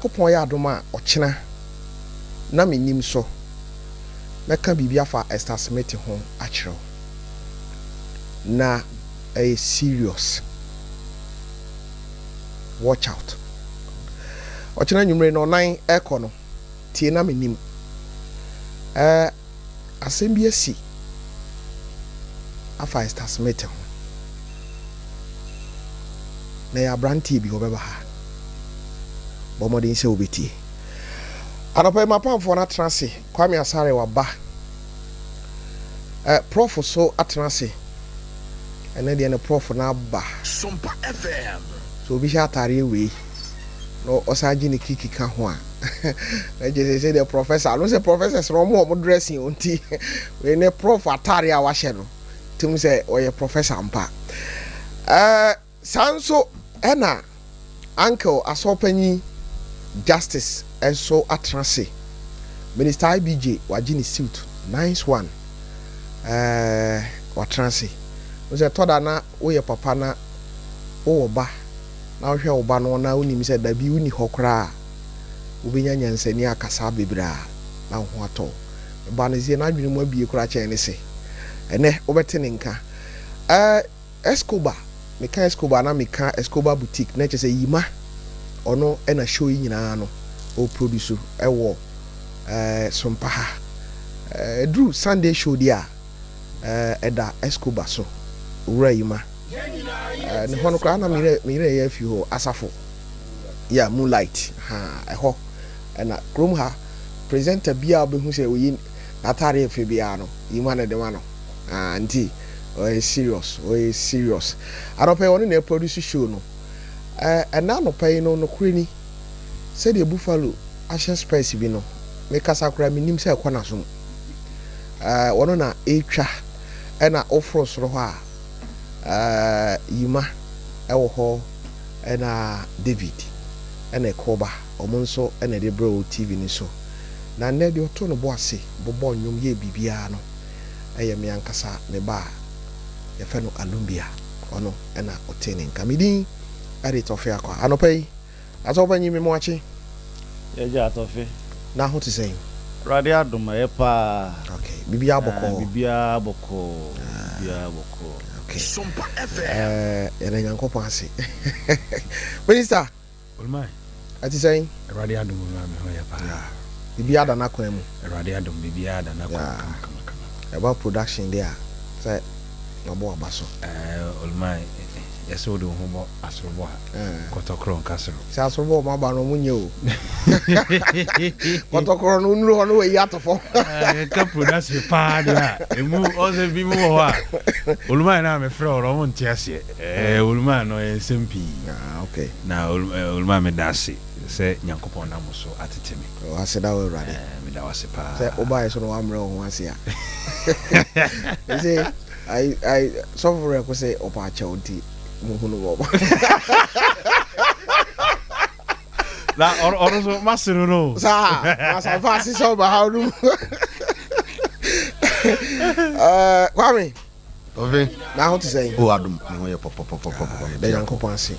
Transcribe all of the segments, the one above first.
Nyankopɔn yɛ adom a, ɔkyena na mennim so mɛka biribi afa Esther Smith ho akyerɛ wo. Na ɛyɛ serious. Watch out. Ɔkyena anwummere no ɔnan ɛrekɔ no, tie na mennim. Ɛɛ asɛm bi asi afa Esther Smith ho. Na ɛyɛ aberanteɛ bi ɔbɛba ha. Bɔ mmɔden sɛ wobɛtie. Anɔpa yi m'apamfoɔ no atena ase, Kwame Asare waba. Eh, Prof so atena ase. Ɛnɛ deɛ ne Prof no aba. Sompa FM. Sɛ obi hyɛ ataareɛ wei na ɔsan gye ne kiki ka ho a, na kyerɛ sɛ sɛdeɛ professor no sɛ professors no wɔn wɔn dressing o nti wei ne prof ataareɛ a wahyɛ no tim sɛ ɔyɛ professor ampa. Ɛɛ saa nso ɛna Uncle Asɔrpanyin Justice nso atena ase. Minister IBJ wagye ne suit, nice one. Ɛɛ watena ase. Wohu sɛ ɛtɔ da na woyɛ papa na wowɔ ba na wohwɛ wo ba no na wonim sɛ dabi wonni hɔ koraa a, wobɛnya nyansani akasa bebree a na wo ho atɔ wo. Me ba no seɛ n'adwene mu abue koraa kyɛn ne se. Ɛnɛ wobɛte ne nka. Ɛɛ Escobar, meka Escobar na meka Escobar Boutique na kyerɛ sɛ Yima ɔno na show yi nyinaa no ɔreproduce wɔ eh, Sompa ha. Eh, ɛduru Sunday show deɛ a eh, ɛda Escobar so, Owura Yima. Eh, ne hɔ no koraa na me yerɛ yɛ afi hɔ, Asafo. Yeah, Moonlight, ha, ɛhɔ ɛna kurom ha presenter biara wobɛhu sɛ oyi n'ataare ɛfɛ biara no, Yima na ɛde ma no. Ah, nti ɔyɛ serious, ɔyɛ serious. Anɔpa yi ɔno na ɛproduce show no. Eh, ɛna anɔpa yi no, nokorɛ ni, sɛdeɛ Buffalo ahyɛ spurs bi no, mekasa koraa mennim sɛ ɛkɔ n'asom. Eh, ɔno na ɛretwa, ɛna woforo soro hɔ a, eh, Yima ɛwɔ hɔ, ɛna David, ɛna Ɛkɔba, wɔn nso ɛna ɛde brɛ wo TV no so. Na nnɛ deɛ ɔto ne bo ase bobɔ nnwom yɛ biribiara no, yɛ me ankasa me ba a yɛfrɛ no Alumbia, ɔno na ɔtee ne nka. Me din de Tɔfe Akwa. Anɔpa yi, Asɔfopanyin Memoakye. Yɛgya Tɔfe. Na ho te sɛn? Awurade adom, ɛyɛ paa. Okay, biribiara bɔkɔɔ. Biribiara bɔkɔɔ, biribiara bɔkɔɔ. Okay. Sompa FM. Ɛɛ, yɛda Nyankopɔn ase. Minister. Olumai. Ɛte sɛn? Awurade adom Olumai me ho yɛ paa. Yeah. Biribiara da n'akwan mu. Awurade adom biribiara da n'akwan mu kama kama kama. Ɛba production deɛ a sɛ mabɔ w'aba so. Ɛɛ Olumai yɛsɛ wode wo ho bɔ asorobɔ a kɔtɔkorɔ nka soro. Sɛ asorobɔ wɔn aba no wɔn nyɛ o. Kɔtɔkorɔ no wonuru hɔ no wɔayi ato fam. Yɛka production paa deɛ a emu ɔsɛ bi mu wɔ hɔ a Olumai no a mefrɛ wo no wɔn nte aseɛ. Ɛɛ Olumai no ɛyɛ nsɛm pii. Ah, okay. Na Oluma meda ase sɛ Nyankopɔn nam wo so atete me. Oh, aseda wɔ Awurade. Eh, meda wo ase paa. Sɛ wobaeɛ so no woammrɛ wo ho ase a. Ɛsɛ ai ai sɔfo rɛ ko sɛ ɔpa akyɛw nti muhu no mɔbɔ. Na ɔno so mase no no. Saa, masamfa ase sɛ ɔba ha no mu. Eh, Kwame. Ɔfe. Na ho te sɛn? O adom, me ho yɛ pɔpɔpɔpɔpɔ. Da Nyankopɔn ase.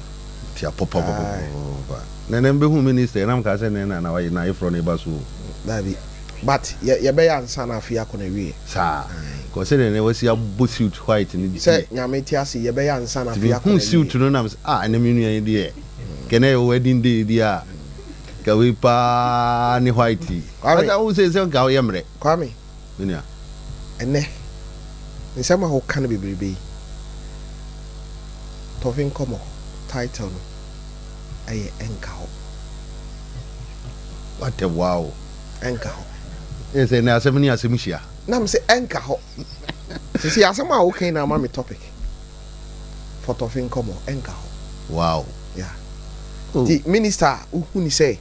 Tia pɔpɔpɔpɔpɔpɔ. Na na mbehu minister na mka sɛ na na wayɛ na ayeforɔ no eba so o. Dabi. But yɛ yɛbɛyɛ ansa na afe akɔ na wie. Saa. Kɔ sɛ na wasi abɔ suit white no deɛ. Sɛ Nyame te ase yɛbɛyɛ ansa na afe akɔ na wie. Hu suit no na me sɛ ah ɛnɛ me nua yi deɛ. Kɛ na ɛyɛ wedding day deɛ a. Ka wei paa ne white yi. Kwame. Asa wo sɛ sɛ nka woyɛ mmerɛ. Kwame. Me nua. Ɛnnɛ, nsɛm a woka no bebrebe yi, Tɔfe Nkɔmmɔ title no yɛ Ɛnka Hɔ. What a wow. Ɛnka Hɔ. Ɛyɛ sɛ ɛnɛ asɛm ne asɛm hyia. Na me se ɛnka hɔ. Sisi asɛm a woka yi na ama me topic for Tɔfe Nkɔmmɔ, Ɛnka Hɔ. Wow. Yeah. Oh. Ti minister a wohu ne sɛ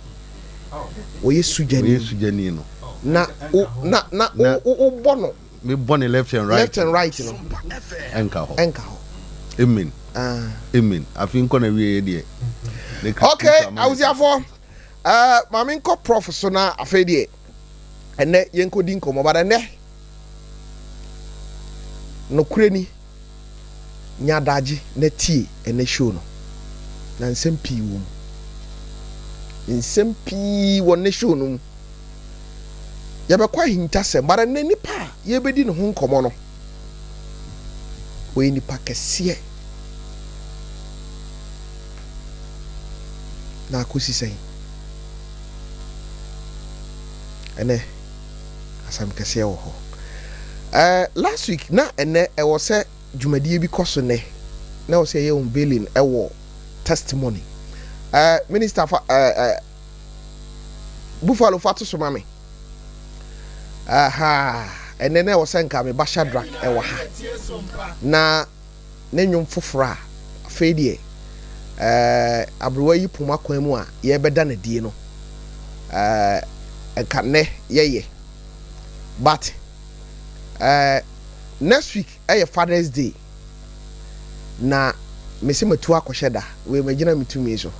wɔyɛ sugyani. Wɔyɛ sugyani no. Na wo na na wo wo bɔ no. Me bɔ ne left and right. Left and right no. Ɛnka hɔ. Ɛnka hɔ. Amen. Ah. Amen. Afi nkɔ na wie yɛ deɛ. Okay, awusiafo. Uh, maame nkɔ prof so na afei deɛ ɛnɛ yɛnkɔdi nkɔmmɔ but ɛnɛ nokorɛ ni Nya adagye na tie ɛnnɛ show no, na nsɛm pii wɔ mu. Nsɛm pii wɔ nnɛ show no mu. Yɛbɛkɔ ahintasɛm, but ɛnnɛ nipa a yɛrebɛdi ne ho nkɔmmɔ no, ɔyɛ nipa kɛseɛ. Na akɔsi sɛn? Ɛnɛ, asɛm kɛseɛ wɔ hɔ. Eh, last week na ɛnɛ ɛwɔ sɛ dwumadie bi kɔ so nnɛ, na ɛwɔ sɛ yɛyɛ unveiling ɛwɔ testimony. Eh, minister fa eh, eh, Buffalo fa to so ma me. Aha, ɛnɛ na ɛwɔ sɛ nka me ba Shadrack ɛwɔ ha. Na ne nnwom foforɔ a afei deɛ eh, aberewa yi poma kwan mu a yɛrebɛda no adie no, eh, nka nnɛ yɛyɛ. But eh, next week ɛyɛ Father's Day. Na mese matu akɔhyɛ da. Wei magyina me tumi so.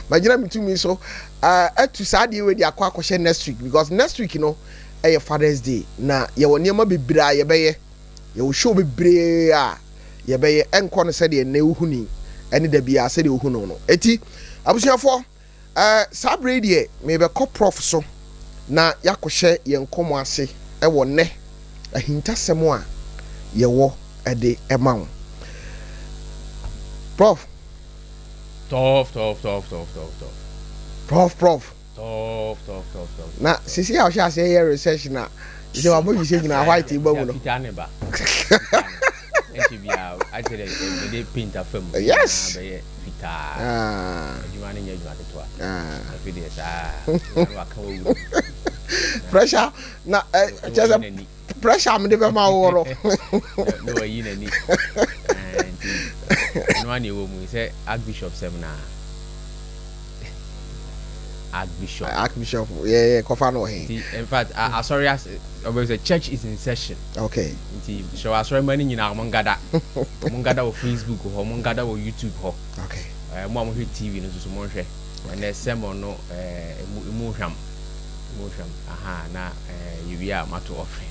Magyina me tumi so uh, atu saa adeɛ wei de akɔ akɔhyɛ next week because next week no ɛyɛ Father's Day na yɛwɔ nneɛma bebree a yɛbɛyɛ. Yɛwɔ show bebree a yɛbɛyɛ ɛnkɔ no sɛdeɛ nnɛ wohu ni ɛne da biara sɛdeɛ wohu no no. Eti abusuafoɔ Eh, saa berɛ yi deɛ merebɛkɔ prɔf so na yɛakɔhyɛ yɛn nkɔmmɔ ase wɔ nnɛ ahintasɛm a yɛwɔ de ma wo. Prɔf. Tɔf, tɔf, tɔf, tɔf, tɔf, tɔf. Prɔf, prɔf. Tɔf, tɔf, tɔf, tɔf. Na sisi a ɔhyɛ aseɛ yɛ research na sɛ wabɔ dwisɛ nyinaa white ba mu no. Fitaa ne ba. Fitaa no. Ɛnkyɛ biara ayɛ sɛ dɛ yɛde paint afa mu. Yes. Nyinaa bɛyɛ fitaa. Adwuma no nyɛ adwuma ketewa. Afei deɛ saa na waka wɔ wura. Pressure na kyɛ sɛ pressure a mede bɛma wo no. Na wayi n'ani. Nti ɛno ara na ɛwɔ mu sɛ Archbishop sɛm na. Archbishop. Archbishop yɛ yɛ kɔfa no wɔ he. Nti in fact asɔre ase ɔbɛ sɛ church is in session. Okay. Nti hyɛ wɔ asɔre ma no nyinaa wɔn ngada. Wɔn ngada wɔ Facebook hɔ, wɔn ngada wɔ YouTube hɔ. Okay. Ɛɛ mo a mohwɛ TV no nso so monhwɛ. Ɛnɛ sermon no ɛɛ emu emu hwam. Emu hwam. Aha na ɛɛ yɛwie a mato offering.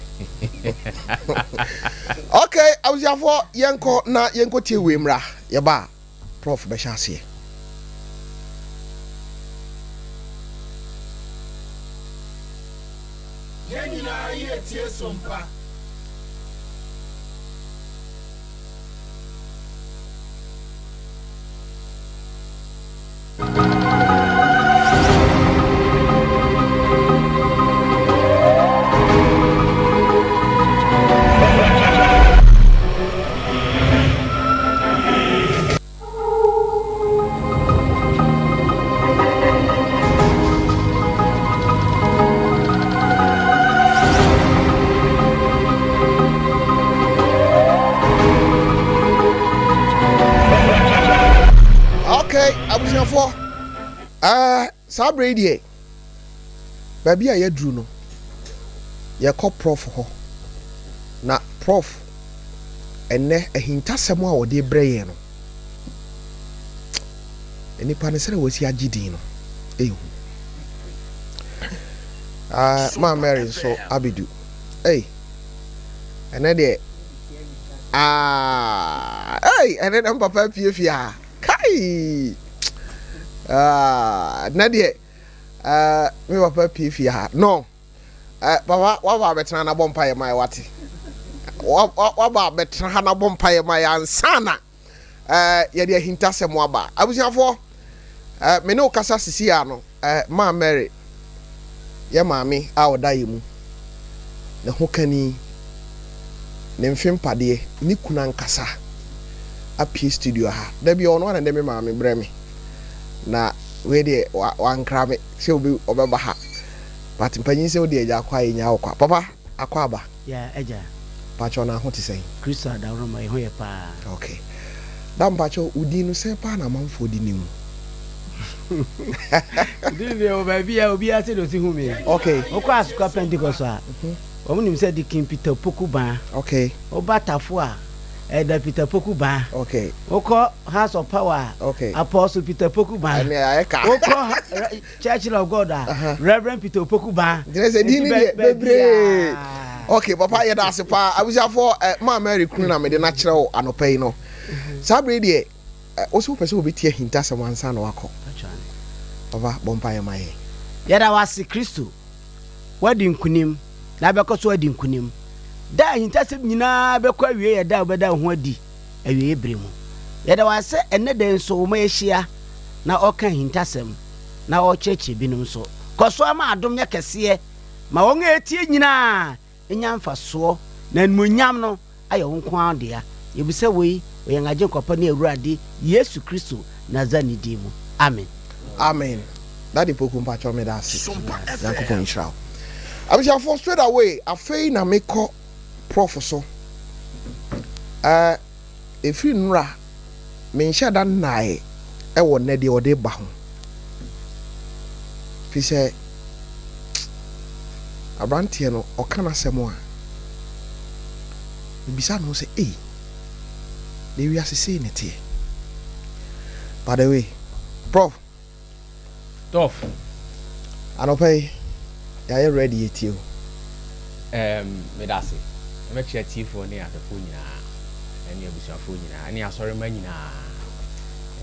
Okay, abusuafoɔ yɛnkɔ na yɛnkɔ tie wei mmra. Yɛba a. Prof bɛhyɛ aseɛ. Yɛn nyinaa yɛ tie sompa. Okay, abusuafoɔ, uh, saa berɛ yi deɛ baabi a yɛaduru no, yɛkɔ prɔf hɔ. Na prɔf, ɛnnɛ ahintasɛm a wɔde rebrɛ yɛn no, nnipa no sɛdeɛ wɔasi agye din no, ɛyɛ hu. Uh, Maa Mary nso abɛdu. Ei, ɛnɛ deɛ, ah, ei, ɛnɛ deɛ mpapa apue fie ha. Kai! Ah, ɛnɛ deɛ, uh, me papa apue fie ha. No. Eh, papa, waba abɛtena na bɔ mpaeɛ ma yɛ wate. Waba abɛtena ha na bɔ mpaeɛ ma yɛ ansa na eh, yɛde ahintasɛm aba. Abusuafoɔ, eh, me ne wo kasa sisi a no, eh, maa Mary, yɛ maame a ɔda yɛ mu, ne ho kani, ne mfe mpadeɛ, ne kunu ankasa apue studio ha. Da bi ɔno ana de me maame brɛ me. Na wei deɛ wankra me sɛ obi ɔbɛba ha. But mpanyin sɛ wode agya akɔ a yɛnyaa wo kwa. Papa, akɔ aba. Yeah, agya. Mpakyɛw na ho te sɛn? Kristo adaworoma, yɛ ho yɛ paa. Okay. Da mpakyɛw, wo din no sɛn paa na amanfoɔ de nim wo? Din deɛ wɔ baabi a obiara sɛdeɛ ɔsi hu me. Okay. Wokɔ Asukwa Pentecost a, wɔn nim sɛ Deacon Peter Opoku Baa. Okay. Woba Tafo a, Elder Peter Poku Baa. Okay. Wokɔ House of Power a, Okay. Apostle Peter Poku Baa. Ɛnna ayɛ ka. Wokɔ Church of God a, Reverend Peter Opoku Baa. Nti sɛ din ni deɛ bebree. Okay, papa yɛda ase paa. Abusuafoɔ eh, maa Mary kunu na mede no akyerɛ wo anɔpa yi no. Saa bere deɛ, eh, wo sɛ wopɛ sɛ wobɛti ahintasɛm ansa na wakɔ. Papa, bɔ mpaeɛ ma yɛn. Yɛda wo ase, Kristo. Woadi nkonim, na wobɛkɔ so adi nkonim. Da a ahintasɛm nyinaa bɛkɔ awiei yɛ da a wobɛda wo ho adi awiei bere mu. Yɛda wo ase sɛ ɛnnɛ da yi nso woma yɛahyia na ɔreka ahintasɛm na ɔrekyerɛkyerɛ binom nso. Kɔ so ara ma adom nyɛ kɛseɛ ma wɔn a ɛretie nyinaa nya mfasoɔ na animuonyam no ayɛ wo nko ara dea. Yɛbisa wei wɔ yɛn Agyenkwa pa ne Awurade Yesu Kristo Nasareni din mu, amen. Amen Daddy Poku mpakyɛw meda ase Nyankopɔn nhyira wo. Abusuafoɔ straight away afei na mekɔ prof so eh, ɛfiri nnora menhyɛ da nnae ɛwɔ nnɛ deɛ ɔde ba ho firi sɛ abranteɛ no ɔka n'asɛm a mebisa ne ho sɛ ei na wiase sei na ɛteɛ by the way prof Tough. Anɔpa yi yɛayɛ ready yɛtie o. Erm medase. Mɛkyerɛ atiefoɔ ne ahwɛfoɔ nyinaa ɛne abusuafoɔ nyinaa ɛne asɔremma nyinaa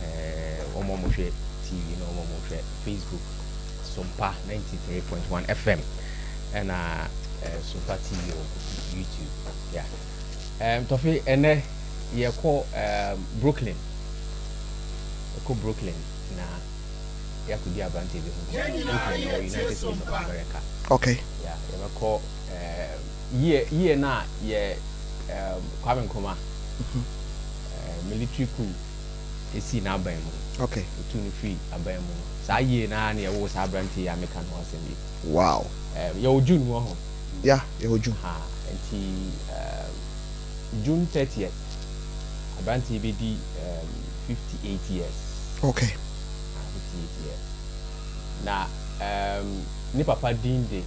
ɛɛ wɔn a wɔhwɛ TV ne wɔn a wɔhwɛ Facebook Sompa 93.1 FM ɛna ɛɛ Sompa TV wɔ YouTube yeah. Ɛɛm Tɔfe ɛnɛ yɛkɔ ɛɛm Brooklyn yɛkɔ Brooklyn na yɛakɔdi aberanteɛ bi ho nkɔmmɔ. Brooklyn ɛwɔ United States of America. Okay. Yeah, yɛbɛkɔ ɛɛm year year no a yɛ ɛɛm Kwame Nkrumah ɛɛ military coup esii n'aban mu no. Okay. Otuu no firi aban mu no. Saa year no ara na yɛwoo saa aberanteɛ yi a meka ne ho asɛm yi. Wow. Ɛɛm yɛwɔ June mu ɔho. Yeah, yɛwɔ June. Ha, nti ɛɛm June 30th aberanteɛ yi bɛdi ɛɛm 58 years. Okay. Ah, 58 years. Na um, ne papa din de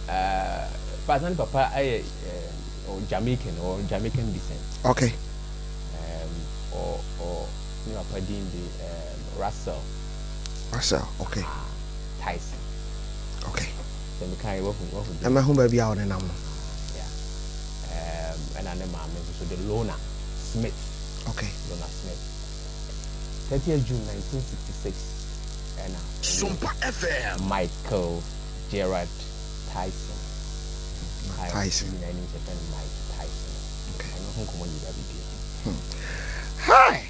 uh, fact na ne papa yɛ um, Jamaican or Jamaican descent. Okay. Um, or, or ne papa din de um, Russell. Russell, okay. Ah, Tyson. Okay. Sɛ meka yɛ wahu wahu. Ɛmɛ ho baabi a ɔne nam no. Yeah. Um, ɛna ne maame nso so de Lona Smith. Okay. Lona Smith. 30th June 1966 ɛna ɔwoo Michael Gerard Tyson a Tyson. yɛn nyinaa nim sɛ yɛfrɛ no Mike Tyson. Okay. Ɛno ho nkɔmmɔ ne yɛba abɛdi. Hi!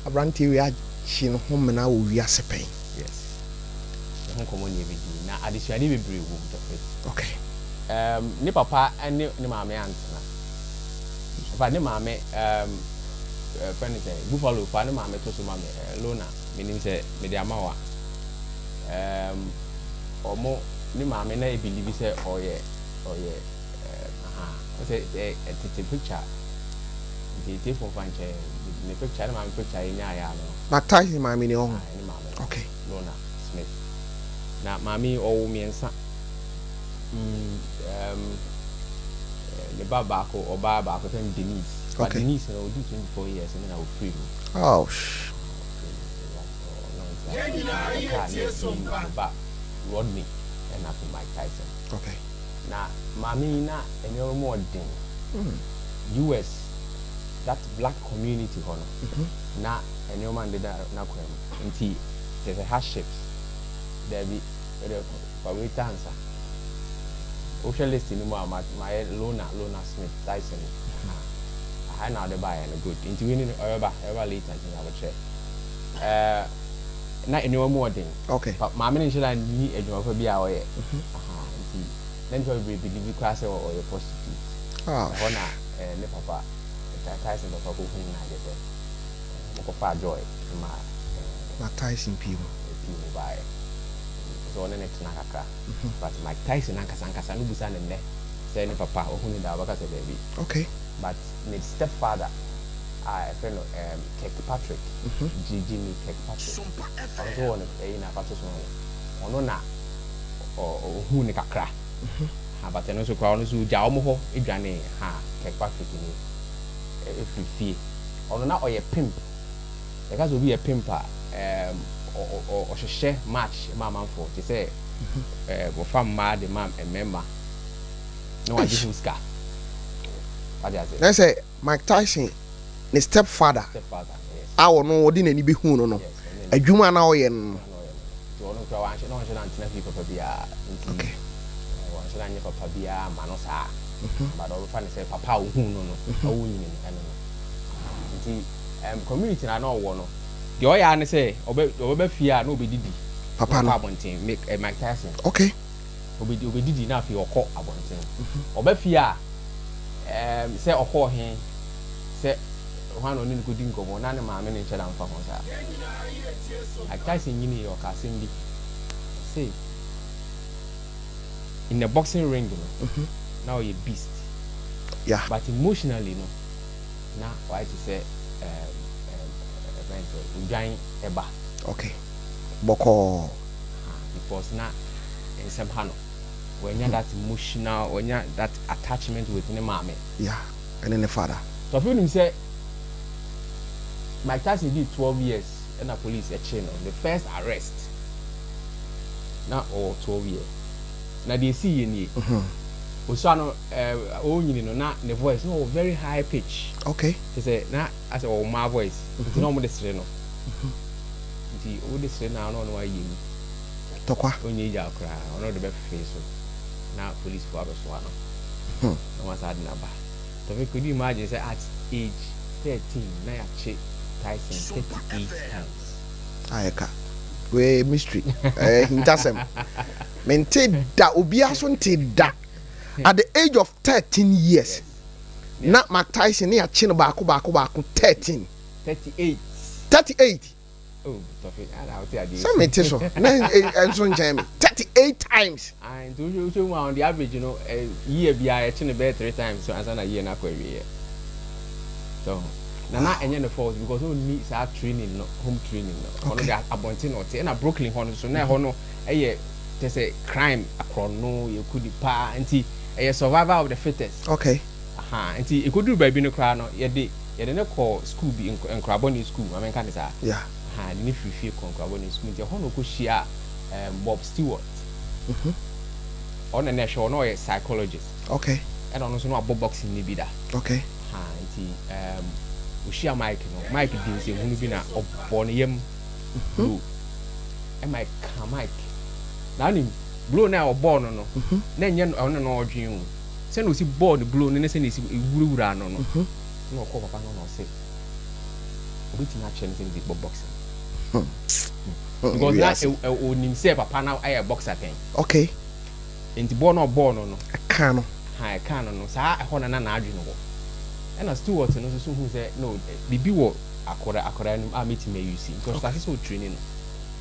Aberanteɛ wei agye ne ho mena wɔ wiase pɛn. Yes. Ne ho nkɔmmɔ ne yɛbɛdi na adesuadeɛ bebree wɔ mu Tɔfe. Okay. Um, ne papa ne ne maame antena. In fact, ne maame um, Yɛfrɛ no sɛn? Buffalo fa ne maame to so ma me. Eh, Lona, menim sɛ mede ama wo a. Ɛɛm, ɔmo, ne maame na ɛbilivi sɛ ɔyɛ, ɔyɛ, ɛɛm, aha. Wo sɛ, ɛ, tete picture, nti atiefo mfa nkyɛ, ne picture, ne maame picture yɛ nyaeɛ a no. Mark Tyson maame ni ɔho? Ae, ne maame no. Okay. Lona Smith. Na maame yi, ɔwo mmiɛnsa. Mm, ɛɛm, ne ba baako, ɔbaa baako, yɛfrɛ no Denise. But Okay. Denise no, ɔdii 24 years no na ɔfiri mu. Ouch. Ɔfiri mu, ɔno nti ɔkaa ne afiri ne ba Rodney ɛna afei Mike Tyson. Okay. Na maame yi na nneɛma mu ɔden. US, that black community hɔ no, na nneɛma ndeda n'akwan mu. Nti kyerɛ sɛ hardships, daabi, wode fa wei ta ansa. Wohwɛ list no mu a, ma mayɛ Lona, Lona Smith, Tyson. Aha, aha na ɔde baeɛ no, good. Nti wei no ɔbɛba, ɔbɛba later nti nyabotrɛ. Ɛɛ, na nneɛma mu ɔden. Okay. Pa, maame no nhyɛ da nni adwuma pa bi a ɔyɛ. Aha, nti na nnipa bebree believe koraa sɛ ɔyɛ prostitute. Ɛhɔ na ɛɛ ne papa, Tyson papa kɔhuu no adeɛ sɛ wɔkɔfaa Joy ma ɛɛ. Ma Tyson pii mu. Pii mu baeɛ. Sɛ ɔne no tena kakra. But Mike Tyson ankasa ankasa no bisa no nnɛ sɛ ne papa wahu no da a ɔbɛka sɛ daabi. Okay. But ne step father a yɛfrɛ no um, Kirkpatrick, G Jimmy Kirkpatrick, ɔno nso wɔ no ɛyi na afa to so no, ɔno na ɔhuu no kakra. Ha, but ɛno nso koraa ɔno nso ogyaa wɔn hɔ dwanee. Ha, Kirkpatrick ni ɛfiri fie. Ɔno na ɔyɛ pimp. Yɛka sɛ obi yɛ pimp a, ɛɛm, ɔhyehyɛ match ma amanfoɔ te sɛ ɛɛ wɔfa mmaa de ma mmarima na wagye ho sika. Wate ase? Na sɛ Mike Tyson ne step father Step father, yes. a ɔno ɔde n'ani bɛhuu no no, Yes, ɔne n'ani adwuma a na ɔyɛ no no. na ɔyɛ no no. Nti ɔno koraa wanhyɛ na ɔnhyɛ da ntena fie papa biara nti wanhyɛ da nyɛ papa biara amma no saa. But ɔbɛfa no sɛ papa a ohuu no no na ɔnyini no ɛno no. Nti um, community na na ɔwɔ no deɛ ɔyɛ ara ne sɛ ɔbɛ ɔbɛba fie a na ɔbɛdidi Papa na no. ɔkɔ abɔnten Mike, eh, Mike Tyson. Okay. Ɔbɛdi ɔbɛdidi na afei ɔkɔ abɔnten. Ɔba fie a um, sɛ ɔkɔɔ he sɛ hwan na ɔne no kɔdi nkɔmmɔ na ne maame no nhyɛ da mfa ho saa. Mike Tyson nyiniiɛ ɔka asɛm bi, ɔse in the boxing ring no na ɔyɛ beast but emotionally no na wayɛ te sɛ ɛɛm ɛɛm ɛfrɛ no sɛ odwan ɛba. Okay, bɔkɔɔ. Aha, because na nsɛm ha no, wanya that emotional, wanya that attachment with ne maame. Yeah, ɛne ne father. Tɔfi wonim sɛ Mike Tyson dii 12 years ɛna police ɛkyee no, the first arrest na ɔwɔ 12 years. Na deɛ esii yɛ nie, osua no ɛɛ ɔrenyini no na ne voice na ɔwɔ very high pitch. Okay. Kyerɛ sɛ na asɛ ɔwɔ mmaa voice nti na wɔn de sere no. Nti wode sere no a na ɔno ayɛ mu. Tɔkwa. Ɔnyɛ gya koraa ɔno de bɛfefe so na police foɔ abɛsoa no na wɔn asan de no aba. Tɔfe could you imagine sɛ at age 13 na yɛakye Tyson 38 times. Ayɛ ka. Wei yɛ mystery. Ɛyɛ ahintasɛm. Mente da, obiara so nte da. At the age of 13 years, na Mark Tyson ne yɛakye no baako baako baako 13. 38. 38. Oh, Tɔfe, ana wote adeɛ Sɛ mete so, na ɛnso nkyɛn me. 38 times. Ah, nti wohwɛ wohwɛ mu a on the average no, eh, year biara yɛkye no bɛyɛ three times so ansa na year no akɔ awieɛ. So, na na ɛnyɛ ne fault because ɔnni saa training no, home training no. Ɔno de abɔnten na ɔte. Ɛna Brooklyn hɔ no so, na ɛhɔ no ɛyɛ kyɛ sɛ crime akorɔno, yɛku nipa, nti ɛyɛ survival of the fittest. Okay. Aha, nti ɛkɔduru baabi no koraa no, yɛde yɛde no kɔɔ school bi, nkorabɔne school, ma menka no saa. Yeah. Aha, yɛde no firi fie kɔɔ nkorabɔne school, nti ɛhɔ na ɔkɔhyiaa um, Bob Stewart. Ɔno na na ɛhwɛ, ɔno ɔyɛ psychologist. Okay. Ɛna ɔno nso na wabɔ boxing no bi da. Okay. Aha, nti um, ɔhyia Mike no, Mike di nsɛmhunu bi na ɔbɔɔ ne yam blow. Ɛma ɛka Mike. Na wonim, blow no a ɔbɔɔ no no, na ɛnyɛ ɔno na ɔredwen o. Sɛnea ɔsi bɔɔ no blow no ne sɛnea ɛsi wurawuraa no no, na ɔkɔɔ papa no na ɔse, obetumi akyerɛ no sɛnea ɔsi bɔ boxing. Because na ɔnim sɛ papa no ayɛ boxer pɛn. Okay. Nti bɔɔl no ɔbɔɔ no no. Ɛkaa no. Ha, ɛkaa no no. Saa ɛhɔ na na n'adwene wɔ. Ɛna Stewart no nso so hu sɛ no, biribi wɔ akɔda akɔda no mu a mɛtumi ayusi. Nti ɔhyɛ ase sɛ ɔtraini no.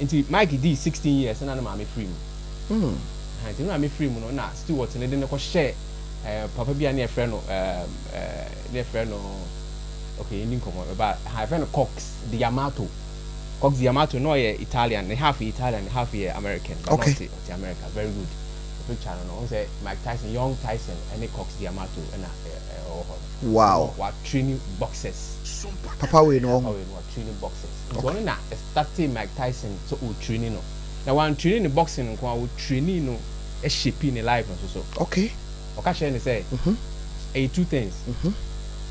Nti Mike dii 16 years na ne maame firi mu. Ha, nti ne maame firi mu no na Stewart no de no kɔhyɛɛ eh, papa bi a ne yɛfrɛ no eh, eh, ne yɛfrɛ no okay, yɛndi nkɔmmɔ ɛba ha, yɛfrɛ no Cox Diamato. Cox Diamato na ɔyɛ Italian, ne half yɛ Italian, ne half yɛ American, but na ɔte ɔte America. Very good. The picture no no, wohu sɛ Mike Tyson, young Tyson ɛne Cox Diamato ɛna ɛwɔ hɔ no. Wow. Wa training boxers. Papa wei no ɔho. Papa wei no wa training boxers. Nti ɔno na startee Mike Tyson sɛ ɔ training no. Na wan training ne boxing nko ara, ɔ training no shapee ne life nso so. Okay. Ɔka kyerɛɛ no sɛ ɛyɛ two things,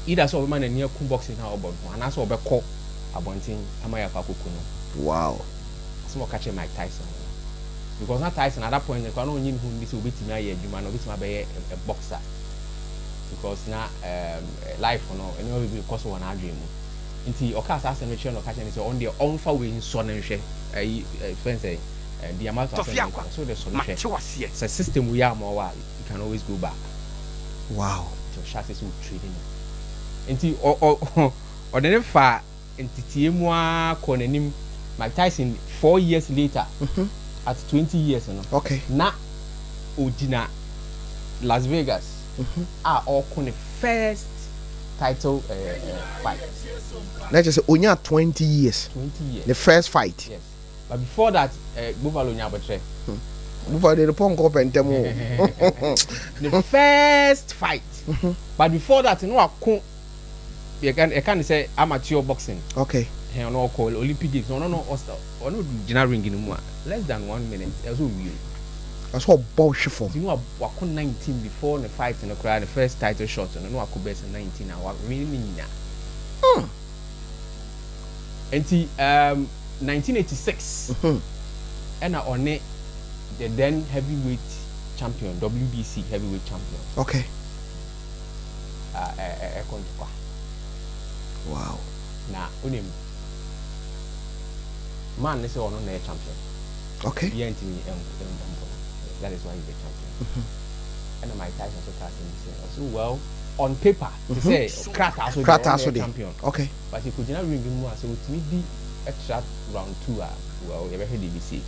either sɛ ɔbɛma n'ani aku boxing no a ɔbɔ no ho anaasɛ ɔbɛkɔ abɔnten ama yɛakɔ akɔku no. Wow. Asɛm a ɔka kyerɛɛ Mike Tyson no. Because na Tyson at that point no koraa na ɔnnye ne ho nni sɛ ɔbɛtumi ayɛ adwuma no, ɔbɛtumi abɛyɛ a boxer. Because na um, life no, nneɛma bebree kɔ so wɔ n'adwene mu. Nti ɔkaa saa asɛm no kyerɛɛ no, ɔka kyerɛɛ no sɛ ɔno deɛ ɔmfa wei nsɔ no nhwɛ, ayi, fɛn sɛ, Diamato asɛm no, ɔsɛ wode sɔ no hwɛ. Sɛ system wei amma wo a, you can always go back. Wow. Nti ɔhyɛ ase sɛ ɔtraini no. Nti ɔ, ɔ, ɔde no faa nteteɛ mu ara kɔɔ n'anim. Mike Tyson, 4 years later, at 20 years no, na ɔgyina Las Vegas a ɔreko ne first title fight. Na kyerɛ sɛ onya 20 years. 20 years. The first fight. Yes. But before that, Buffalo nya abɔkyerɛ. Buffalo de ne pɔnkɔ pɛ ntɛm o. The first fight. But before that, no wako yɛka ne sɛ amateur boxing. Hɛn ɔno ɔkɔ Olympic Games, ɔno no ɔno gyina ring no mu a, less than one minute ɛsɛ owie. Ɔsɛ ɔbɔ hwe fam. Nti no wako 19 before ne fight no koraa, ne first title shot no, na wako bɛsɛ 19 a wawin ne nyinaa. Nti 1986. Ɛna ɔne the then heavyweight champion, WBC heavyweight champion. Ɛkɔ ntɔkwa. Na wonim man ne sɛ ɔno na ɛyɛ champion. Yɛn ntumi ɛmpo no. That is why he's the champion. Ɛna Mike Tyson so kaa sɛ bi sɛ ɔso, well, on paper te sɛ krataa so deɛ, krataa ɔno so na ɛyɛ deɛ champion. But ekogyina ring mu a, sɛ otumi di ɛtra round two a, well, yɛbɛhwɛ deɛ ebi si.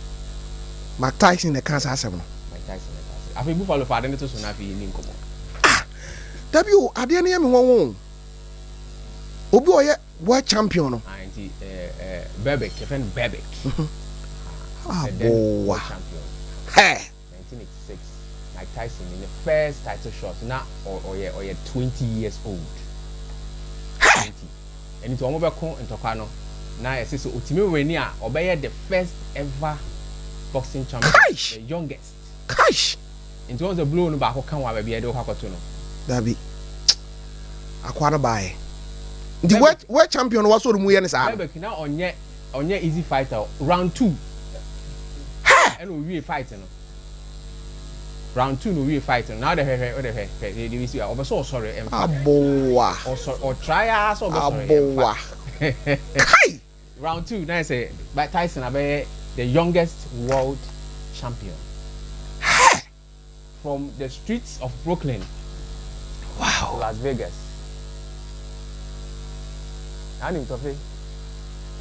Mike Tyson na ɛka saa asɛm no. Mike Tyson na ɛka sɛ afei Buffalo fa ade ne to so na afei yɛni nkɔmɔ. Dabi o, adeɛ no yɛ me nwanwa o, obi a ɔyɛ world champion no. Ah, nti ɛɛ ɛɛ Berbick, yɛfrɛ no Berbick. The then Aboa world champion. Hɛ. 1986, Mike Tyson ne first title shot na ɔyɛ 20 years old. 20. Ɛni nti wɔn bɛko ntɔkwa no na yɛsɛ sɛ otumi win a, ɔbɛyɛ the first ever boxing champion, Kai! the youngest. Kai! Nti wɔn sɛ blow no baako ka wɔn a, baabi a yɛde wɔkɔ akɔto no. Dabi, akoa no baeɛ nti world champion no wasɔre mu yɛ ne saa no. Berbick na ɔnyɛ easy fighter. Round two ɛna owie fight no. Round two na owie fight no na ɔde hwɛ hwɛ, ɔde hwɛ hwɛ de de si a, ɔbɛ sɛ ɔsɔre ɛmfa. Aboa. Ɔsɔre, ɔtry ara sɛ ɔbɛsɔre. Aboa. Ɛmfa. Kai! Round two na yɛ sɛ Mike Tyson abɛyɛ the youngest world champion from the streets of Brooklyn to Las Vegas. Na anim tɔfe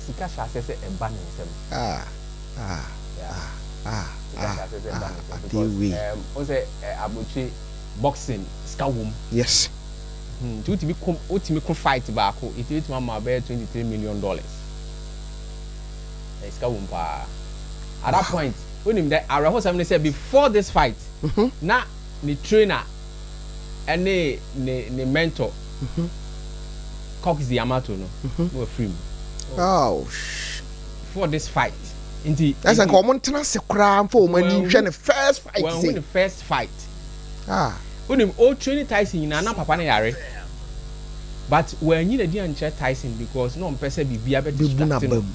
sika hyɛ aseɛ sɛ ɛba ne nsam. Ah ah. Yeah. Ah. Sika ah hyɛ aseɛ sɛ ɛba ne nsam adeɛ because wei. O sɛ aburokyi boxing sika wom. Nti wotumi ko fight baako, nti wotumi ama bɛyɛ $23 million. Sika wom paa. At that point, wonim dɛ awerɛhosɛm ne sɛ before this fight na ne trainer ɛne ne mentor Cox D'Amato no na wafiri mu Oh. before this fight nti. Ɛsɛ nka ɔmo ntena ase koraa mfa ɔmo ani nhwɛ ne first fight. Wɔn se ne first fight. Wonim o training Tyson nyinaa na papa no yare, but wɔanyi n'adi ankyerɛ Tyson because na ɔmpɛ sɛ biribiara bɛ bɛbu distract n'aba no. mu.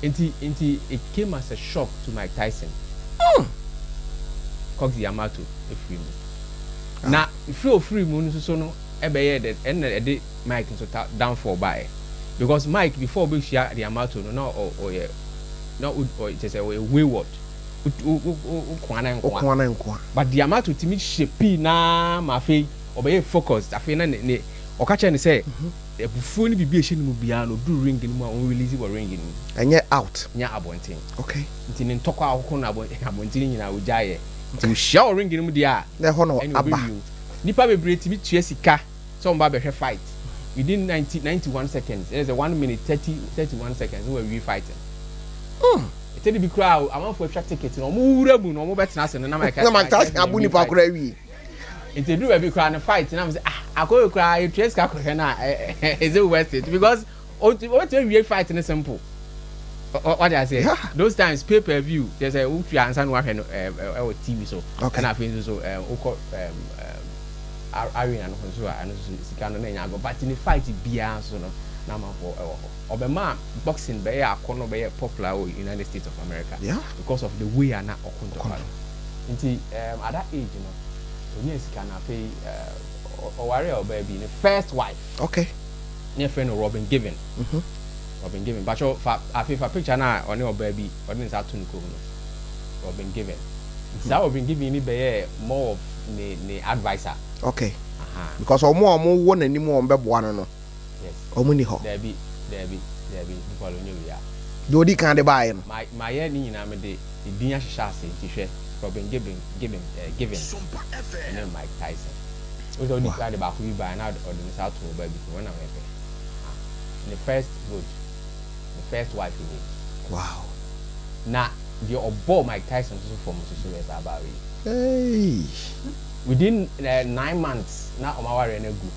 Nti it came as a shock to Mike Tyson. Cox D'Amato efiri mu, na efiri ofiri mu no nso so no, ɛbɛyɛ dɛ ɛna ɛde Mike nso ta downfall baeɛ, because Mike before ɔbɛhyia D'Amato no, na ɔyɛ na ɔ ɔ kyerɛ sɛ ɔyɛ wayward, o o o o koa na nkoa. Ɔko ana nkoa. But D'Amato tumi hyɛ pii naa ma afei ɔbɛyɛ focused. Afei na ne ɔka kyerɛ ne sɛ abufuo ne biribi a ɛhyɛ ne mu biara no, ɔduru ring no mu a, ɔn release wɔ ring no mu. Ɛnyɛ out. Nyɛ abɔnten. Nti ne ntɔkwa a ɔkoko no abɔnten nyinaa ogyaeɛ, nti ohyia wɔ ring no mu deɛ a, na ɛhɔ no ɛne aba. ɔbɛwie o. Nipa bebree tumi tua sika sɛ ɔmo ba bɛhwɛ fight within 90 91 seconds, ɛyɛ sɛ 1 minute 30 31 seconds na wawie fight no. Ɛtɛ de bi koraa, amanfoɔ atwa ticket na ɔmo wura mu na ɔmo bɛtena ase no na Mike na Mike Tyson abu nipa koraa awie. Nti eduru baabi koraa no, fight na mo sɛ, ah, akɔyɛ koraa etua sika kɔhwɛ na ɛ is it worth it? Because o ti wie fight no simple. Wade aseɛ, those times pay per view kyerɛ sɛ wotua ansa na wahwɛ no ɛwɔ TV so. Ɛna afei nso so wokɔ arena no ho nso a, ɛno nso so sika no na ɛnya agɔ, but ne fight biara nso no na amanfoɔ ɛwɔ hɔ. Ɔbɛma boxing bɛyɛ akɔnɔ, bɛyɛ popular wɔ United States of America because of the way a na ɔko ntɔkwa no. Nti at that age no, onyaa sika no, afei ɔware a ɔbaa bi, ne first wife ne yɛfrɛ no Robin Givens. Robin Givens, bakyɛ fa afei fa picture na ɔne ɔbaa bi, ɔde ne nsa ato ne kɔn mu no, Robin Givens. Nti saa Robin Givens ni bɛyɛ more of ne adviser. Because ɔmo a ɔmo wɔ n'anim a ɔmo bɛboa no, ɔmo ni hɔ. Daabi, daabi, daabi, nipa lo nye wia. Deɛ odi kan de baeɛ no. Ma mayɛ ne nyinaa, mede edin ahyehyɛ ase. Nti hwɛ, Robin Givens ɛne Mike Tyson o, sɛ ɔdi kura de baako bi baa na ɔde ne nsa ato ɔbaa bi so, wɔn na mɛpɛ ne first good, ne first wife ni. Na deɛ ɔbɔɔ Mike Tyson nso so fam nso so yɛ saa baa wei. Hey. Within 9 months na ɔmo awareɛ no agu.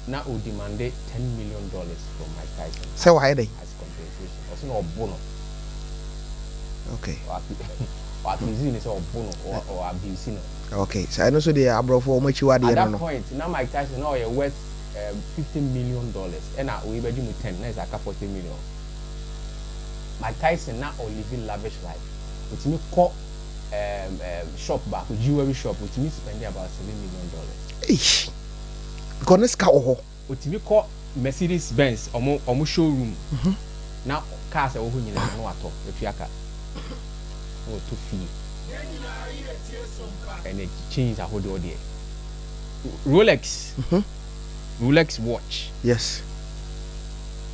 Na o demand $10 million from Mike Tyson. Sɛ wayɛ dɛn? As compensation. Ɔsɛ na ɔbo no. Ɔaccuse ne sɛ ɔbo no, ɔ abuse no. Okay, saa ɛno nso deɛ, aborɔfo ɔmo akyiwadeɛ At no that no point na Mike Tyson na ɔyɛ worth $50 million, ɛna oyi bɛgye mu 10, na ɛsɛ aka 40 million. Mike Tyson na ɔ live lavish life. Otumi kɔ shop baako, jewelry shop, otumi spend about $7 million. Eish. Because ne sika wɔ hɔ. Otumi kɔ Mercedes Benz ɔmo showroom na cars a ɛwɔ hɔ nyinaa na watɔ, etua ka na wɔtɔ fie ɛne chains ahodoɔ deɛ, Rolex watch.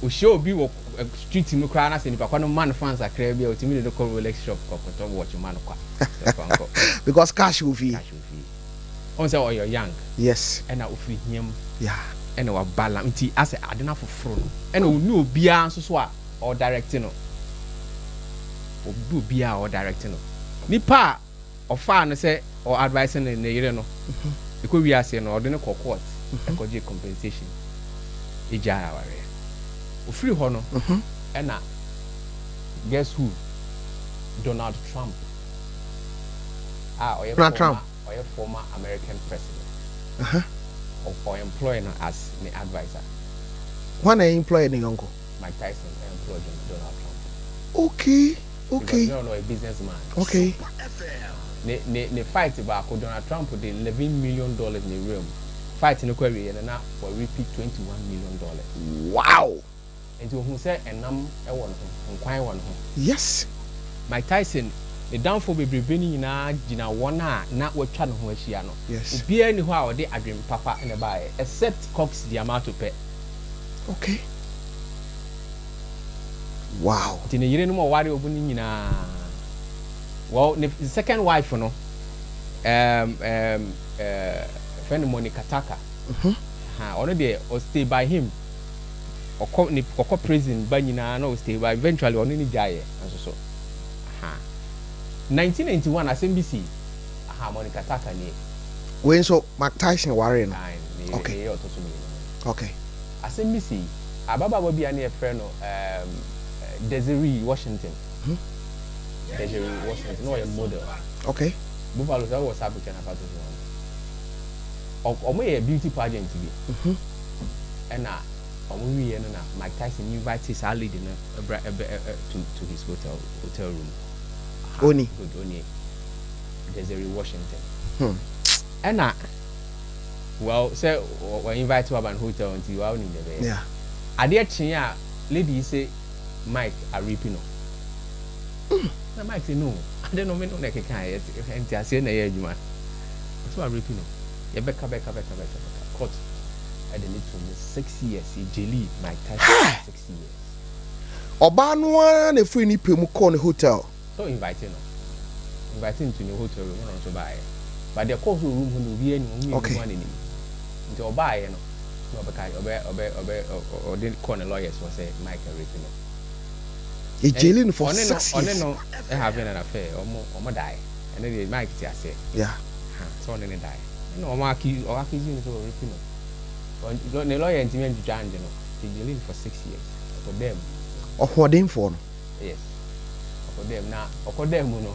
Ohyia obi wɔ street mu koraa na sɛ nipa kɔ no ma no fans akra bi a, otumi de no kɔ Rolex shop kɔkɔtɔ watch ma no kwa sɛ fa nkɔ. Because cash wɔ fie. Cash wɔ fie. Ɔn sɛ ɔyɛ young ɛna ofiri hia mu ɛna waba lam, nti asɛ ade no afoforo no ɛna ɔni obiara nso so a ɔdirect no, obi obiara a ɔdirect no, nipa a ɔfaa no sɛ ɔ advice no, ne yere no ɛkɔ wiase no, ɔde no kɔ court ɛkɔgye compensation, egya awareɛ. Ofiri hɔ no ɛna guess who? Donald Trump a ɔyɛ Donald former Trump. Ɔyɛ former American president. Ɔ employ no as ne adviser. Hwan na employ ne yɔnko? Mike Tyson employ Donald Trump. Because no, a businessman. Ne fight baako, Donald Trump de $11 million ne wura mu. Fight no kɔ awie no na wɔ reap $21 million. Nti ohun sɛ ɛnam ɛwɔ ne ho, nkwan wɔ ne ho. Mike Tyson ne danfo bebrebe no nyinaa gyina wɔn a na wɔatwa ne ho ahyia no. Obiara ni hɔ a ɔde adwene papa na ɛbaeɛ except Cox Diamato pɛ. Nti ne yerenom a ɔware ɔbu no nyinaa, well, ne second wife no, fɛn no Monica Tucker. Ha, ɔno deɛ ɔ stay by him. Ɔkɔ ne ɔkɔ prison ba nyinaa na ɔ stay by, eventually ɔno ne gyaeɛ nso so. Ha, 1991 asɛm bi si aha, Monica Tucker nie. Wei nso Mike Tyson ware no? Aye, ne yere. Ne yere ɔtɔ so mmienu. Asɛm bi si, ababaawa bi a ne yɛfrɛ no Desiree Washington. Desiree Washington na ɔyɛ model. Buffalo sɛ ɔwɔ saa picture na fa to so hɔ. Ɔmo yɛ beauty pageant bi. Ɛna ɔmo wieɛ no na Mike Tyson invite saa lady no ɛbra ɛbɛ ɛ ɛ to his hotel room. Aha. Oni. Good, oni Desiree Washington. Ɛna well, sɛ wɔ invite wo aba no hotel nti wa onim deɛ bɛyɛ. Adeɛ kyee a, lady yi sɛ Mike arape no. Na Mike sɛ no, ade no me no na ɛkeka yɛ nti aseɛ na ɛyɛ adwuma. Ɔsɛ warape no. Yɛbɛka bɛka bɛka bɛka bɛka, court ɛde ne to mu 6 years. Yɛ jail Mike Tyson 6 years. Ɔbaa no ara na efiri ne pɛ mu kɔɔ ne hotel. So invite no, invite no to ne hotel room, ɔno nso baayɛ, but deɛ kɔɔ so wɔ room hɔ no, obiara nim, ɔmo mmienu mu anim. Nti ɔbaayɛ no na ɔbɛka ɔbɛ ɔbɛ ɔbɛ ɔde kɔɔ ne lawyers wɔ sɛ Mike rape no. Yɛ jail no for Ɔne no 6 ɔne years. no having an affair, ɔmo dae. Ɛno deɛ Mike te aseɛ. Ha, sɛ ɔne ne dae ɛna ɔmo accuse, ɔmo accuse no sɛ ɔrape no. Ne lawyer ntumi antwitwa angye no, nti jail no for 6 years, ɔkɔ dɛm. Ɔhoɔdenfoɔ no. Yes, ɔkɔ dɛm, na ɔkɔ dɛm mu no,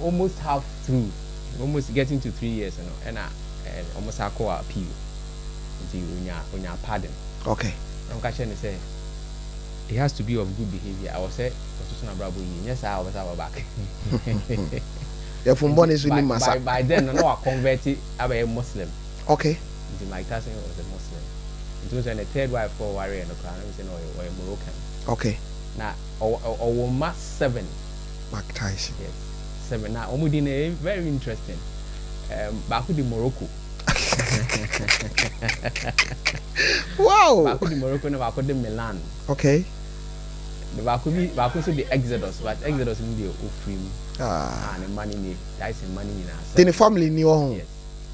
almost half through, almost getting to 3 years no, ɛna ɔmo sa kɔ appeal, nti onya pardon. Na ɔmo ka kyerɛ no sɛ he has to be of good behaviour, awɔ sɛ ɔsoso n'abrabɔ yie, nyɛ saa a ɔbɛsa aba back. Yɛfun bɔ ne so ni masa. By then no, na wa convert abɛyɛ Muslim. Nti Mike Tyson was a Muslim, nti o sɛ ne third wife kɔ ɔware no koraa no sɛ na ɔyɛ Moroccan. Na ɔwɔ mma seven. Mike Tyson. Yes, seven, na wɔn di no ɛyɛ very interesting. Baako di Morocco. Baako di Morocco na baako di Milan. Na baako bi, baako nso di Exodus, but Exodus no deɛ ofiri mu. Ah. Ah, ne mma no nie, Tyson mma no nyinaa. Te ne family ni wɔ ho. Yes.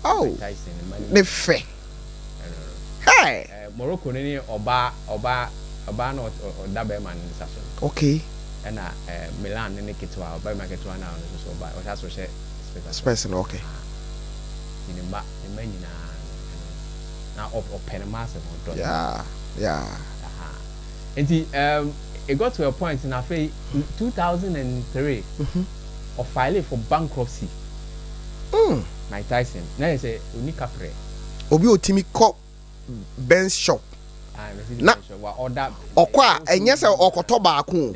Oh. Mike Tyson ne mma no. Ne fɛ. Ɛno no. Hey. Morocco no ne ɔbaa na ɔda bɛrima no nsa so no. Ɛna Milan ne ketewa, ɔbarima ketewa na ɔno nso so ɔba ɔhyɛ aso hyɛ specs. Specs no, okay. Nti ne mma nyinaa no, ɛno no. Na ɔpɛ ne mma asɛm, ɔdɔ ne mma. Aha. Nti it got to a point na afei 2003 ɔfile for bankruptcy. Mike Tyson na yɛ sɛ oni kaprɛ. Obi otimi kɔ Benz shop. Na ɔkɔ a, ɛnyɛ sɛ ɔkɔtɔ baako o.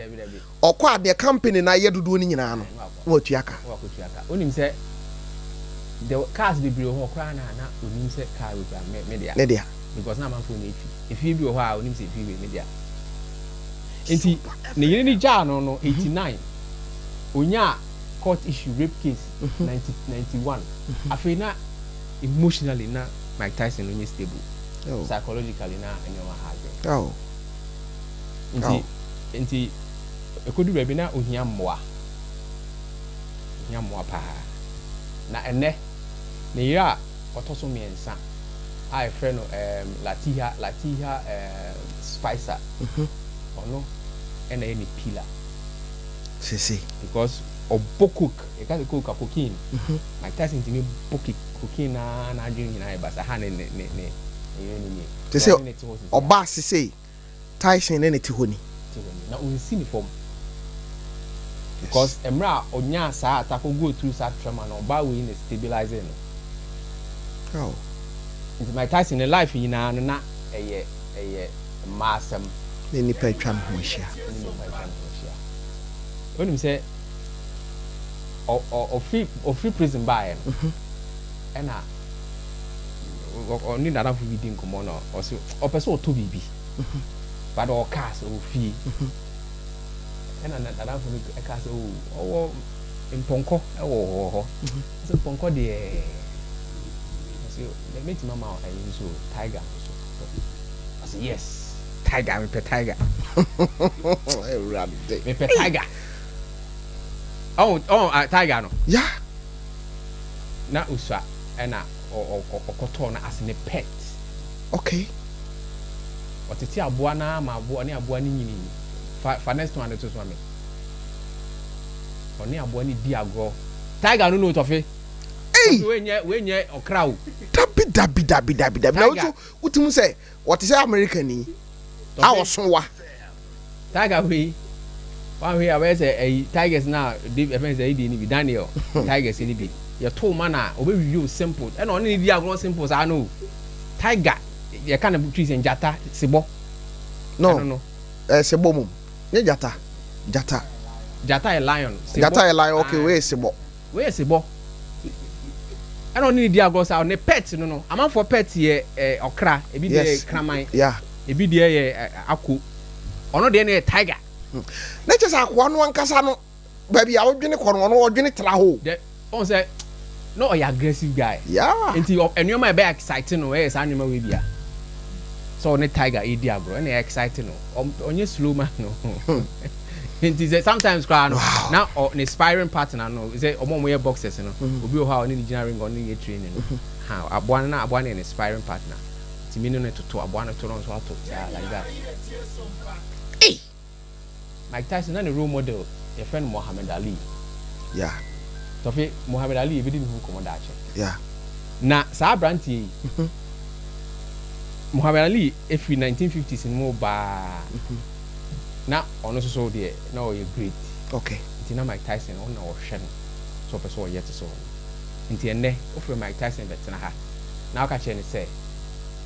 Ɔkɔ a, deɛ company no ayɛ dodoɔ no nyinaa no, na watua ka. Na wakotua ka. Wonim sɛ the cars bebree wɔ hɔ koraa na na onim sɛ car wei koraa me me dea. Ne dea. Because na amanfoɔ na etwi. Efie bi wɔ hɔ a onim sɛ efie wei me dea. Nti ne yere no gyaa no no 89 onyaa court issue rape case 90 91 afei na emotionally na Mike Tyson no nyɛ stable. Oh. Psychologically na nneɛma ha adwene. Oh. Nti nti ekodu baabi na ohia mmoa. Ohia mmoa paa. Na ɛnnɛ, ne yere a ɔtɔ so mmiɛnsa a yɛfrɛ no ɛɛm Latiha Latiha ɛɛm Spicer, ɔno na ɛyɛ ne pillar. Sese. Because ɔbɔ coke, yɛka sɛ coke a cocaine. Mike Tyson tumi bɔ cocaine na n'adwene nyinaa yɛ basa ha ne ne ne ne yere no nie. Te sɛ ɔbaa sesei. Tyson ne ne te hɔ ni. Te hɔ ni. Na ɔnsi ne fam. Because mmerɛ a ɔnyaa saa attack, ɔ go through saa trauma no, ɔbaa wei na stabilize no. Oh. Nti Mike Tyson ne life nyinaa no na ɛyɛ ɛyɛ mmaa asɛm. Ne nnipa atwa ne ho ahyia. Ne nnipa atwa ne ho ahyia. Wonim sɛ ɔ ɔ ɔfiri ɔfiri prison baeɛ no, ɛna ɔne n'adamfo bi di nkɔmmɔ na ɔse ɔpɛ sɛ ɔtɔ biribi but ɔwɔ cars ɔwɔ fie ɛna n'adamfo no ɛka sɛ oh ɔwɔ mpɔnkɔ ɛwɔ wɔ hɔ ɔsɛ mpɔnkɔ deɛ ɔsɛ mɛtumi ama ɛyi nso tiger nso ɔsɛ yes tiger mepɛ tiger mepɛ tiger ɔn ɔn tiger no yeah na osua ɛna ɔkɔtɔɔ no as ne pet. Okay. Ɔtete aboa no ara ma aboa ɔne aboa no nyinii. Fa fa next one no to so ma me. Ɔne aboa no di agorɔ. Tiger no no tɔfe. Ei! Tɔfe wei nyɛ wei nyɛ ɔkra o. Dabi dabi dabi dabi dabi. Na Tiger. wotu wotumi sɛ Wɔte sɛ Amerikani a ɔso wa. Tiger wei wanhwɛ yi a ɔbɛyɛ sɛ ɛyi tigers na David ɛfɛn sɛ ɛyi deɛ ni bi Daniel tigers ni bi yɛtow ma na ɔbɛwiwi o simple ɛna ɔne ne di agorɔ simple saa no tiger yɛka no twi sɛ gyata sebɔ no ɛno no ɛɛ sebɔ mum nye gyata gyata gyata yɛ lion sebɔ gyata yɛ lion okay wei yɛ sebɔ. Wei yɛ sebɔ. Ɛna ɔne ne di agorɔ saa. Ne pet no no, amanfoɔ pet yɛ eh, ɔkra, ebi deɛ yɛ kraman, yeah. ebi deɛ yɛ eh, ako. Ɔno deɛ no yɛ tiger. Hmm. Na kyerɛ sɛ akoa no ankasa no, baabi a wodwene kɔ no, ɔno ɔdwene tra hɔ. Dɛ, ɔn sɛ, na ɔyɛ aggressive guy. Yeah. Nti nneɛma a ɛbɛyɛ excite no, ɛyɛ saa nneɛma wei bia. Sɛ ɔne tiger redi agorɔ, ɛna ɛyɛ excite no. Ɔnyɛ slow man no. Nti sɛ sometimes koraa no, na ɔ ne sparring partner no, sɛ ɔmo a ɔmo yɛ boxers no, obi wɔ hɔ a ɔne no gyina ring a ɔne no yɛ training no, ha aboa no na aboa no yɛ ne sparring partner. Tumi ne no toto, aboa no to no nso ato, saa like that. Ei! Mike Tyson na ne role model yɛfrɛ no Mohammed Ali. Yeah. Tɔfe, Mohammed Ali yɛbɛdi ne ho nkɔmmɔ daakye. Yeah. Na saa aberanteɛ yi, Mohammed Ali firi 1950s no mu baa. Na ɔno nso so deɛ na ɔyɛ great. Okay. Nti na Mike Tyson ɔno na ɔhwɛ no sɛ ɔpɛ sɛ ɔyɛ te sɛ ɔno. Nti ɛnnɛ wofrɛ Mike Tyson bɛtena ha na woka kyerɛ no sɛ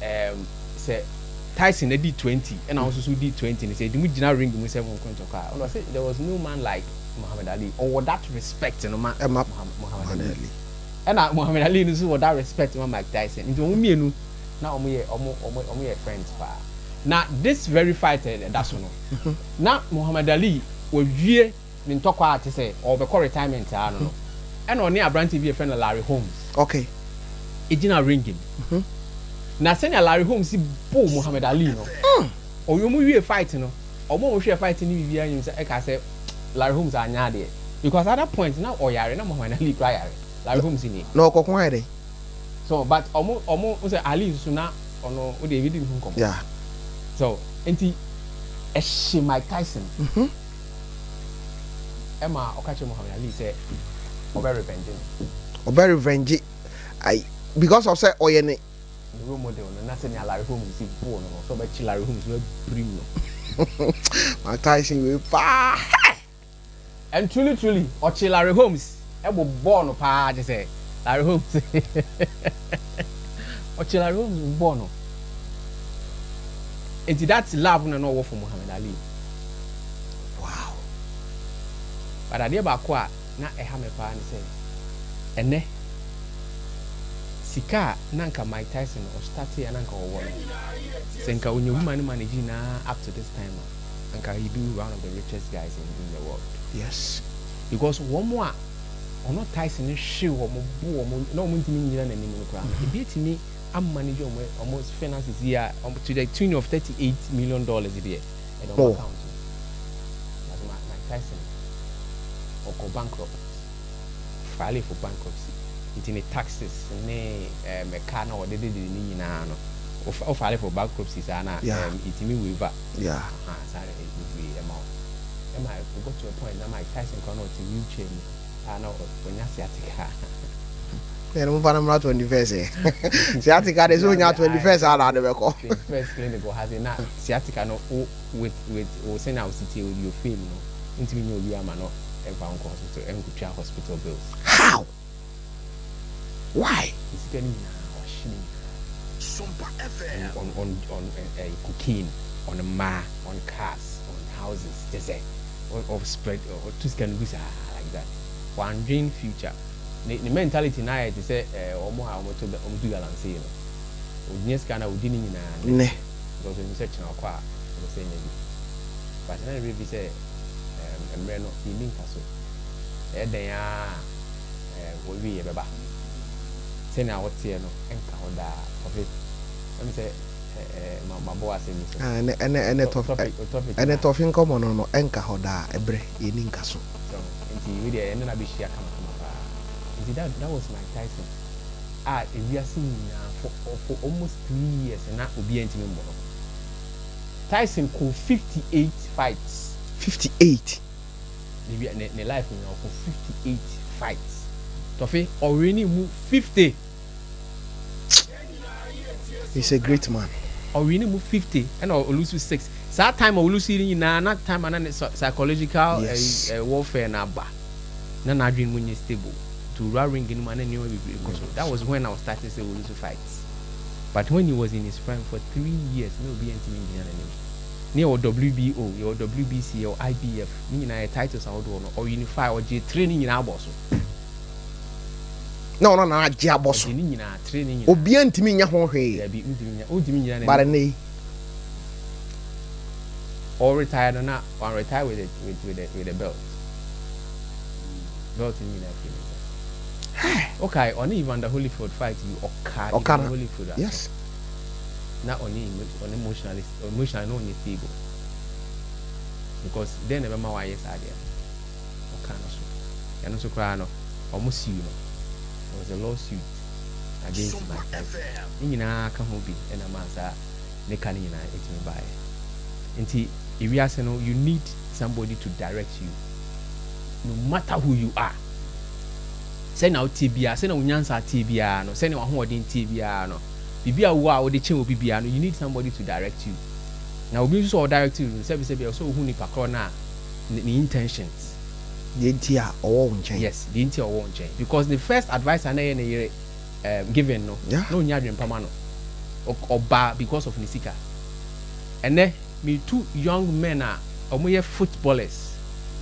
ɛɛm sɛ Tyson adi 20 ɛna wo nso so wodii 20 no sɛ yɛde mo gyina ring mu sɛ monko ntɔkwa a, ɔno ɔse there was no man like Muhammad Ali. Ɔwɔ that respect no ma Ɛma Muhammad Ali. Ɛna Muhammad Ali no nso wɔ that respect ma Mike Tyson. Nti wɔn mmienu na wɔn yɛ wɔn wɔn wɔn yɛ friends paa. Na this very fight a ɛda so no, na Muhammad Ali wawie ne ntɔkwa a te sɛ ɔrebɛkɔ retirement ara no no, ɛna ɔne aberanteɛ bi a yɛfrɛ no Larry Holmes Okay. gyina ring mu. Na sɛnea Larry Holmes si boo Muhammad Ali no, ɔyɛ wɔn wie fight no, wɔn a wɔhwɛɛ fight no biribiara nim sɛ ɛka sɛ Larry Holmes anyɛ adeɛ because at that point na ɔyare, na Muhammad Ali koraa yare. Larry Holmes nie. Na ɔkɔko ayɛ dɛn? So but ɔmo ɔmo n sɛ Ali nso na ɔno o deɛ ebi di ne ho nkɔmɔ. Yeah. So nti ɛhye Mike Tyson. Mm-hmm. Ɛma ɔka kyerɛ Muhammad Ali sɛ ɔbɛ revenge no. Ɔbɛ revenge ayi because of sɛ ɔyɛ ne. Ne role model no na sɛnea Larry Holmes si boo no no sɛ ɔbɛkye Larry Holmes no abirim no. Mike Tyson wei paa. And truly truly ɔkye Larry Holmes bobɔɔ no paa kyesɛ Larry Holmes ɔkye Larry Holmes bobɔɔ no. Nti that love na na ɔwɔ for Muhammad Ali. But adeɛ baako a na ɛha me paa ne sɛ, ɛnɛ sika a na nka Mike Tyson ɔstartee a na nka ɔwɔ no, sɛ nka ɔnya obi ma no manage nyinaa up to this time a, anka he be one of the richest guys in the world. Because wɔn a ɔno Tyson no hwe wɔn bo wɔn na wɔn ntumi nnyina n'anim no koraa no, ebi atumi amanage wɔn finances yi a to the tune of $38 million deɛ ɛda wɔn account mu. But Mike Tyson ɔkɔ bankrupt, file for bankruptcy, nti ne taxes ne ɛka na ɔde dede ne nyinaa no, o file for bankruptcy saa na ɛtumi waiver. Saa na bebree ɛma wo, ɛma it got to a point na Mike Tyson koraa na ɔte wheelchair mu a na ɔnya sciatica. Ɛna mo fa no mmra 21st ɛ sciatica de sɛ onya 21st a na ade bɛkɔ. 21st clinic wɔ ha sɛ na sciatica no wo with wo sɛnea wo si tie with your fame no, ntumi nye obi ama no ɛmfa nkɔ hospital, ɛnkotwa hospital bills. How? Why? Ne sika no nyinaa wahye ne nyinaa on cocaine, on mmaa, on cars, on houses, kyɛ sɛ ɔ spread ɔtu sika no gu saa like that. Wandwen future. Ne mentality na ayɛ te sɛ wɔn a wɔn tu galamsey no, onyɛ sika na odi ne nyinaa ne because onim sɛ kyena ɔkɔ a ɔbɛsɛ nya bi, but na ne werɛ fi sɛ mmerɛ no yɛnni nka so. Ɛyɛ dɛn a wɔwie yɛ bɛba sɛnea wɔteɛ no ɛnka hɔ daa. Tɔfe ɛm sɛ mabɔ asɛm yi so. Ah, ɛnɛ ɛnɛ tɔfe nkɔmɔ no ɛnka hɔ daa, ɛbrɛ yɛnni nka so. So nti wei deɛ ɛne na bɛhyia kamakama paa. Nti that was Mike Tyson a ewiase nyinaa for almost 3 years na obiara ntumi mbɔ no. Tyson kɔ 58 fights. 58? Ne life nyinaa ɔkɔ 58 fights. Tɔfe, ɔwere ne mu 50. He's a great man. Ɔwere ne mu 50 ɛna ɔlose six. Saa time a ɔlose yi nyinaa na time a na ne psychological warfare na aba na n'adwene mu nyɛ stable to wura ring no mu a na nneɛma bebree kɔ so. That was when I was starting say ɔlose fights, but when he was in his prime for 3 years na obi ntumi ngyina n'anim. Ne yɛwɔ WBO, yɛwɔ WBC, yɛwɔ IBF, ne nyinaa yɛ titles ahodoɔ no, ɔunify, ɔgye three ne nyinaa bɔ so. Na ɔno na agye abɔ so. Ɔgye ne nyinaa, three ne nyinaa. Obiara ntumi nya ho hwee. Dabi, ntumi nya, ntumi nyina n'anim. Bare ne yi. Ɔ retire no na ɔn retire with the belt ne nyinaa fi ne nsa. Okay, ɔne Evander Holyfield fight bi, ɔka Ɔka Evander no. Holyfield aso. Na ɔne emotionally na ɔnyɛ stable because then na ɛbɛma wayɛ saa deɛ no, ɔka no so. Ɛno nso koraa no, ɔmo sue no. There was a lawsuit against Mike Tyson. Ne nyinaa ka ho bi ɛna maa saa ne ka ne nyinaa ɛtumi baeɛ. Nti ewiase no, you need somebody to direct you no matter who you are. Sɛnea wotie biara, sɛnea wo nyansa tie biara no, sɛnea w'ahoɔden tie biara no, biribi a wo a wode kyɛn obi biara no, you need somebody to direct you. Na obi nso sɛ ɔdirect you no, sɛbi sɛbi, ɛwɔ sɛ ohu nipa korɔ no a ne intentions. Deɛ nti a ɔwɔ wo nkyɛn. Yes, deɛ nti a ɔwɔ wo nkyɛn, because the first adviser na yɛ ne yere given no na onya adwempama no, ɔbaa because of ne sika. Ɛnɛ metu young men a wɔyɛ footballers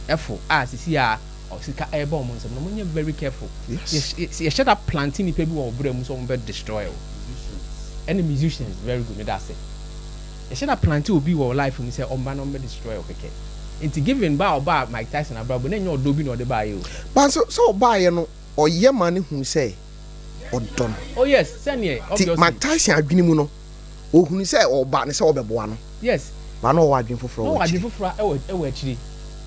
ɛfo a sisi a sika ɛbɔ wɔn nsam na wɔnyɛ very careful. Yɛhyɛ da plant nipa bi wɔ ɔbrɛ mu sɛ wɔn bɛ destroy o. Ɛne musicians, very good, meda ase. Yɛhyɛ da plant obi wɔ life mu sɛ ɔmba na ɔmbɛ destroy o kɛkɛ. Nti given ba ɔba Mike Tyson abrabɔ na nyɛ ɔdɔ bi na ɔde ba yɛ o. But sɛ ɔbaayɛ no, ɔyɛ ma ne hu sɛ ɔdɔ no. Oh yes, sɛneɛ Ti obviously. Mike Tyson adwene mu no, ohunu sɛ ɔba ne sɛ ɔbɛboa no. Ba na ɔwɔ adwene foforɔ na wɔ ɔwɔ adwene akyire. Foforɔ ɛwɔ akyire.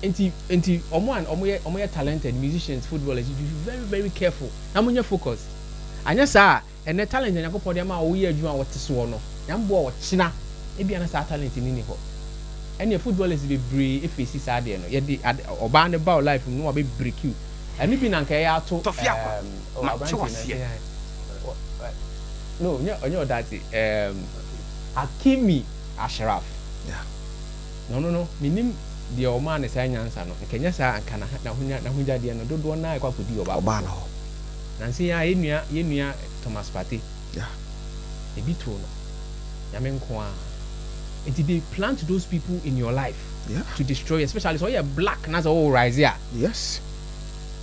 Nti ɔmo a ɔmo yɛ talented musicians, footballers, you be very very careful na mo nyɛ focus. Anyɛ saa, ɛnɛ talent a Nyankopɔn de ama a wɔyɛ adwuma a wɔte soɔ no, nyamboa ɔkyena ebi ana saa talent ni ni hɔ. Ɛnna footballers bebree efesi saa adeɛ no, yɛde ade ɔbaa ne ba o life mu na wabɛ break you. Ɛno bi na nka ɛyɛ ato Tɔfi akwa. Ɔ Ma te aberanteɛ na waseɛ. ɛsɛ no nyɛ ɔnyɛ ɔdaate Hakimi Ashraf. Na ɔno no, menim deɛ ɔmaa ne saa nyansa no. Nkɛnyɛ saa anka n'ahogyadeɛ no dodoɔ naa ɛkɔ akɔdi ɔbaa. Ɔbaa no hɔ. Nansi ya yɛnua Thomas Partey, ebi too no, Nyame nko a. Nti they plant those people in your life to destroy you, especially sɛ ɔyɛ black na sɛ ɔwɔ rise a.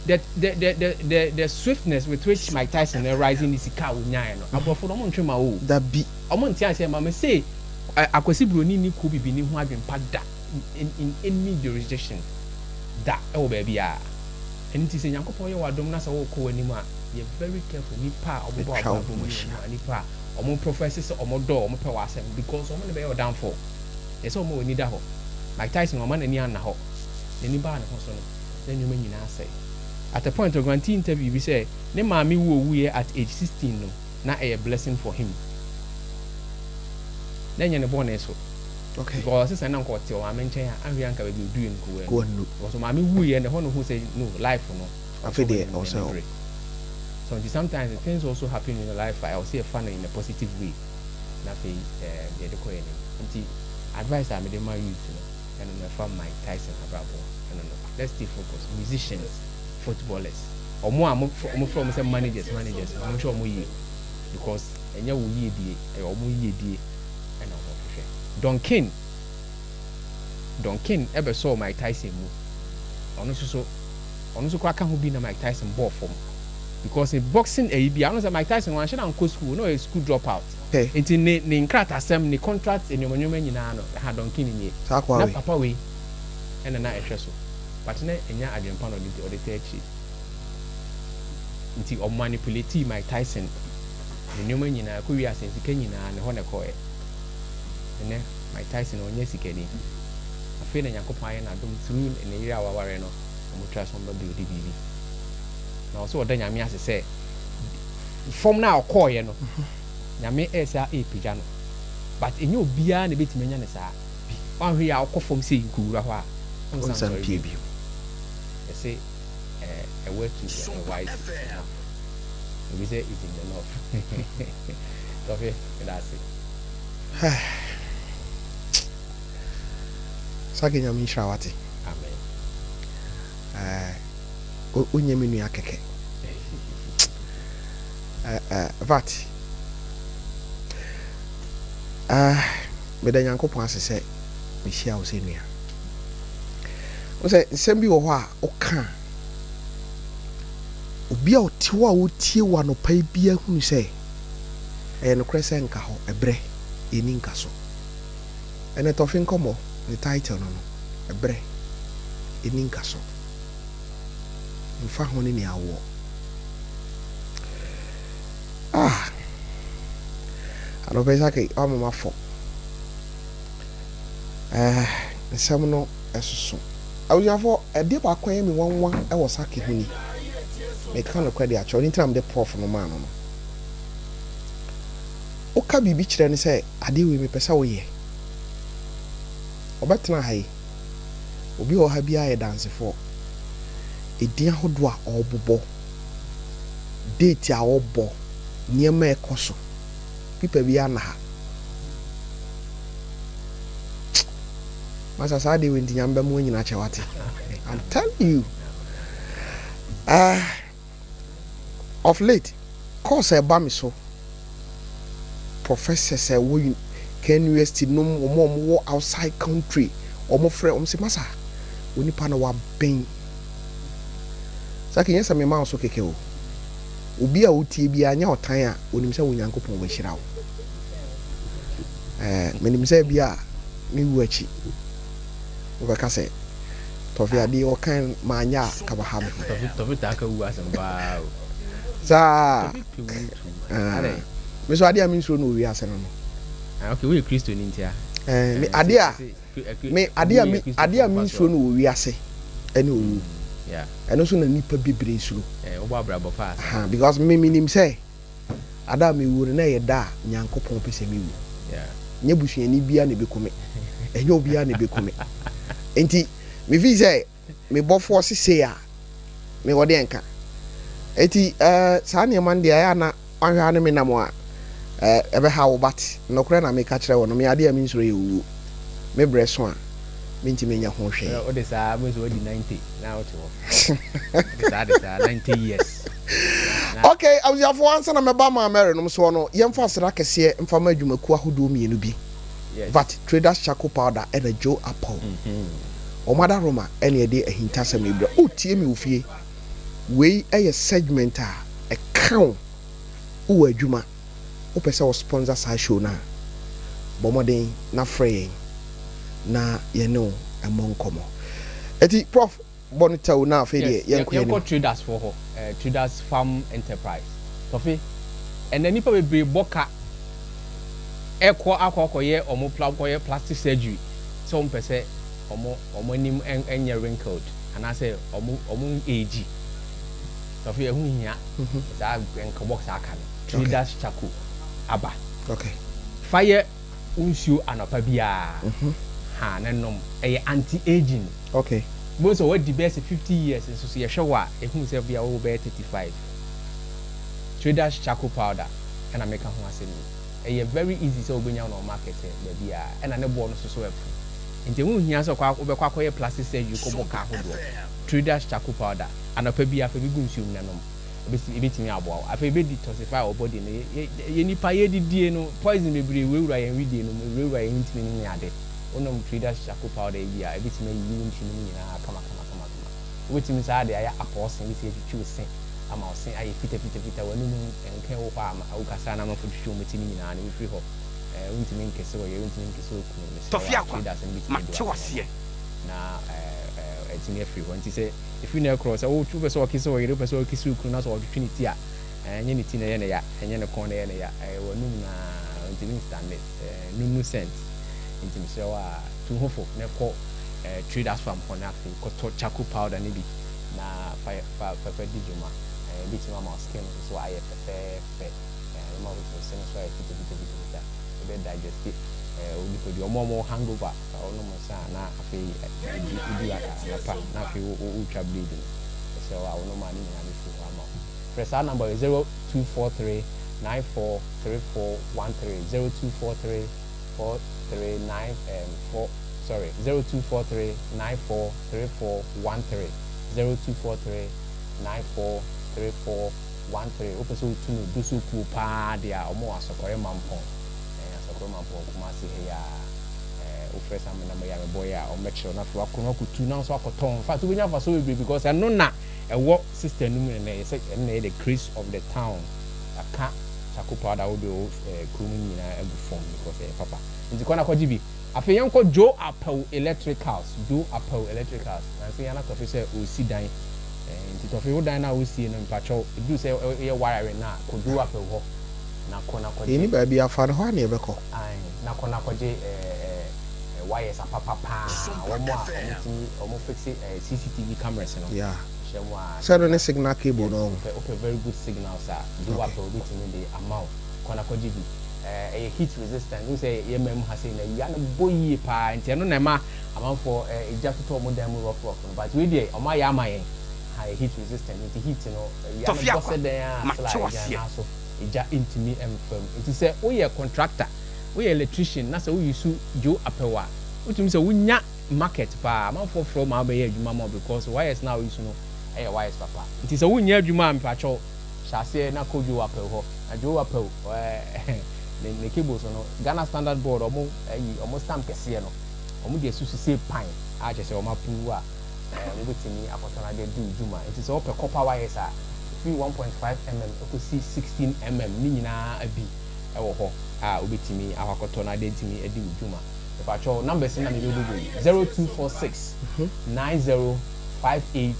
The the the the the the swiftness with which Mike Tyson rise ne sika a onyaeɛ no, aborɔfo no ɔmo ntwe ma o. Dabi. Ɔmo nte aseɛ ma me se Akwasi Broni ne kuo bibini ho adwempa da in in any jurisdiction da ɛwɔ baabiara. Ɛno nti sɛ Nyankopɔn yɛ wo adom na sɛ worekɔ w'anim a, yɛ very careful nnipa a wɔbɛbɔ Atwa wo abrabɔ ho mu ahyia. ne nnipa a wɔn profess sɛ wɔn dɔ wo, wɔn pɛ w'asɛm because wɔn na bɛyɛ wo downfall. Ɛsɛ sɛ wɔma w'ani da hɔ. Mike Tyson wamma n'ani anna hɔ. N'ani baa ne ho so no, na nneɛma nyinaa asɛe. At a point ɔgrantee interview bi sɛ ne maame wu a owuiɛ at age 16 no, na ɛyɛ blessing for him. Na ɛnyɛ ne bɔne so. Because ɔse sɛ na nka ɔte ɔmaame nkyɛn a, anhwɛ anka baabi oduiɛ no nka wannu. Because ɔmaame wuiɛ no, ɛhɔ na ohuu sɛ no, life no, Afei deɛ ɛwɔ sɛ ɔ. So nti sometimes things also happen in your life a ɛwɔ sɛ yɛfa no in a positive way na afei ɛɛm yɛde kɔ yɛn anim. Nti advice a mede ma youth no ɛno no ɛfa Mike Tyson abrabɔ ɛno no let's stay focused, musicians, footballers, ɔmo a mo ɔmo frɛ ɔmo sɛ managers managers no ɔmo nhwɛ ɔmo yie because ɛnyɛ wo yiedie ɛyɛ ɔmo yiedie ɛna ɔmo hwehwɛ. Don King Don King ɛbɛsɔɔ Mike Tyson mu ɔno nso so ɔno nso koraa ka ho bi na Mike Tyson bɔɔ fam because ne boxing ayi bi a ɔno sɛ Mike Tyson wanhyɛ da ankɔ school na ɔyɛ school drop out nti ne ne nkratasɛm ne contract nneɛma nneɛma nyinaa no ha Don King nie Saa akoa na wei. papa wei ɛna na ɛhwɛ so but na ɛnyɛ adwempa na ɔde ɔde taa akyire nti ɔmanipulatee Mike Tyson ne nneɛma nyinaa kɔ wie ase sika nyinaa ne hɔ na ɛkɔɛ ɛnɛ Mike Tyson ɔnyɛ sikani afei na Nyankopɔn ayɛ n'adom through ne yere a waware no ɔmo try sɛ ɔmo bɛ build biribi na ɔsɛ ɔda Nyame ase sɛ fam no a ɔkɔɔyɛ no Nyame ɛsɛ a ɛɛpagya no but ɛnyɛ obiara na ɛbɛtumi anya ne saa wanhwɛ yi a ɔkɔ fam sɛ nkowura hɔ a ɔnsan Ɔnsan sɔre pie bio bio. Yɛse a word to a wise is enough. Obi sɛ is in the north. Tɔfe, meda ase. Sake Nyame nhyira wo ate. Amen. Eh, wonyɛ me nua kɛkɛ. Eh, eh, vat. Eh, meda Nyankopɔn ase sɛ mehyia wo sɛ nua. Wo sɛ nsɛm bi wɔ hɔ a woka a, obi a ɔte hɔ a ɔtie wo anɔpa yi biara hunu sɛ ɛyɛ nokorɛ sɛ nka hɔ ɛberɛ ɛnni nka so. Ɛnɛ Tɔfe Nkɔmmɔ ne title no no, Ɛberɛ Ɛnni Nka So. Mfa ho ne nea wowɔ. Ah! Anɔpa yi Sake, woama mafɔ. Eh, nsɛm no ɛsoso. Abusuafoɔ, adeɛ baako a ɛyɛ me nwanwa wɔ Sake ho ni. Meka nokorɛ de akyerɛ wo, ɛno nti na mede prof no maa no no. Woka biribi kyerɛ no sɛ, adeɛ wei mepɛ sɛ woyɛ. Ɔbɛtena ha yi, obi a ɔwɔ ha biara yɛ dansefoɔ. Edin ahodoɔ a ɔrebobɔ, date a ɔrebɔ, nneɛma a ɛkɔ so, pipa biara nna ha. Masa saa adeɛ wei nti Nyame bɛma wanyini akyɛ wate. I'm telling you. Of late, course a ɛba me so, professors a ɛwɔ KNUST nom, wɔn a wɔwɔ outside country, wɔn frɛ, wɔn se masa, onipa no waben. Saki nyɛ sɛ mema wo so kɛkɛ o. Obi a wotie biara nyɛ ɔtan a onim sɛ Onyankopɔn wahyira wo. Ɛɛ, menim sɛ bi a me wu akyi wobɛka sɛ Tɔfe adeɛ ɔkan manyɛ a ka baha me ho. Tɔfe taa ka wu asɛm paa o. Saa. Tɔfe pɛ wu too much. Ah. Adɛn? Me so adeɛ a mensuro no wɔ wiase no no. Ah, okay, woyɛ Kristoni nti a. Ɛɛ, me adeɛ a me adeɛ a me adeɛ a mensuro no wɔ wiase ɛne owuo. Yeah. Ɛno nso na nipa bebree suro. Eh, wobɔ abrabɔ pa asa. Aha, because me menim sɛ ada a mewu no na ɛyɛ da a Nyankopɔn pɛ sɛ mewu. Nyɛ busuani biara na ɛbɛku me. Ɛnyɛ obiara na ɛbɛku me. Nti mefii sɛ me bɔfoɔ se sei a mewɔ deɛ nka. Nti eh, saa nneɛma no deɛ ɛyɛ a na wanhwɛ a ne me nam a eh, ɛbɛha wo but nokorɛ na meka kyerɛ wo no me adeɛ a mensuro yɛ owuo. Me berɛ so a mentumi nyɛ ho hwee. Wode saa bɛsɛ wadi 90 na wote hɔ. Wode saa de saa 90 years. Ok, abusuafoɔ ansa na mɛba Maa Mary nom soɔ no, yɛmfa aseda kɛseɛ mfa ma adwumakuo ahodoɔ mmienu bi. Vat Traders Charcoal Powder ɛna Joe Apple. Wɔn adaworoma ɛna yɛde ahintasɛm yi brɛ. Wotie me wɔ fie. Wei ɛyɛ segment a ɛka wo. Wowɔ adwuma, wopɛ sɛ wo sponsor saa show no a, bɔ mmɔden na frɛ yɛn na yɛne wo mmɔ nkɔmmɔ. Eti Prof bɔ no tɛw na afei deɛ Yes, yɛnkɔ yɛn yɛnkɔ anim. Traders foɔ hɔ, eh, Traders Farm Enterprise. Tɔfe, ɛnɛ nnipa bebree bɔ ka ɛkɔ akɔ akɔyɛ ɔmo pla kɔyɛ plastic surgery sɛ ɔmo pɛ sɛ ɔmo anim ɛnyɛ wrinkled anaasɛ ɔmo age. Tɔfe, ɛho hia saa nkɔbɔ saa ka no. Traders Charcoal aba. Fa yɛ nsuo anɔpa biara ha ne nom, ɛyɛ anti aging. Bo sɛ wadi bɛyɛ sɛ 50 years nso so, yɛhwɛ wɔ a ɛhu sɛ bia wɔwɔ bɛyɛ 35. Traders Charcoal Powder ɛna meka ho asɛm yi. Ɛyɛ very easy sɛ wobɛnya no wɔ market baabi a, ɛna ne boɔ no nso so ɛfo, nti ɛho hia sɛ wobɛkɔ akɔyɛ plastic surgery kɔbɔ ka ahodoɔ. Traders Charcoal Powder, anɔpa bi afa bi gu nsuom na nom, ebɛtumi aboa wo. Afei ebe detoxify wɔ body no. Yɛ nipa yɛdidie no, poison bebree wurawura yɛn widie no mu, wurawura yɛn ntini no ne ade. Wonom Traders Charcoal Powder yi bi a, ebɛtumi ayiyi wo ntini mu nyinaa kama kama kama kama. Wobɛtumi saa de ayɛ apɔɔsen bi sɛ yɛtwitwi wo se ama wo se ayɛ fita fita fita. W'anum nka wɔ hɔ a wokasa na amanfo twitwi wɔn ti no nyinaa no wofiri hɔ. Wontumi nkese wɔ yere, wontumi nkese wɔ kunu. Mesrɛ wo a, Traders no bɛtumi adi w'asɛm na ɛtumi afiri hɔ. Nti sɛ ɛfiri no ɛkorɔ sɛ wopɛ sɛ ɔkese wɔ yere, wopɛ sɛ ɔkese wo kunu na sɛ ɔtwitwi ne ti a, ɛnyɛ ne ti na ɛyɛ ne ya, ɛnyɛ ne kɔn na ɛyɛ ne ya, ɛyɛ w'anum na ntumi nstand nunu scent. Nti mesrɛ wo a, tu ho fo na kɔ Traders Farm hɔ na afei kɔtɔ charcoal powder no bi na fa fa fa fa di dwuma. Ebɛtumi ama wo skin nso so ayɛ fɛfɛɛfɛ, ɛma wo se no so ayɛ fitafitafitafita. Ɛbɛ digest wo nipadua. Ɔmo a ɔmo hangover, ɔnom nsa a na afei edu edu anɔpa na afei wo wotwa blade no, ɛsɛ wo a wonom a ne nyinaa bɛfiri hɔ ama wo. Frɛ saa number yi: 0243943413, 0243439 4, sorry, 0243943413, 0243943413. Wopɛ sɛ wotu no do so kuo paa deɛ a, ɔmo wɔ Asɔkɔre Mampɔn, Asɔkɔre Mampɔn, Kumase ha yi a, wofrɛ saa number yi a mebɔ yi a, ɔmo bɛkyerɛw na afei wakɔ no akɔtu na nso akɔtɔn. In fact, wobɛnya mfasoɔ bebree because ɛno na ɛwɔ system no mu na ɛyɛ sɛ ɛno na ɛyɛ the craze of the town. Aka charcoal powder wode wɔ kurom nyinaa agu fam because ɛyɛ papa. Nti kɔ na kɔgye bi. Afei yɛnkɔ Joe Apɛw Electricals. Joe Apɛw Electricals, nansi yɛn atɔfe sɛ ɔresi dan, nti tɔfe wo dan no a wosie no, mpakyɛw, ɛduru sɛ ɛyɛ wiring na kɔ Joe Apɛw hɔ na kɔ na kɔgye. Yɛni baabi afa no hɔ a ne yɛbɛkɔ. Ae, na kɔ na kɔgye wires apapa paa, wɔn a wɔn tumi wɔn fix CCTV cameras no. Hyɛ mu a. Sɛ no ne signal cable no. Wopɛ very good signals a, Joe Apɛw obetumi de ama wo. Kɔ na kɔgye bi. Ɛyɛ heat resistant n sɛ yɛ mmaa mu ha sei na awia no bɔ yie paa, nti ɛno na ɛma amanfoɔ egya totɔ wɔn dan mu rough rough no, but wei deɛ wɔn ayɛ ama yɛn ha, yɛ heat resistant, nti heat no, awia no bɔ sɛ dɛn a, sla egya naa so egya ntumi mfam. Nti sɛ woyɛ contractor, woyɛ electrician na sɛ woyi so Joe Apɛw a, wotumi sɛ wonya market paa. Amanfoɔ frɛ wo ma wobɛyɛ adwuma ma wo because wires na woyi so no ɛyɛ wires papa. Nti sɛ wonyɛ adwuma a, mpakyɛw, hyɛ aseɛ na kɔ Joe Apɛw hɔ. Na Joe Apɛw ne cables no, Ghana Standard Board ɔmo ayi ɔmo stamp kɛseɛ no, ɔmo de asusu sɛ pan a kyerɛ sɛ ɔmo approve a wobɛtumi akɔtɔ no ade adi wo dwuma. Nti sɛ wopɛ copper wires a ɛfiri 1.5 mm ɛkɔsi 16 mm ne nyinaa bi ɛwɔ hɔ a, wobɛtumi akɔ akɔtɔ no ade atumi adi wo dwuma. Mepakyɛw, numbers na mebɛbobɔ yi: 0246 9058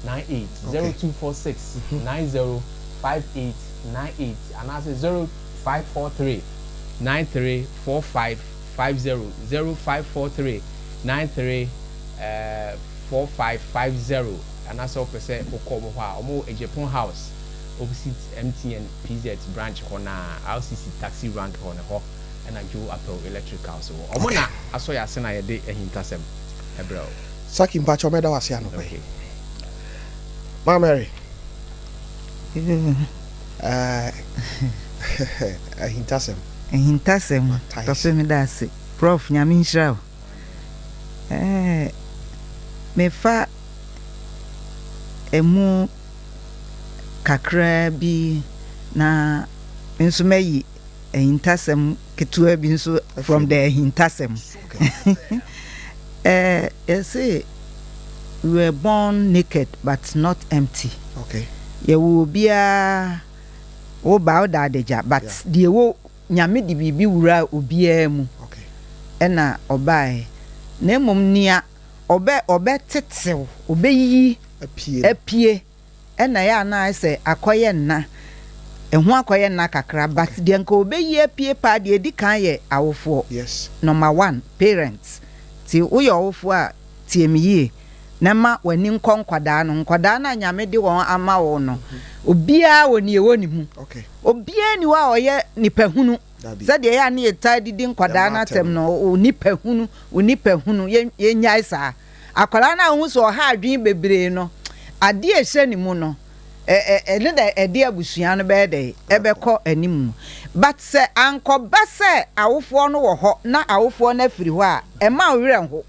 98, 0246 9058 98, anaasɛ 0543 9345 50, 0543 93 4550. Anaasɛ wopɛ sɛ wokɔ ɔmo hɔ a, ɔmo wɔ Agyepong House, opposite MTN PZ branch hɔ na RCC taxi rank hɔ ne hɔ ɛna Joe Apɛw Electricals wɔ. Ɔmo na asɔ yɛ ase na yɛde ahintasɛm ɛbrɛ o. Saki, mpakyɛw, mɛda wo ase anɔpa yi. Ma Mary, ahintasɛm. Ahintasɛm. Tɔfe, meda ase. Prof, Nyame nhyira wo. Mefa emu kakraa bi na nso mɛyi. ahintasɛm ketewa bi nso from the ahintasɛm. Eh, yɛse we were born naked but not empty. Yɛwɔ obiara wo ba wo da adagya but deɛ ɛwɔ Nyame de biribi wuraa obiara mu ɛna ɔbaeɛ na mmom nea ɔbɛ ɔbɛtetew ɔbɛyi apue ɛna ɛyɛ a na ayɛ sɛ akɔyɛ nna, ɛho akɔyɛ nna kakra but deɛ nka ɔbɛyi apue paa deɛ ɛdi kan yɛ awofoɔ, number one parents, nti woyɛ ɔwofoɔ a tie me yie na ma w'ani nkɔ nkwadaa no ho, nkwadaa no a Nyame de wɔn ama wo no obiara wɔ nea ɛwɔ ne mu, obiara nni hɔ a ɔyɛ nipa hunu sɛdeɛ ɛyɛ a ne yɛtaa didi nkwadaa no atɛm no, onipa hunu, onipa hunu, yɛnnyae saa. Akwadaa no a wohu sɛ ɔha adwene bebree no, adeɛ a ɛhyɛ ne mu no, ɛno na ɛde abusua no bɛyɛ dɛn? Ɛbɛkɔ anim. But sɛ ankɔba sɛ awofoɔ no wɔ hɔ na awofoɔ no afiri hɔ a, ɛmma wo werɛ nho.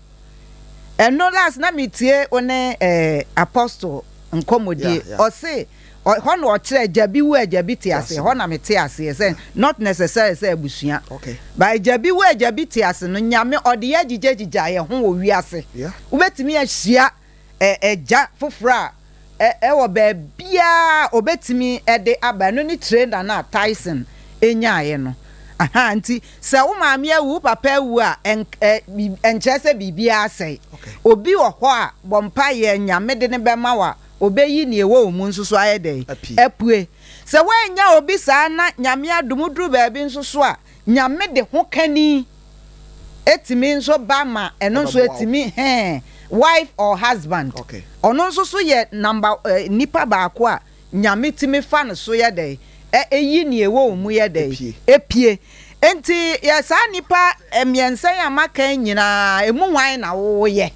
Ɛno last na metie wo ne eh, Apostle nkɔmmɔdie. Ɔse Hɔ na ɔkyerɛ agya bi wu a agya bi te ase. Ɛhɔ na mete aseɛ sɛ not necessarily sɛ abusua. But agya bi wu a agya bi te ase no, Nyame ɔde yɛ agyigyaagyigya yɛ ho wɔ wiase. Wobɛtumi ahyia agya foforɔ a ɛwɔ baabiara a ɔbɛtumi de aba. Ɛno ne trainer no a Tyson nyaeɛ no. Ahaa, nti sɛ wo maame awu, wo papa awu a, ɛnkyerɛ sɛ biribiara asɛe. Obi wɔ hɔ a, bɔ mpaeɛ, Nyame de no bɛma wo a, Obeyi nea ɛwɔ wo mu nso so ayɛ dɛn? Apue. Sɛ woannya obi saa na Nyame adom woduru baabi nso so a, Nyame de ho kani tumi nso ba ma ɛno nso ɛtumi hɛn, wife or husband. Ɔno nso so yɛ number nipa baako a Nyame tumi fa no so yɛ dɛn? Ɛ yi nea ɛwɔ wo mu yɛ dɛn? Epue. Enti yɛ saa nnipa mmiɛnsa yi a maka yi nyinaa, emu hwan na woyɛ?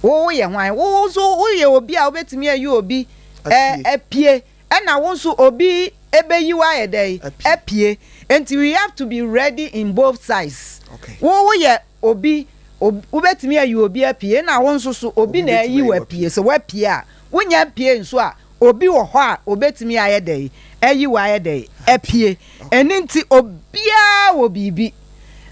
Woyɛ hwan? Wo nso woyɛ obi a wobɛtumi ayi obi apue, ɛna wo nso obi bɛyi wo ayɛ dɛn? Apue. Enti we have to be ready in both sides. Wo woyɛ obi, wobɛtumi ayi obi apue, ɛna wo nso so obi na ayi wo apue. Sɛ woapue a, wonya mpue nso a, Obi wɔ hɔ a obetumi ayɛ dɛn ayi wo ayɛ dɛn apue? Ɛno nti obiara wɔ biribi,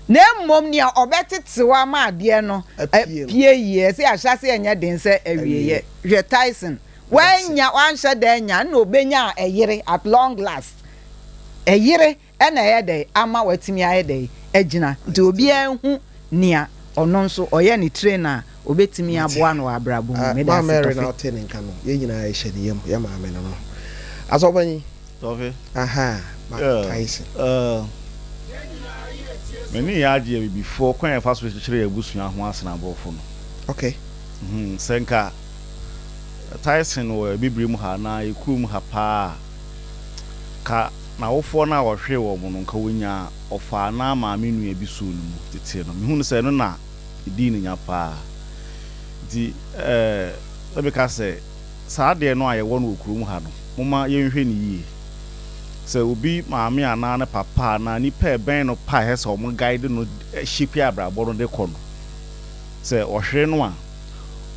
na mmom nea ɔbɛtetew ama adeɛ no apue yie. Ɛsɛ ahyɛaseɛ nyɛ den sɛ awieɛ. Hwɛ Tyson, wannya, wanhyɛ da annya, ɛna obenyaa ɛyere at long last. Ɛyere Ɛna ɛyɛ dɛn ama watumi ayɛ dɛn agyina? Nti obiara nhu nea ɔno nso ɔyɛ ne trainer a obetumi aboa no wɔ abrabɔ mu. Meda Maa ase Mary na Tɔfe. ɔte ne nka no, yɛn nyinaa yɛhyɛ ne yam, yɛ maame no no. Asɔpanyin. Tɔfe. Ahaa, ma Yeah, Tyson. uh, M'ani yɛ agye abibifoɔ kwan a yɛfa so kyekyere yɛn abusua ho asene aborɔfo no. Okay. Mhm, sɛ nka Tyson wɔ abibire mu ha anaa yɛ kurom ha paa a, ka N'awofoɔ no a wɔhwee wɔn no, nka wɔnyaa ɔfa anaa maame nua bi soo no mu tetee no. Mehu no sɛ ɛno na ɛdii no nya pa ara. Nti eh, na meka sɛ, saa adeɛ no a yɛwɔ no wɔ kurom ha no, momma yɛnhwɛ no yie. Sɛ obi maame anaa ne papa anaa nipa a ɛbɛn no pa a ɛsɛ sɛ wɔn guide no shape abrabɔ no de kɔ no, sɛ wɔhwere no a,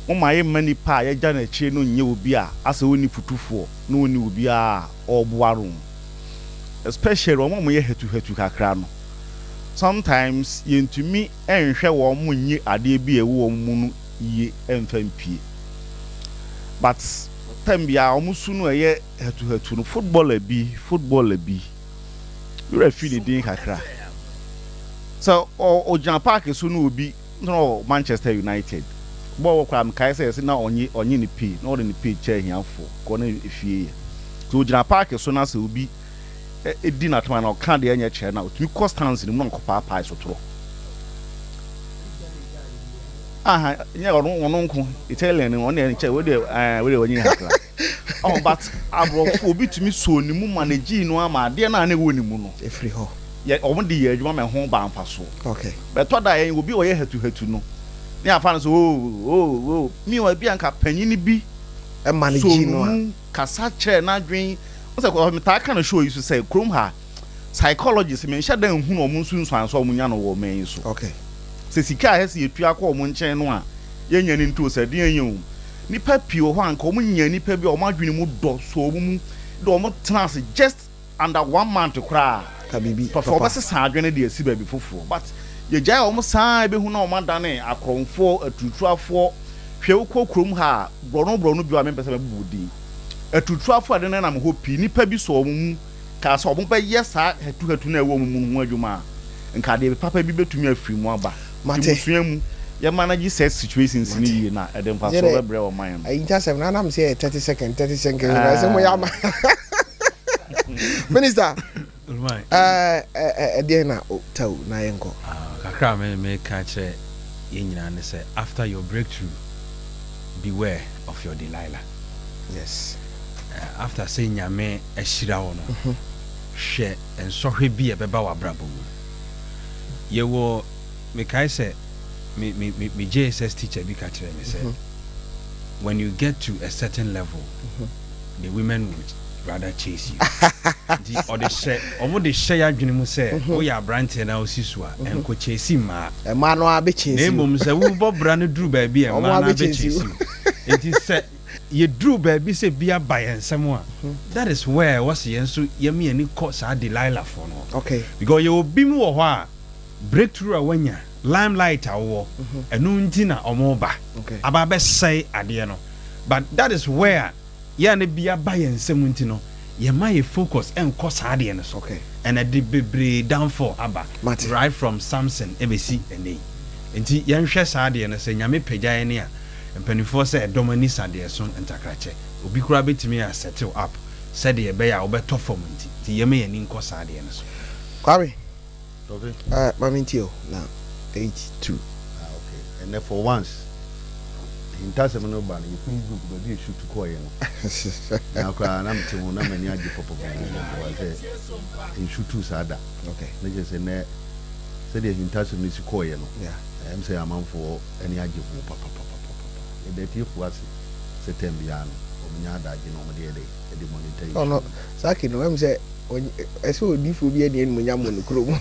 momma yɛmma nipa a yɛagya no akyire no nyɛ obi a asɛ ɔnni fotufoɔ na ɔnni obiara a ɔboa no especially wɔn a wɔyɛ hatuhatu kakra no sometimes yɛntumi nhwɛ wɔn nye adeɛ bi a ɛwɔ wɔn mu no yie mfa mpie but time biara wɔn su no ɛyɛ hatuhatu no footballer bi footballer bi werɛ fi ne din kakra sɛ ɔgyina park so no obi na ɔwɔ Manchester United bɔɔl wɔ koraa mekae sɛ yɛse na ɔnye ɔnye ne pay na ɔde ne pay kyɛ ahiafoɔ kɔ na efie yɛ nti ogyina park so na sɛ obi di n'atam anaa ɔka deɛ ɛnyɛ kyerɛ no a otumi kɔ stands no mu na ɔkɔ paapae sotorɔ aha nyɛ ɔno ɔno nko Italian no ɔno deɛ nkyɛ wei deɛ ɛɛ wei deɛ wɔnyi kakra ɔho but aborɔfo obi tumi soo ne mu ma ne gyii no ama adeɛ no a na ɛwɔ ne mu no efiri hɔ yɛ wɔn de yɛ adwuma ma ɛho ba mfasoɔ. Okay. Bɛtɔ da yɛn obi a ɔyɛ hatuhatu no ne afa no sɛ oo oo oo meanwhile bi anka panyin bi Ɛma no so gyi no no a. mu kasa kyerɛ n'adwen wɔn sɛ metaa ka no show yi so sɛ kurom ha psychologist menhyɛ da nhunu wɔn nsunsuanso a wɔn nya no wɔ ɔman yi so. Okay. Sɛ sika a ɛsɛ sɛ yɛtua kɔ wɔn nkyɛn no a yɛnya no nti o sɛ ɛdeɛn yɛ o nipa pii wɔ hɔ a anka wɔn nya nipa bi a wɔn adwene mu dɔ so wɔn mu de wɔn tena ase just under one month koraa. Ka biribi Papa papa. wɔbɛsesa adwene de asi baabi foforɔ but yɛgyae wɔn saa a ɛbɛhu na wɔn adane akorɔmfoɔ, aturutuafoɔ. Hwɛ wokɔ kurom ha a borɔno borɔno bi wɔ hɔ a mempɛ sɛ mɛbobɔ din. Aturutuafoɔ a ɛde nenam hɔ pii, nnipa bi sɔ wɔn mu kaa sɛ wɔbɛyɛ saa hatuhatu no a ɛwɔ wɔn mu no ho adwuma a, nka adeɛ papa bi bɛtumi afiri mu aba. Nti Mate. mmusua mu, yɛ manage such situations no Mate. yie na ɛde Gye mfasoɔ dɛ bɛbrɛ ɔman no. ahintasɛm no anam sɛ yɛ 30 second 30 seconds na ɛsɛ mo yɛ ama Minister Olumai. ɛɛ ɛɛ ɛdeɛn na o tell na yɛnkɔ. Ah, kakra a me meka kyerɛ yɛn nyinaa ne sɛ after your breakthrough, beware of your Delilah. After sɛ Nyame ahyira wo no, hwɛ nsɔhwɛ bi a ɛbɛba w'abrabɔ mu. Yɛwɔ, mekae sɛ me me me me JSS teacher bi ka kyerɛɛ me sɛ, when you get to a certain level, the women would rather chase you. Nti ɔde hyɛ, wɔn de hyɛ y'adwene mu sɛ woyɛ abranteɛ na wosi so a, ɛnkɔ chase mmaa. Mmaa no ara bɛ chase Na wo. mmom sɛ wobɔ bra no duru baabi a, Wɔn mmaa ara no bɛ ara bɛ chase chase wo. wo. Nti sɛ yɛduru baabi sɛ bi aba yɛn nsam a, that is where ɛwɔ sɛ yɛn nso yɛma yɛn ani kɔ saa Delilahfoɔ no hɔ. Because yɛwɔ binom wɔ hɔ a, breakthrough a woanya, limelight a wowɔ, ɛno nti na wɔreba aba abɛsɛe adeɛ no. But that is where yɛ a na bi aba yɛn nsam nti no, yɛmma yɛn focus nkɔ saa adeɛ no so. And ɛde bebree downfall aba, right from Samson ɛbɛsi ɛnnɛ yi. Nti yɛnhwɛ saa adeɛ no, sɛ Nyame pagya yɛn a, Mpanimfoɔ sɛ ɛdɔm ani sa deɛ ɛso ntakrakyɛ. Obi koraa bɛtumi a settle up sɛdeɛ ɛbɛyɛ a wobɛtɔ fam nti. Nti yɛmma yɛn ani nkɔ saa adeɛ no so. Kwame, Tɔfe. Eh, ma me ntie o, na 82. Ah ok, ɛnɛ for once ahintasɛm no ba no yɛ Facebook baabi a ɛsu tu kɔɔeɛ no na koraa na mete ho na m'ani agye pɔpɔpɔpɔpɔ sɛ nsu tu saa da. Okay. Na kyerɛ sɛ nɛ sɛdeɛ ahintasɛm no si kɔɔeɛ no Yeah. ɛm sɛ amanfoɔ ani agye ho papapapapapa. Yɛda atiefoɔ ase sɛ term biara no wɔn nya adagye na wɔn de yɛ dɛ ɛde monitor issue Ɔno no. Saki no ɛm sɛ ɛsɛ odiifoɔ bi ani animuonyam wɔ ne kurom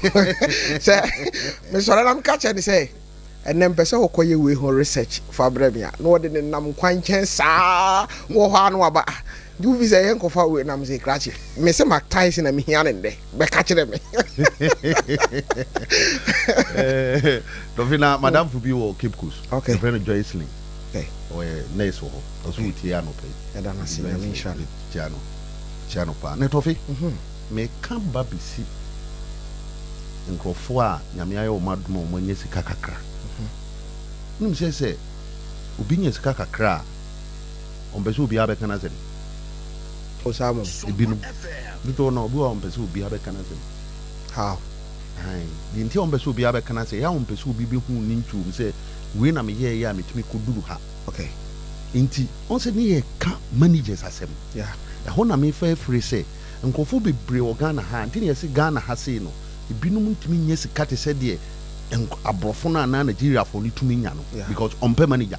sɛ mesɔre na meka kyerɛ ne sɛ ɛnɛ mpɛ sɛ wokɔyɛ wei ho research fa brɛ me a na wɔde ne nam kwankyɛn saa wɔ hɔ a na waba ah nti wofi sɛ yɛnkɔfa wei nam sɛ krakye me sɛ Mark Tyson na mehia ne ndɛ bɛka kyerɛ me. Dɔfe na madamfo bi wɔ Cape Coast. Okay. Yɛfrɛ no Joycelyn. Okay. Ɔyɛ nurse wɔ hɔ. Ɔso wotie anɔpa yi. Yɛda no ase, Nyame nhyira no. Kyia no. Kyia no paa. Na Tɔfe, meka ba besi nkurɔfoɔ a Nyame ayɛ wɔn adom a wɔanya sika kakra. Wonim sɛ sɛ obi nya sika kakra a, ɔmpɛ sɛ obiara bɛka n'asɛm. O saa mmom. Ebinom. Dodoɔ no ara, obi wɔ hɔ a ɔmpɛ sɛ obiara bɛka n'asɛm. How? Aane. Deɛ nti a ɔmpɛ sɛ obiara bɛka n'asɛm, ɛyɛ a ɔmpɛ sɛ obi bɛhu ne ntwom sɛ wei na meyɛeɛ a metumi kɔduru ha. Okay. Nti, ɔhu sɛ ne yɛreka managers asɛm. Yeah. Ɛhɔ na mefa afiri sɛ, nkurɔfoɔ bebree wɔ Ghana ha a, nti na yɛse Ghana ha sei no, ebinom ntumi nnya sika te sɛ deɛ aborɔfo no anaa Nigeriafoɔ no tumi nya no, Yeah. because ɔmpɛ manager.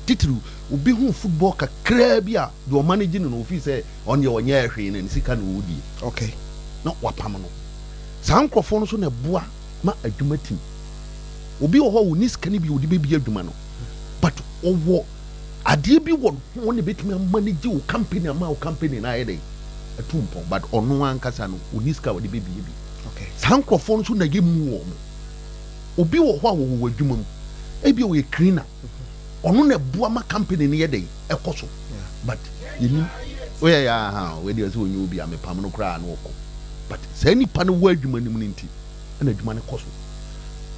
Titiriw, obi hu football kakraa bi a, deɛ ɔmanage no no, ofii sɛ ɔno deɛ ɔnyɛɛ hwee na ne sika na ɔredie. Okay. Na wapam no. Saa nkurɔfoɔ no nso na ɛboa ma adwuma tim. Obi wɔ hɔ a ɔnni sika no bi a ɔde bɛbie adwuma no, but ɔwɔ adeɛ bi wɔ ne ho na ɛbɛtumi amanage wo company ama wo company no ayɛ dɛn? Atu mpɔn, but ɔno ankasa no ɔnni sika a ɔde bɛbie bi. Okay. Saa nkurɔfoɔ no nso na yɛmmu wɔn. Obi wɔ hɔ a wɔwɔ wɔ adwuma mu, ebia ɔyɛ cleaner, ɔno na ɛboa ma company no yɛ dɛn? Ɛkɔ so. But yɛnim, woyɛ yɛ aha, wei deɛ sɛ ɔnyɛ obi a mepam no koraa na ɔkɔ. But saa nipa no wɔ adwuma no mu no nti ɛna adwuma no kɔ so.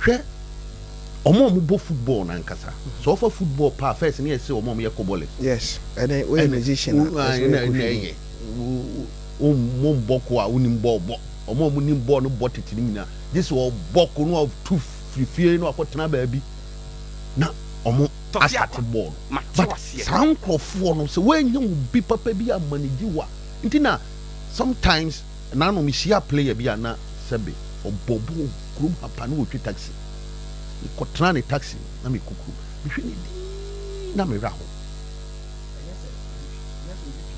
Hwɛ wɔn a wɔbɔ football no ankasa. Sɛ wɔfa football paa first ne yɛse wɔn a wɔyɛ kɔbɔlɛs. Yes, ɛne woyɛ musician a, ɛsɛ ɛna woyɛ ɛna kɔhwini. ɛyɛ. Wo wɔmbɔ ko a wonim bɔɔl bɔ. Wɔn a wɔnim bɔɔl no bɔ tete no nyinaa gye sɛ ɔbɔ ko na ɔtu firi fie na wakɔtena baabi na wɔn asate bɔɔl no. But saa nkurɔfoɔ no sɛ woannya obi papa bi amanage wo a nti na sometimes nanom mehyia player bi a na sɛbe ɔbɔ bɔɔl kurom ha pa na ɔtwi taxi. Mekɔtena ne taxi mu na mekɔ kurom. Mehwɛ no dinn na me werɛ ahow.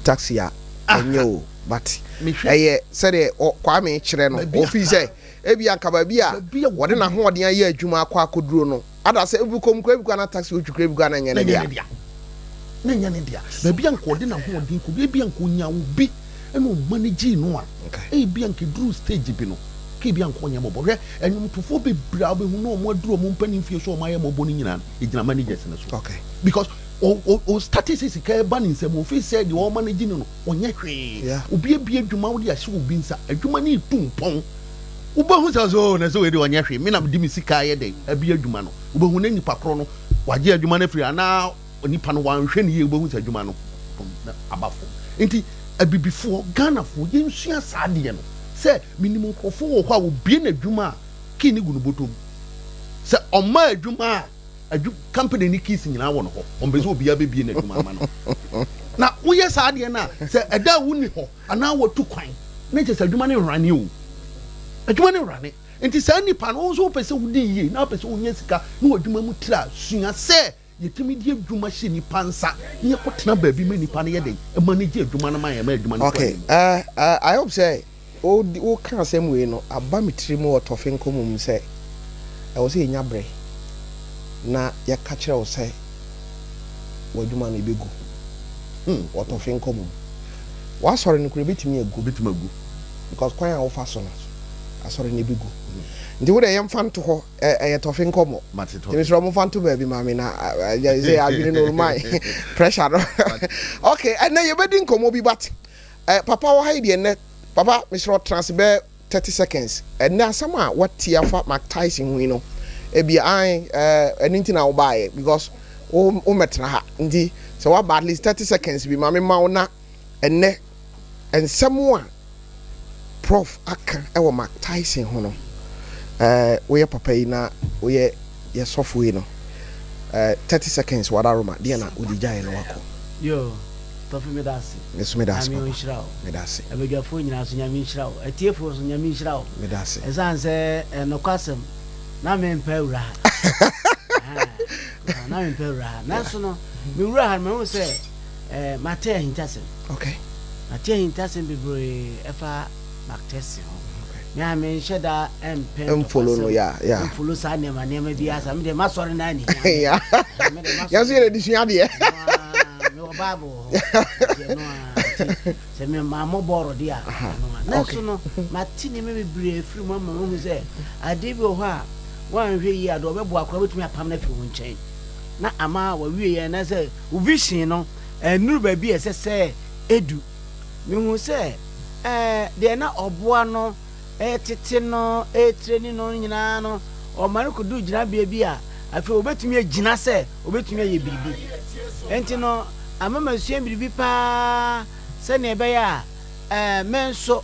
Taxi a ɛnyɛ o but Mehwɛ. ɛyɛ sɛdeɛ Kwame kyerɛ no Baabi a ɔfii sɛ ebi anka baabi a Baabi a wɔde wɔkɔdu. n'ahoɔden ayɛ adwuma akɔ akɔduro no ada sɛ ebi kɔm koraa ebi koraa na taxi otwi koraa ebi koraa na ɛnyɛ Na ne ɛnyɛ dea. ne dea. Na ɛnyɛ ne dea. Baabi a anka ɔde n'ahoɔden kɔdu, ebi anka ɔnya obi. ɛna ɔmanage no a, ebia nka ɛduru stage bi no, ka ebia nka ɔnyɛ mmɔbɔ. Hwɛ, nnwomtofoɔ bebree a wobɛhu na wɔn aduru wɔn mpanin mfie so a wɔayɛ mmɔbɔ no nyinaa no, ɛgyina managers no so. Because o o o starte sɛ sika ɛba ne nsam, ofii sɛ deɛ ɔmanage no no, ɔnyɛ hwee. Obi abue adwuma wode ahyɛ obi nsa, adwuma no retu mpɔn. Wobɛhu sɛ ɔsɛ oh na sɛ wei deɛ ɔnyɛ hwee, me na mede me sika ayɛ dɛn abue adwuma no. Wobɛhu na nipa korɔ no wagye adwuma no afiri anaa nipa no wanhwɛ no yie, wobɛhu sɛ adwuma no na aba fam. Nti abibifoɔ, Ghanafoɔ, yɛnsua saa adeɛ no sɛ menim nkurɔfoɔ wɔ hɔ a wɔbue n'adwuma a key no gu no bɔtɔ mu. Sɛ ɔma adwuma a adwu company ne keys nyinaa wɔ no hɔ, ɔmpɛ sɛ obiara bɛbue n'adwuma ama no. Na woyɛ saa adeɛ no a, sɛ ɛda a wonni hɔ anaa watu kwan na kyerɛ sɛ adwuma no nrane o, adwuma no nrane. Nti saa nipa no, wo nso wopɛ sɛ wodi yie na wopɛ sɛ wonya sika na w'adwuma mu trɛ a, sua sɛ yɛtumi de adwuma hyɛ nipa nsa na yɛkɔtena baabi ma nipa no yɛ dɛn, manage adwuma no ma yɛn ma adwuma no kɔ Okay, anim. uh, uh, I hope sɛ woka asɛm wei no aba me tiri mu wɔ tɔfe nkɔmmɔ mu sɛ ɛwɔ sɛ yɛnya berɛ na yɛka kyerɛ wo sɛ w'adwuma no ɛbɛgu wɔ tɔfe nkɔmmɔ mu. W'asɔre no koraa ɛbɛtumi agu. Ɛbɛtumi agu. Because kwan a wofa so no, asɔre no ɛbɛgu. Nti wo deɛ yɛmfa nto hɔ, ɛyɛ tɔfe nkɔmmɔ. Nti mesrɛ wo momfa nto baabi ma me na sɛ adwene no ɔruman pressure no. Okay, ɛnɛ yɛbɛdi nkɔmmɔ bi but Eh papa wɔ ha yi deɛ nnɛ papa mesrɛ wo tena ase bɛyɛ 30 seconds ɛnnɛ asɛm a wate afa Mark Tyson ho yi no ebia ae eh ɛno nti na wobaeɛ because wo wommɛtena ha nti sɛ woaba at least 30 seconds bi ma me ma wo na ɛnnɛ nsɛm a Prof aka wɔ Mark Tyson ho no eh woyɛ papa yi na woyɛ yɛ sɔfo yi no eh 30 seconds wadaroma deɛ na wode gyaeɛ na wakɔ. Yoo. Tɔfe meda ase. Me nso meda ase Nyame papa. ɔnhyira wo. Meda ase. Abadwafoɔ nyinaa nso Nyame nhyira wo. Atiefoɔ nso Nyame nhyira wo. Meda ase. Ɛsiane sɛ eh, nokwasɛm na mempɛ awura ha. Ah, na mempɛ awura ha. Nanso no, mewura ha no mahu sɛ eh, mate ahintasɛm. Okay. Mate ahintasɛm bebree ɛfa Mark Tessy ho. Me a menhyɛ da mpɛ Mfolo no, ntɔkwasɛm. yeah, yeah. Mfolo saa nneɛma nneɛma bi asa. Me deɛ masɔre no ani hia me. Yeah. Me deɛ Yɛn nso masɔre yɛde sua adeɛ. Ɛno ara, mewɔ Bible wɔ hɔ. Nti ɛno ara nti sɛ me mammɔ bɔɔlo deɛ a, ɛno ara. Nanso no, mate nneɛma bebree afiri mu ama mahu sɛ adeɛ bi wɔ hɔ a woanhwɛ yie a, deɛ ɔbɛboa koraa wobɛtumi apam no afiri wo nkyɛn na ama wawie yɛn anaasɛ wo vision no annuru baabi a ɛsɛ sɛ ɛdu. Mehuu sɛ ɛɛ deɛ na ɔboa no retete no, retreni no nyinaa no, ɔma no kɔduru gyinabea bi a afei ɔbɛtumi agyina sɛ ɔbɛtumi ayɛ biribi. Enti no, ama masua biribi paa sɛnea ɛbɛyɛ a ɛɛ me nso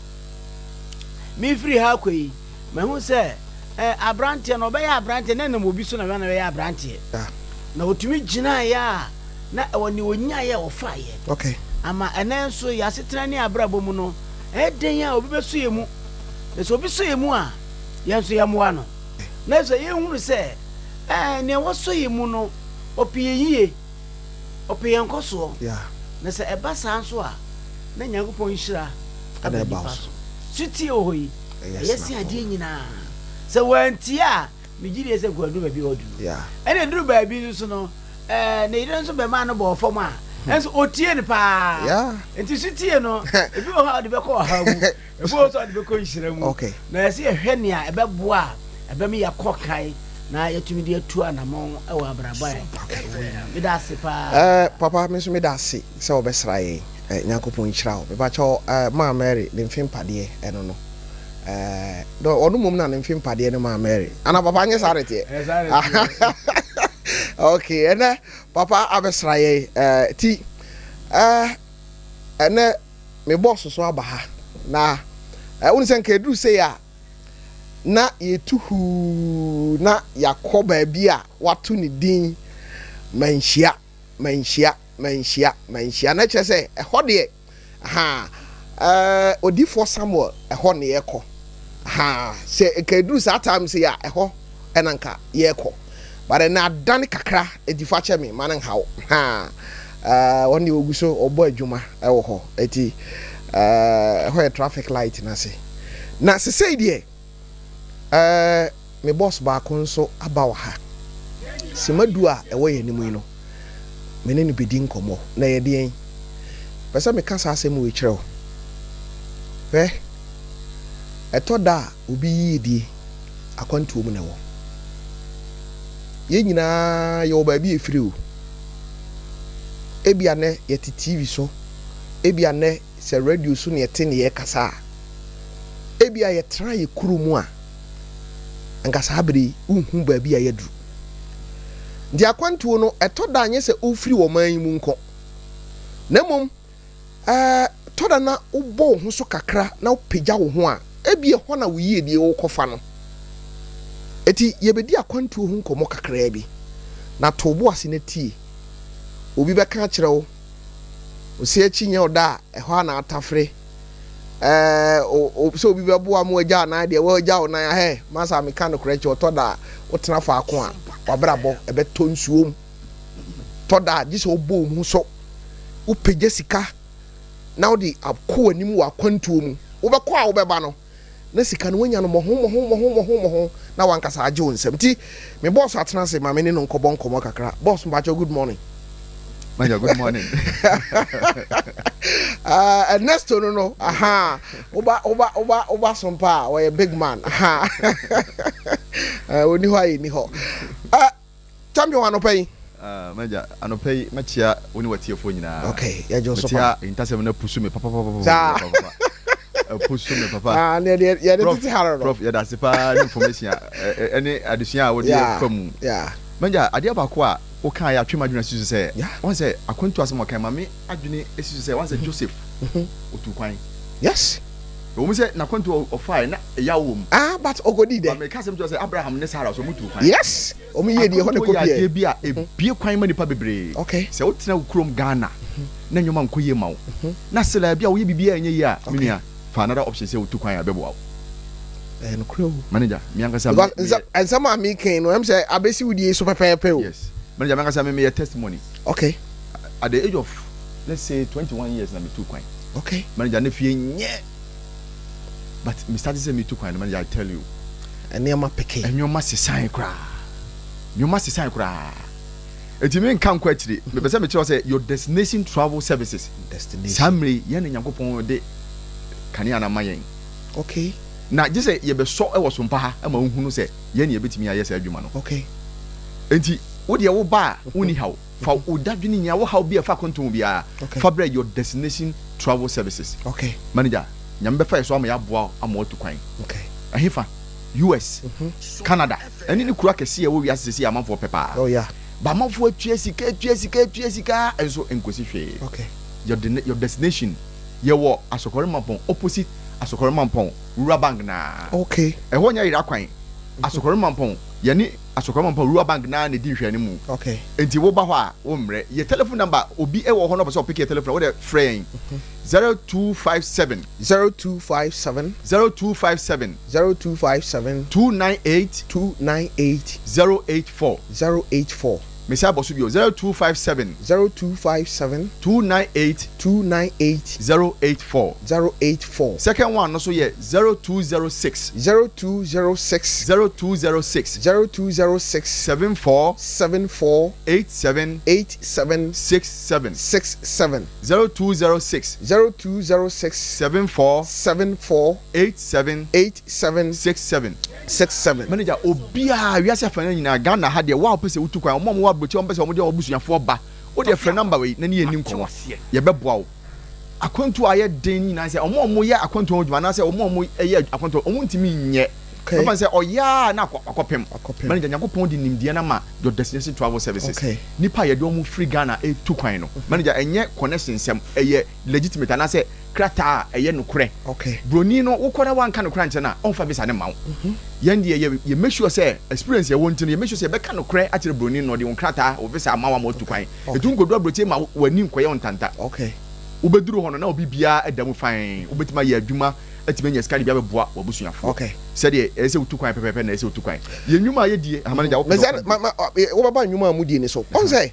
mefiri ha akɔ yi, mahu sɛ ɛɛ aberanteɛ no ɔbɛyɛ aberanteɛ na ɛnam obi so na ɛma no bɛyɛ aberanteɛ. Na ɔtumi gyinaeɛ a na ɛwɔ nea ɔnyaeɛ a ɔfaeɛ. Okay. Ama ɛnnɛ nso yɛn asetena ne abrabɔ mu no, ɛyɛ den a obi bɛsɔ yɛn mu. Na sɛ obi sɔ yɛn mu a, yɛn nso yɛmmoa no. Na sɛ yɛhunu sɛ ɛɛ nea wasɔ yɛn mu no, ɔpɛ yɛn yie, ɔpɛ yɛn nkɔsoɔ. Na sɛ ɛba saa nso a, na Nyankopɔn nhyira aba nnipa so. Sotie wɔ hɔ yi, ɛyɛ sen adeɛ nyinaa. Sɛ wantie a, megye die sɛ nka waduru baabi a ɔdu no. Ɛna ɛduru baabi nso no, ɛɛ ne yere nso bɛmaa no bɔɔ fam a, ɛnso ɔtie no paa. Nti so tie no, ebi wɔ hɔ a ɔde bɛkɔ ɔhaw mu, ebi wɔ hɔ nso a ɔde bɛkɔ nhyira mu. Na ɛsɛ yɛhwɛ nea ɛbɛboa a ɛbɛma yɛakɔ kan na yɛatumi de atu anammɔn wɔ abrabɔ a ɛwɔ yi mu. Meda ase paa. Eh, papa, me nso meda ase sɛ wɔbɛsra yɛn. Eh, Nyankopɔn nhyira wo. Mepakyɛw, eh, maa Mary ne mfe mpadeɛ ɛno no. Eh, dɔ ɔno mmom na ne mfe mpadeɛ no maa Mary. Ana papa nyɛ saa na ɛteɛ? Ɛyɛ saa na ɛteɛ. Okay, ɛnɛ papa abɛsra yɛn. Eh, ti, eh, ɛnɛ me boss so aba ha. Na, eh, wone sɛ nka ɛduru sei a, na yɛtu huu na yɛakɔ baabi a wato ne din Manhyia, Manhyia, Manhyia, Manhyia. Na kyerɛ sɛ ɛhɔ deɛ, Ahaa eh, Odiyifoɔ Samuel, ɛhɔ na yɛkɔ. Ahaa, sɛ nka ɛduru saa time sei a, ɛhɔ ɛna nka yɛkɔ. But ɛnɛ adane kakra, enti fa kyɛ me, ma no nha wo. Ahaa, eh, wɔn deɛ wɔgu so wɔbɔ adwuma ɛwɔ hɔ, enti eh, ɛhɔ yɛ traffic light no ase. Na sesei deɛ, Eh, me boss baako nso aba wɔ ha. Simma du a ɛwɔ yɛn anim yi no, me ne no bedi nkɔmmɔ. Na ɛyɛ deɛn? Mepɛ sɛ meka saa asɛm wei kyerɛ wo. Hwɛ, ɛtɔ da a obi yiedie akwantuo mu na ɛwɔ. Yɛn nyinaa yɛwɔ baabi a yɛfiri o. Ebia nnɛ yɛte TV so, ebia nnɛ sɛ radio so na yɛte na yɛrekasa a, ebia yɛtra yɛn kuro mu a, anka saa bere yi wonhu baabi a yɛaduru. Nti akwantuo no, ɛtɔ da a nyɛ sɛ wofiri ɔman yi mu nko, na mmom ɛtɔ da na wobɔ wo ho so kakra na wopagya wo ho a, ebia ɛhɔ na wo yiedie wokɔfa no. Enti yɛbɛdi akwantuo ho nkɔmmɔ kakraa bi, na to wo bo ase na tie. Obi bɛka akyerɛ wo, ose akyi nyɛ ɔda a, ɛhɔ ara na atafere. Ɛɛ, o, sɛ obi bɛboa ma wagya wo nan deɛ, wagya wo nan a, hɛ, masa meka nokorɛ kyerɛ wo, ɛtɔ da a, wotena faako a, w'abrabɔ ɛbɛtɔ nsuom. Tɔ da a, gye sɛ wobɔ wo mu so, wopagya sika na wode akɔ w'anim wɔ akwantuo mu. Wobɛkɔ a wobɛba no, na sika no woanya no mmɔho mmɔho mmɔho mmɔho mmɔho na w'ankasa agye wo nsam. Nti me boss atena ase ma me ne no nkɔbɔ nkɔmmɔ kakra. Boss mpakyɛw good morning. Manager good morning. Uh, Ernesto no no, aha, woba woba woba woba so mpa a ɔyɛ big man, aha, uh, ɔni hɔ a yɛni hɔ. Uh, Champion anɔpa yi. Ah m'agya, anɔpa yi mɛkyea wo ne w'atiefoɔ nyinaa. Okay, yɛgye wo so pa. Mete ha, ahintasɛm no apusu me papapapapapa. Saa. Apusu me papa. Ah, ne yɛde yɛde tete ha no. Prof, yɛda ase paa ne information a ɛne adesua a wode Yeah, fa mu. yeah. M'agya, adeɛ baako a wokaeɛ atwe m'adwene asi so sɛ, Yeah. woahu sɛ akwantu asɛm a wɔkae ma me adwene si so sɛ, woahu sɛ Joseph, otuu kwan. Yes. Ɛwɔ mu sɛ n'akwantu a ɔfae na ɛyaw wɔ mu. Ah, but ɔkɔdii dɛ. But meka asɛm kyerɛ wo sɛ Abraham ne Sarah nso wɔtuu kwan. Yes. Wɔn yie deɛ ɛhɔ na Akwantuo ɛkɔ yɛ pie. adeɛ bi a ɛbue kwan ma nnipa bebree. Okay. Sɛ wotena wo kurom Ghana na nneɛma nkɔ yie ma wo na still a bi a woyɛ biribiara a ɛnyɛ yie a, me nua, fa another option sɛ wotu kwan a ɛbɛboa wo. Ɛyɛ nokorɛ o. Manager, me ankasa me, Because meyɛ. nsɛm a meka yi no, ɛm sɛ abɛsi wo deɛ yi so pɛpɛɛpɛ o. Yes. Manager, me ankasa me meyɛ testimony. Okay. At the age of let's say 21 years na metuu kwan. Okay. Manager, na fie nyɛ. But me start sɛ metu kwan no manager I tell you. Nneɛma peke. Nneɛma sesae koraa. Nneɛma sesae koraa. Eti me nka nkɔ akyire. Mepɛ sɛ mekyerɛ wo sɛ your destination travel services. Destination. Saa mmerɛ yi yɛn na Nyankopɔn de kanea no ama yɛn. Okay. Na gye sɛ yɛbɛsɔ wɔ sompa ha ma wohunu sɛ yɛn na yɛbɛtumi ayɛ saa adwuma no. Okay. Enti wo deɛ wo ba a wonni haw. Fa wo dadwene nyinaa, wo haw bi a ɛfa akwantu ho biara, fa brɛ Your Destination Travel Services. Manager, Nyame bɛfa yɛ so ama yɛaboa wo ama woatu kwan. Ɛhefa? US, Canada, ɛne ne kuro akɛseɛ a ɛwɔ wiase seesei a amanfoɔ pɛ paa. Oh, But amanfoɔ atua sika, atua sika, atua sika, nso ɛnkɔsi hwee. Your, your Destination, yɛwɔ Asokore Mampong, opposite Asokore Mampong, Rural Bank naa. Ɛhɔ nyɛ yera kwan. Asokore Mampong, yɛne Asokore Mampong Rural Bank no ara na ɛdi nhwɛanimu. Okay. Enti woba hɔ a, wommrɛ. Yɛ telephone number, obi wɔ hɔ na ɔpɛ sɛ ɔpeke yɛ telephone a, wode frɛ yɛn. 0257. 0257. 0257. 0257. 298. 298. 084. 084. Mesan bɔ so bio, 0257. 0257. 298. 298. 084. 084. Second one no nso yɛ 0206. 0206. 0206. 0206. 74. 74. 87. 87. 67. 67. 0206. 0206. 74. 74. 87. 87. 67. 67. Manager, obiara, wiase afanan nyinaa, Ghana ha deɛ, wo a wopɛ sɛ wotu kwan, wɔn a wɔwɔ aburokyire a wɔpɛ sɛ wɔde wɔn abusuafoɔ ba, wo deɛ frɛ number wei na ne yɛn nni nkɔmmɔ, yɛbɛboa wo. Akwantuo a ayɛ den no nyinaa ne sɛ wɔn a wɔyɛ akwantuo ho adwuma anaasɛ wɔn a wɔyɛ akwantuo wɔn ntumi nyɛ. Okay. Bɛfa no sɛ ɔyɛ a na akɔ akɔpem. Akɔpem. Manager, Nyankopɔn de nimdeɛ no ama Your Destination Travel Services. Okay. Nnipa a yɛde wɔn firi Ghana retu kwan no, manager, ɛnyɛ connection nsɛm, ɛyɛ legitimate anaasɛ krataa a ɛyɛ nokorɛ. Okay. Broni no, wokɔ na woanka nokorɛ ankyerɛ no a, ɔmfa visa no mma wo. Yɛn deɛ, yɛ, yɛ make sure sɛ experience a yɛwɔ nti no, yɛ make sure sɛ yɛbɛka nokorɛ akyerɛ broni no na ɔde wo nkrataa, wo visa ama wo ama woatu kwan. Okay. Ɛtu nkɔduru aburokyire ma w'ani nkɔyɛ wo ntanta. Okay. Wobɛduru hɔ no, na obi biara da mu fann. Wobɛtumi ayɛ adwuma, atumi anya sika de bi abɛboa w'abusuafoɔ. Okay. Sɛdeɛ ɛyɛ sɛ wotu kwan pɛpɛɛpɛ na ɛyɛ sɛ wotu kwan. Yɛn nnwuma a yɛdie, Ahama no gya, wopɛ sɛ Mɛsɛ, wokɔ ma, ma, wobɛba nnwuma a modie no so. Ɔn sɛ,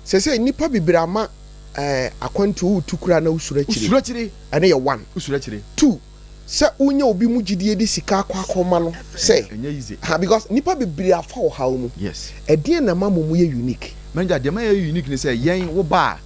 sɛsɛ nnipa bebree ama eh, akwantuo wotu koraa na wosuro akyire. Wosuro akyire. Ɛno yɛ one. Wosuro akyire. Two, sɛ wonya obi mu gyidie de sika akɔ akɔma no sɛ. Ɛnyɛ easy. Ha, because nnipa bebree afa ɔhaw mu. Yes. Ɛdeɛn na ɛma mo mo yɛ unique? Manager, deɛ ɛma yɛyɛ unique ne sɛ, yɛn, wo ba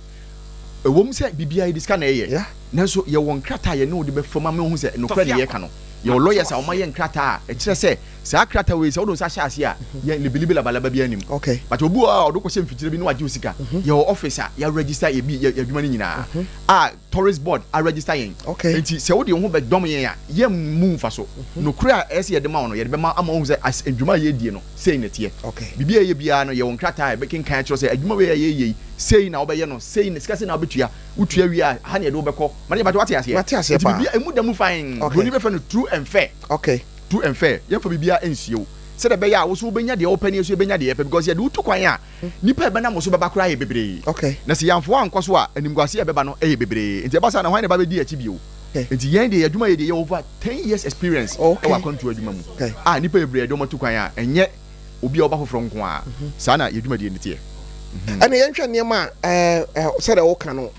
a, Ɛwom sɛ biribiara yɛde sika na ɛyɛ, nanso yɛwɔ nkrataa a yɛne wo de bɛfa mu ama woahu sɛ nokorɛ na yɛreka no. Yɛwɔ lawyers a wɔayɛ nkrataa a ɛkyerɛ sɛ saa krataa wei sɛ wode wo nsa hyɛ aseɛ a, yɛn libilibi labalaba biara nnim. But obi wɔ hɔ a ɔde wo kɔhyɛ mfikyire bi na wagye wo sika. Yɛwɔ office a yɛaregister yɛ bi yɛ adwuma no nyinaa a tourist board aregister yɛn. Enti sɛ wode wo ho bɛdɔm yɛn a, yɛmmu mfa so. Nokorɛ a ɛyɛ sɛ yɛde ma wo no, yɛde bɛma ama woahu sɛ as adwuma a yɛredie no, sei na ɛteɛ. Biribi a yɛyɛ biara no, yɛwɔ nkrataa a yɛbɛkenkan akyerɛ wo sɛ adwuma wei a yɛreyɛ yi, sei na wobɛyɛ no, sei na, sika sei na wobɛtua, wotua wie a, ha na yɛde wo bɛkɔ. Manager, mpakyɛ woate aseɛ? Mate aseɛ Nti paa. biribiara, ɛmu da mu fann. Okay. Buroni bɛfrɛ no true and fair. Okay. True and fair. Yɛmfa biribiara nsie wo. Sɛdeɛ ɛbɛyɛ a wo nso wobɛnya deɛ wopɛ na yɛn nso yɛbɛnya deɛ yɛpɛ because yɛde wo tu kwan a, nnipa a ɛbɛnam wo so bɛba koraa yɛ bebree. Okay. Na sɛ yɛamfa wo ankɔ so a, animguaseɛ a ɛbɛba no yɛ bebree. Nti ɛba saa na hwan na ɛba bɛdi yɛn akyi bio? Okay. Nti yɛn deɛ, yɛn adwuma yɛ deɛ, yɛwɔ over 10 years experience Okay. wɔ akwantuo adwuma mu Okay. a nnipa bebree a yɛde wɔn atu kwan a, ɛnyɛ obi a ɔba foforɔ nko ara. Saa na yɛn dwumadie no teɛ. Ɛnna yɛnhwɛ nneɛma a ɛɛ ɛ sɛdeɛ woka no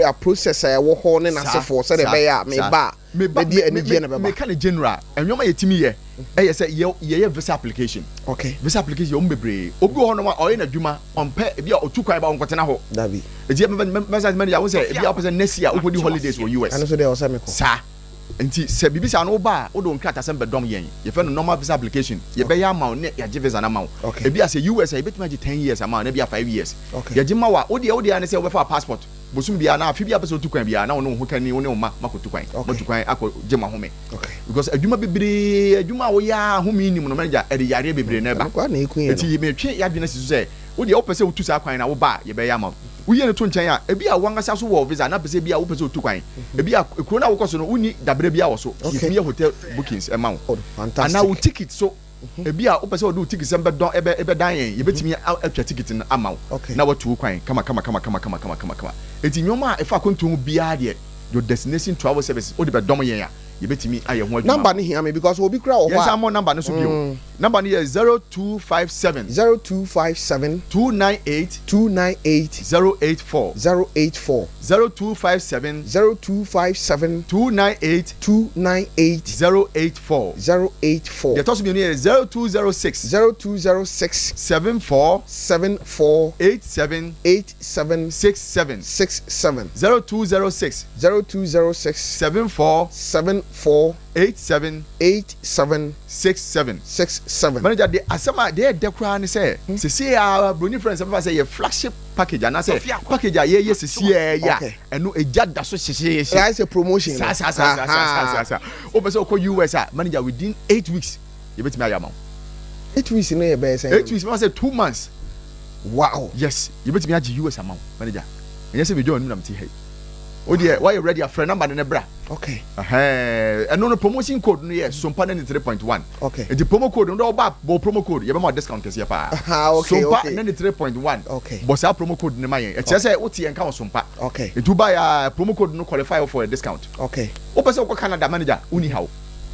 a process a ɛwɔ hɔ ne n'asefoɔ sɛdeɛ ɛbɛyɛ a meba a mede anigyeɛ na ɛbɛba. Meka no general, nneɛma a yɛtumi yɛ ɛyɛ sɛ yɛ yɛyɛ visa application. Okay. Visa application yɛ wɔn bebree. Obi wɔ hɔnom a ɔyɛ n'adwuma ɔmpɛ ebi a ɔtu kwan ba ɔnkɔtena hɔ. Dabi. Eti mɛsa manager wo sɛ ebi a wopɛ sɛ next year wokɔdi holidays wɔ US. Ɛno nso deɛ ɛwɔ sɛ mekɔ. Saa. Nti sɛ biribi saa no woba a wode wo nkratasɛm bɛdɔm yɛn. Yɛfrɛ no normal visa application. Yɛbɛyɛ ama wo ne yɛagye visa no ama wo. Okay. Ebi a sɛ US a yɛbɛtumi agye ten years ama wo na ebi a 5 years. Okay. Yɛgye ma wo a wo deɛ wo deɛ ara ne sɛ wobɛfa wo passport bosom biara anaa afe biara wopɛ sɛ wotu kwan biara na wo ne wo hokani wo ne wo mma moakɔtu kwan. Okay. Moatu kwan akɔ gye mo ahome. Okay. Because adwuma bebree adwuma a woyɛ a ahome nnim no manager ɛde yareɛ bebree na ɛba. Ɛno koraa na ɛku yɛn no. Nti metwe yɛadwene asi so sɛ wo deɛ wopɛ sɛ wotu saa kwan no a woba a yɛbɛyɛ ama wo. Woyie no to nkyɛn a ebi a w'ankasa so wɔ visa na pɛ sɛ ebi a wopɛ sɛ otu kwan. Ebi a kuro no a wokɔ so no wonni dabrɛ biara wɔ so. Okay. Yɛtumi yɛ hotel bookings ma wo. Oh, fantastic. Anaa wo ticket so ebi a wopɛ sɛ wɔde wo ticket sɛm bɛdɔn ɛbɛ ɛbɛdan yɛn yɛbɛtumi atwa ticket no ama wo Okay. na watu wo kwan kama kama kama kama kama kama kama kama. Enti nneɛma a ɛfa akwantuo ho biara deɛ your destination travel services wode bɛdɔm yɛn a yɛbɛtumi ayɛ ho adwuma Number ama no wo. hia me because obi kura wɔ hɔ Yɛnsan a. mmɔ number no so bio. Number no yɛ 0257 0257 298 298 084 084 0257 0257 298 298 084. 084. Deɛ ɛtɔ so mmienu yɛ 0206 0206 74 74 87 87 67 67 0206 0206 74 74 87 87 67. 67. Manager de asɛm a deɛ ɛdɛ koraa ne sɛ sesie a broni frɛ no sɛ bɛfa sɛ yɛ flagship package anaasɛ package a yɛyɛ sesie yɛ a ɛno egya da so hyehyeehye. Ɛyɛ sɛ promotion no. Saa saa saa saa saa saa saa. Wopɛ sɛ wokɔ US a manager within 8 weeks yɛbɛtumi ayɛ ama wo. 8 weeks no yɛ bɛyɛ sɛn? 8 weeks bɛfa sɛ 2 months. Wow. Yes, yɛbɛtumi agye US ama wo manager. Ɛnyɛ sɛ medwa w'anim na mete ha yi. Wo deɛ woayɛ ready afrɛ number no ne bra. Okay. Ɛhɛn, ɛno no promotion code no yɛ Sompa 93.1. Okay. Nti promo code no dɛ ɔba bɔ promo code yɛbɛma wo discount kɛseɛ paa. Ah, okay, Sompa okay. 93.1. Okay. Bɔ saa promo code no ma yɛn. Ɛkyerɛ sɛ wote yɛn ka wɔ Sompa. Okay. Nti woba yɛ a promo code no qualify wo for a discount. Okay. Wopɛ sɛ wokɔ Canada manager wonni haw.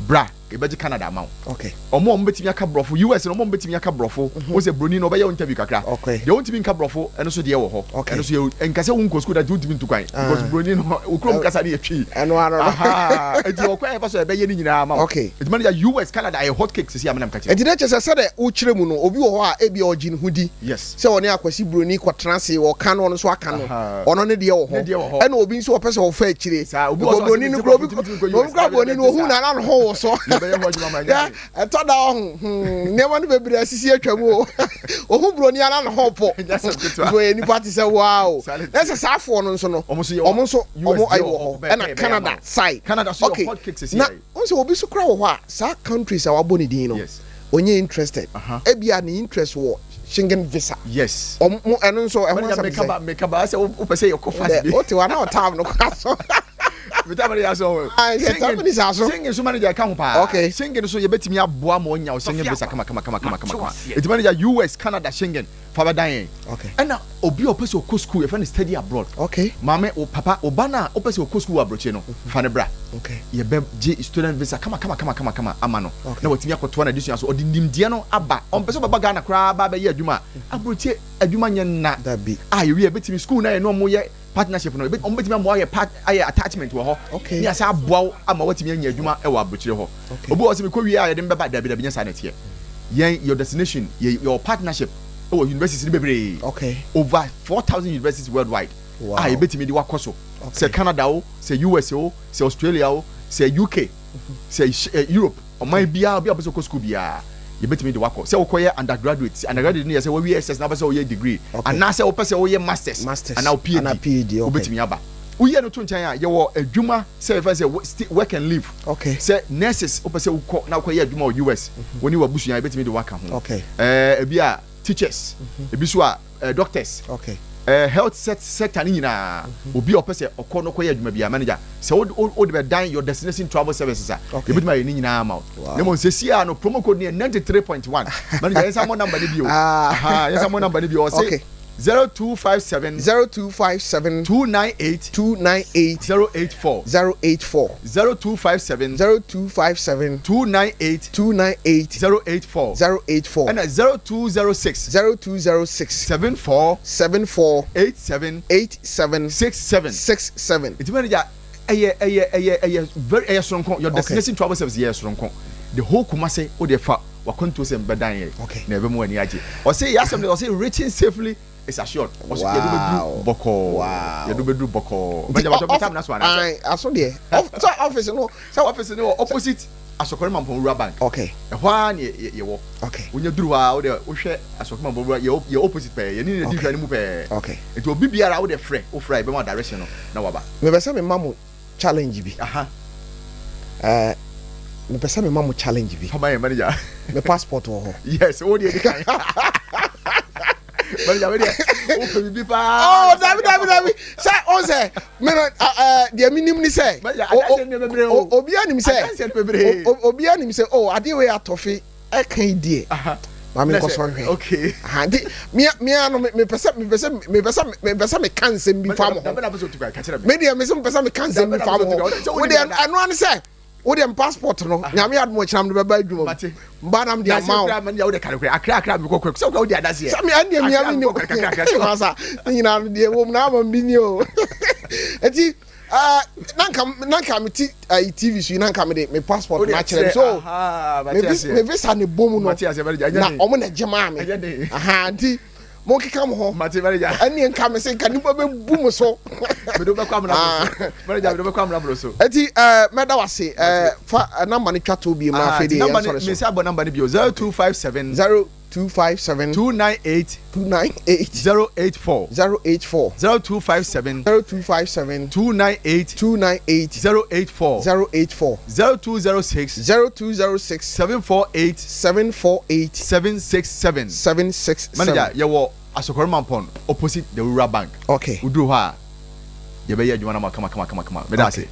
Bra yɛbɛgye Canada ama wo. Okay. Ɔmo a ɔmo bɛtumi aka borɔfo US no ɔmo a ɔmo bɛtumi aka borɔfo wo sɛ broni no ɔbɛyɛ wo interview kakra. Okay. Deɛ wontumi nka borɔfo ɛno so deɛ wɔ hɔ. Okay. Ɛno so yɛ nka sɛ wonkɔ school da nti wontumi ntu kwan. Because broni no wo kurom kasa no yɛ twi. Ɛno ano no. Aha. Nti ɔkwan a yɛfa so a yɛbɛyɛ ne nyinaa ama wo. Okay. Nti manager US Canada ɛyɛ hot cake sisi a menam ka kyerɛ. Nti na kyerɛ sɛ sɛdeɛ wokyerɛ mu no obi wɔ hɔ a ebia ɔgye ne ho di Yes. sɛ ɔne Akwasi Broni kɔtena ase ɔka no ɔno nso aka no Aha. ɔno ne deɛ wɔ Ne hɔ deɛ wɔ hɔ. ɛna obi nso ɔpɛ sɛ ɔfa akyire Saa obi wɔ because so a broni sɛ no mente kura obi borɔfo ntumi nkɔ obi US. kura broni no ohun na na ne ho wɔ so. Yɛbɛyɛ ho adwuma ma ɛnyɛ Yeah, hwee. ɛtɔ da ɔho nneɛma no bebree asisi atwa mu o ohun broni ana ne ho pɔ Ɛnyɛ asɛm ketewa. nti ɔyɛ nipa te sɛ waa o Saa ne na sɛ saa afoɔ no nso no Ɔmo nso yɛ ɔmo nso US ɔmo deɛ ayi wɔ wɔ hɔ hɔ pɛpɛɛpɛ ɛna ɛbɛyɛ Canada ama wo. side Canada so yɛ okay hot cake sisi na yɛ. n sɛ obi so kora wɔ hɔ a saa countries a wabɔ ne din no Yes. onye interested Aha. ebia ne interest wɔ Schengen visa. Yes. Ɔmo ɛno nso ɛho Manager asɛm meka ba sɛ. meka ba sɛ wopɛ sɛ yɛkɔ fast bi. O te wa na ɔtaam no kora so. Meta manager so. Ah, yɛ tam ni saa so. Schengen so manager ka ho paa. Okay. Schengen so yɛbɛtumi aboa ma ɔnya wo Schengen visa kama kama kama kama kama. Eti manager US, Canada, Schengen fa bɛdan yɛn. Okay. Ɛna obi a ɔpɛ sɛ ɔkɔ school yɛfrɛ no study abroad. Okay. Maame o papa o ba no a wopɛ sɛ ɔkɔ school wɔ aburokyire no fa ne bra. Okay. Yɛbɛgye student visa kama kama kama kama kama ama no. Okay. Na watumi akɔtoa n'adesua so ɔde nimdeɛ no aba. Ɔmpɛ sɛ ɔbɛba Ghana koraa ba abɛyɛ adwuma a aburokyire adwuma nyɛ nna. Dabi. A yɛwie yɛbɛtumi school na yɛne ɔmo yɛ partnership no ɔmo bɛtumi ama ayɛ part ayɛ attachment wɔ hɔ. Okay. Ne asa aboa wo ama watumi anya adwuma wɔ aburokyire hɔ. Okay. Obi wɔ hɔ sɛ mekɔ wie a yɛde me bɛba dabi dabi nyɛ saa na ɛteɛ. Yɛn your destination yɛ yɛwɔ partnership wɔ universities no bebree. Okay. Over 4,000 universities worldwide. a yɛbɛtumi de wakɔ so. Sɛ Canada o, sɛ US o, sɛ Australia o, sɛ UK, sɛ Europe, ɔman biara obi a wopɛ sɛ wokɔ sukuu biara, yɛbɛtumi de wakɔ. Sɛ wokɔyɛ undergraduate, undergraduate no yɛ sɛ wawie SS na wopɛ sɛ woyɛ degree, anaasɛ wopɛ sɛ woyɛ masters anaa wo PhD, wobɛtumi aba. Woyɛ no to nkyɛn a, yɛwɔ adwuma sɛ yɛfrɛ no sɛ work and live. Sɛ nurses wopɛ sɛ wokɔ na wokɔyɛ adwuma wɔ US, wo ne w'abusua yɛbɛtumi de wo aka ho. Ebi a teachers, ebi nso a doctors, health sector no nyinaa, obi a ɔpɛ sɛ ɔkɔ no kɔyɛ adwuma biara, manager, sɛ wode bɛdan your destination travel services a, yɛbɛtumi ayɛ ne nyinaa ama wo. Na mmom seesei a no promo code no yɛ 93.1. Manager, yɛnsan mmɔ number no bio. Yɛnsan mmɔ number no bio. Ɔse 0257. 0257. 298. 298. 084. 084. 0257. 0257. 298. 298. 084. 084. Ɛna 0206. 0206. 74. 74. 87. 87. 67. 67. Nti manager, ɛyɛ ɛyɛ ɛyɛ ɛyɛ very ɛyɛ soronko. Your destination travel service yɛ soronko. The whole Kumasi o de fa wakwantuo sɛ mbɛdan yɛ. Okay. Na ɛbɛma w'ani agye. Ɔse yɛ asɛm de ɔse reaching safely is assured. Ɔse yɛde bɛduru bɔkɔɔ. Yɛde bɛduru bɔkɔɔ. Nti Manager, bàtɔ time na so anaasɛ? Ayi, aso deɛ. Sɛ office no. Sɛ office no wɔ opposite Asɔkɔre Mampɔn Rural Bank. Okay. Ɛhɔ ara na yɛ yɛwɔ. Okay. Wonya duru hɔ a, wode wohwɛ Asɔkɔre Mampɔn Rural yɛ yɛ opposite pɛɛ. Yɛne ne di hwɛ no mu pɛɛ. Okay. Nti obi biara wode frɛ, wofrɛ a yɛbɛma wo direction no na waba. Mepɛ sɛ mema mo challenge bi. Aha. Ɛɛ, mepɛ sɛ mema mo challenge bi. Fama yɛn manager. Me passport wɔ hɔ. Yes, wo deɛ di kan. Manager, wo deɛ, wo pɛ bibi paa. Oh, dabi dabi dabi. Sɛ o sɛ, me no, ɛɛ, deɛ mi nim ni sɛ. Manager, adanseɛ ni bebree o. Obiara nim sɛ. Adanseɛ ni bebree. Obiara nim sɛ, oh, adeɛ wei atɔfe. Ɛka yi deɛ ma me nkɔsɔ nhwɛ. Okay. Aha nti mia mia no mepɛ sɛ mepɛ sɛ mepɛ sɛ mepɛ sɛ meka nsɛm bi fa mo ho. Me deɛ me sɛ mepɛ sɛ meka nsɛm bi fa mo ho. Wo deɛ ɛno ano sɛ wo deɛ passport no nyame adom ɔkyena mede bɛba adwuma mu. Mba na mede ama wo. Sɛ me ɛndeɛ mia me ni masa ne nyinaa no deɛ wɔ mu na ama bi ni o. Eti Eh, na nka na nka me ti ayi TV so yi na nka me de me passport na akyerɛ me so me visa me visa ne bɔ mu no na ɔmo na gye maa me aha nti mo nkeka mo ho ɛne nka me se nka nipa bɛ bu mo so eti ɛɛ mɛda wase ɛɛ fa namba no twa to bi mu afei de yɛn sɔre so mesi abɔ namba no bio 0257 0 257. 298. 298. 084. 084. 0257. 0257. 298. 298. 084. 084. 0206. 0206. 748. 748. 767. 767. Manager, yɛwɔ Asokore Mampong opposite the Rural Bank. Okay. Woduru hɔ a, yɛbɛyɛ adwuma no ama kama kama kama kama. Meda ase.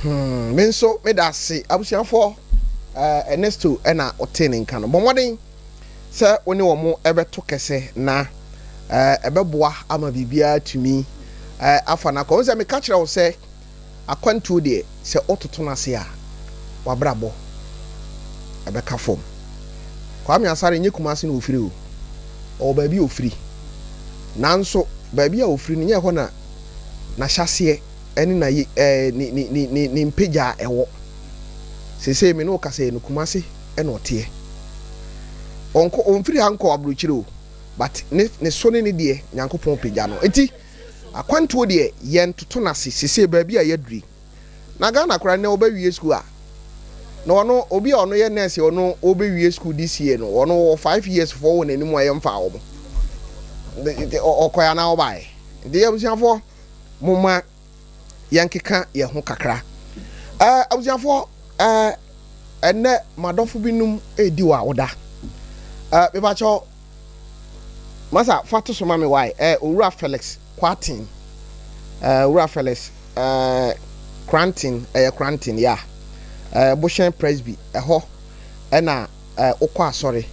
Hmm, me nso meda ase. Abusuafoɔ, eh, Ernesto na ɔtee ne nka no. Bɔ mmɔden sɛ wo ne wɔn bɛto kɛsɛ na eh, ɛbɛboa ama biribiara atumi eh, afa no akɔ. Wo sɛ meka kyerɛ wo sɛ akwantuo deɛ sɛ wototo no ase a w'abrabɔ ɛbɛka fam. Kwame Asare nyɛ Kumasi na ofiri o, ɔwɔ baabi a ofiri. Nanso baabi a ofiri no nyɛ ɛhɔ na n'ahyɛaseɛ ne na ɛɛ ne ne ne ne ne mpagya a ɛwɔ. Seesei me ne wo kasa yi no Kumasi na ɔteɛ. Ɔnkɔ ɔmfiri ha nkɔ aburokyire o, but ne ne so ne ne deɛ Nyankopɔn pagya no. Nti akwantuo deɛ yɛntoto no ase seesei baabi a yɛaduru yi. Na Ghana koraa nnɛ wɔbɛwie sukuu a na ɔno obi a ɔno yɛ nurse ɔno ɔbɛwie sukuu this year no ɔno wɔ 5 years foɔ wɔ n'anim a yɛmfaa wɔn ɔkɔɛ anaa ɔbaeɛ. Nti abusuafoɔ momma yɛnkeka yɛn ho kakra. Ɛɛ abusuafoɔ ɛɛ ɛnnɛ madɔfo binom redi wɔ awoda. Ɛɛ mepakyɛw masa fa to so ma me wae ɛɛ Owura Felix Kwarteng ɛɛ Owura Felix ɛɛ Kranten ɛyɛ Kranten ya ɛɛ Bohyɛn Presby ɛhɔ ɛna ɛɛ wokɔ asɔre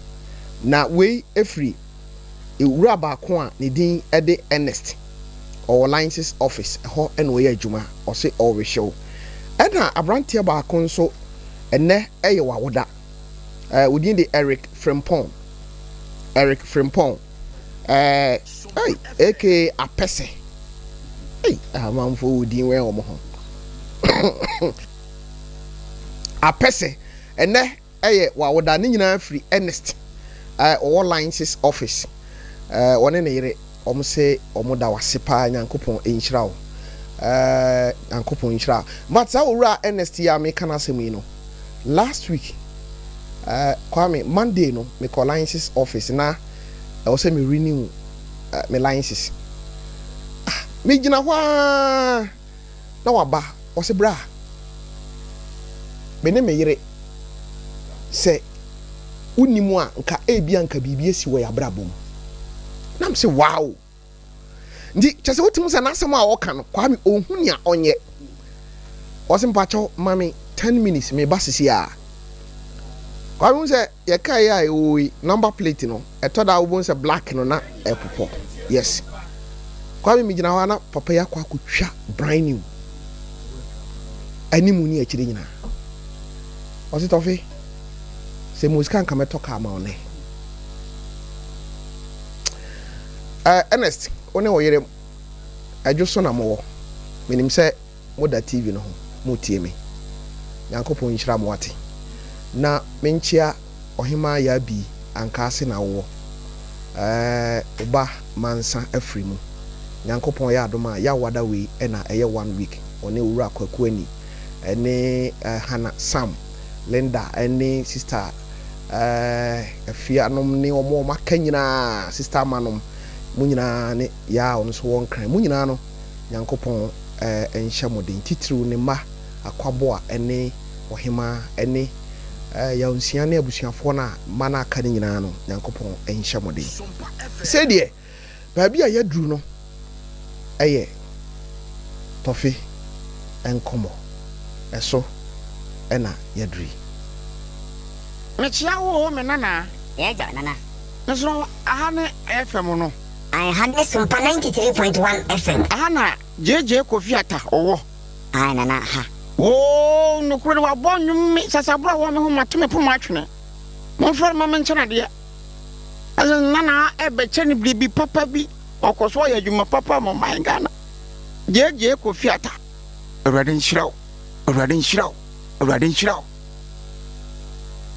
na wei efiri ewura baako a ne din de Ernest, ɔwɔ License Office, ɛhɔ na ɔyɛ adwuma, ɔse ɔrehwɛ wo. Ɛna abranteɛ baako nso, ɛnnɛ yɛ w'awoda, ɛɛ wo din de Eric Frimpong, Eric Frimpong, ɛɛ ei, aka Apɛsɛ, ei, amanfoɔ wɔ din wɛn wɔn ho. Apɛsɛ, ɛnnɛ yɛ w'awoda. Ne nyinaa firi Ernest a ɔwɔ License Office. Ɔne ne yere. Wɔn se wɔn da wo ase paa Nyankopɔn nhyira wo eh Nyankopɔn nhyira wo. But saa owura Ernest yi a meka n'asɛm yi no last week eh Kwame Monday no mekɔ license office na ɛwɔ sɛ me renew eh, me license. Ah megyina hɔ ara na waba ɔse bra me ne me yere sɛ wonni mu a nka ebia nka biribi asi wɔ yɛn abrabɔ mu. Na mese wow. Nti kyɛ sɛ wotumi sɛ n'asɛm a ɔka no Kwame ɔnhu nea ɔnyɛ. Ɔse mpakyɛw ma me 10 minutes meba sisi a. Kwame hu sɛ yɛka yi a ɛwɔ yi number plate no ɛtɔ da a wobɛhu sɛ black no na ɛpopɔ. Yes. Kwame megyina hɔ a na papa yi akɔ akɔtwa brand new anim ne akyire nyinaa. Ɔse Tɔfe, sɛ mewɔ sika nka mɛtɔ kaa ma wo nɛ. Eh, Ernest, wo ne wo yere adwo so na mowɔ. Menim sɛ moda TV no ho, motie me. Nyankopɔn nhyira mo wate. Na menkyea Ɔhemaa Yaa Bii Ankaase na wowɔ. Eh, wo ba Mansa afiri mu. Nyankopɔn yɛ adom a, Yawada wei na ɛyɛ one week, ɔne Owura Kwaku Ani. ne Hannah, Sam, Linda ne Sister Afia nom ne wɔn a wɔaka nyinaa, Sister Ama nom, mo nyinaa ne Yaa a ɔno nso wɔ Nkran, mo nyinaa no, Nyankopɔn nhyɛ mo den, titiriw ne mma Akwaboa ne Ɔhemaa ne Yaw Nsia ne abusuafoɔ no a mma no aka no nyinaa no, Nyankopɔn nhyɛ mo den. Sei deɛ. Baabi a yɛaduru no yɛ tɔfe nkɔmmɔ. Ɛso na yɛaduru yi. Mekyea wo oo me nana. Yɛn agya nana. Mesrɛ wo aha ne FM no? Ae ha ne Sompa 93.1 FM. Aha na JJ Kofi Atta ɔwɔ? Ae nana ha. Oo nokorɛ no wabɔ nnwom me sasaborɔ a wɔ me ho mato me poma atwene. Momfrɛ no ma menkyɛ no adeɛ. Ɛsɛ Nana ɛbɛkyɛ no biribi papa bi ɔkɔ so ɔyɛ adwuma papa ma ɔman Ghana. JJ Kofi Atta Awurade nhyira wo Awurade nhyira wo Awurade nhyira wo.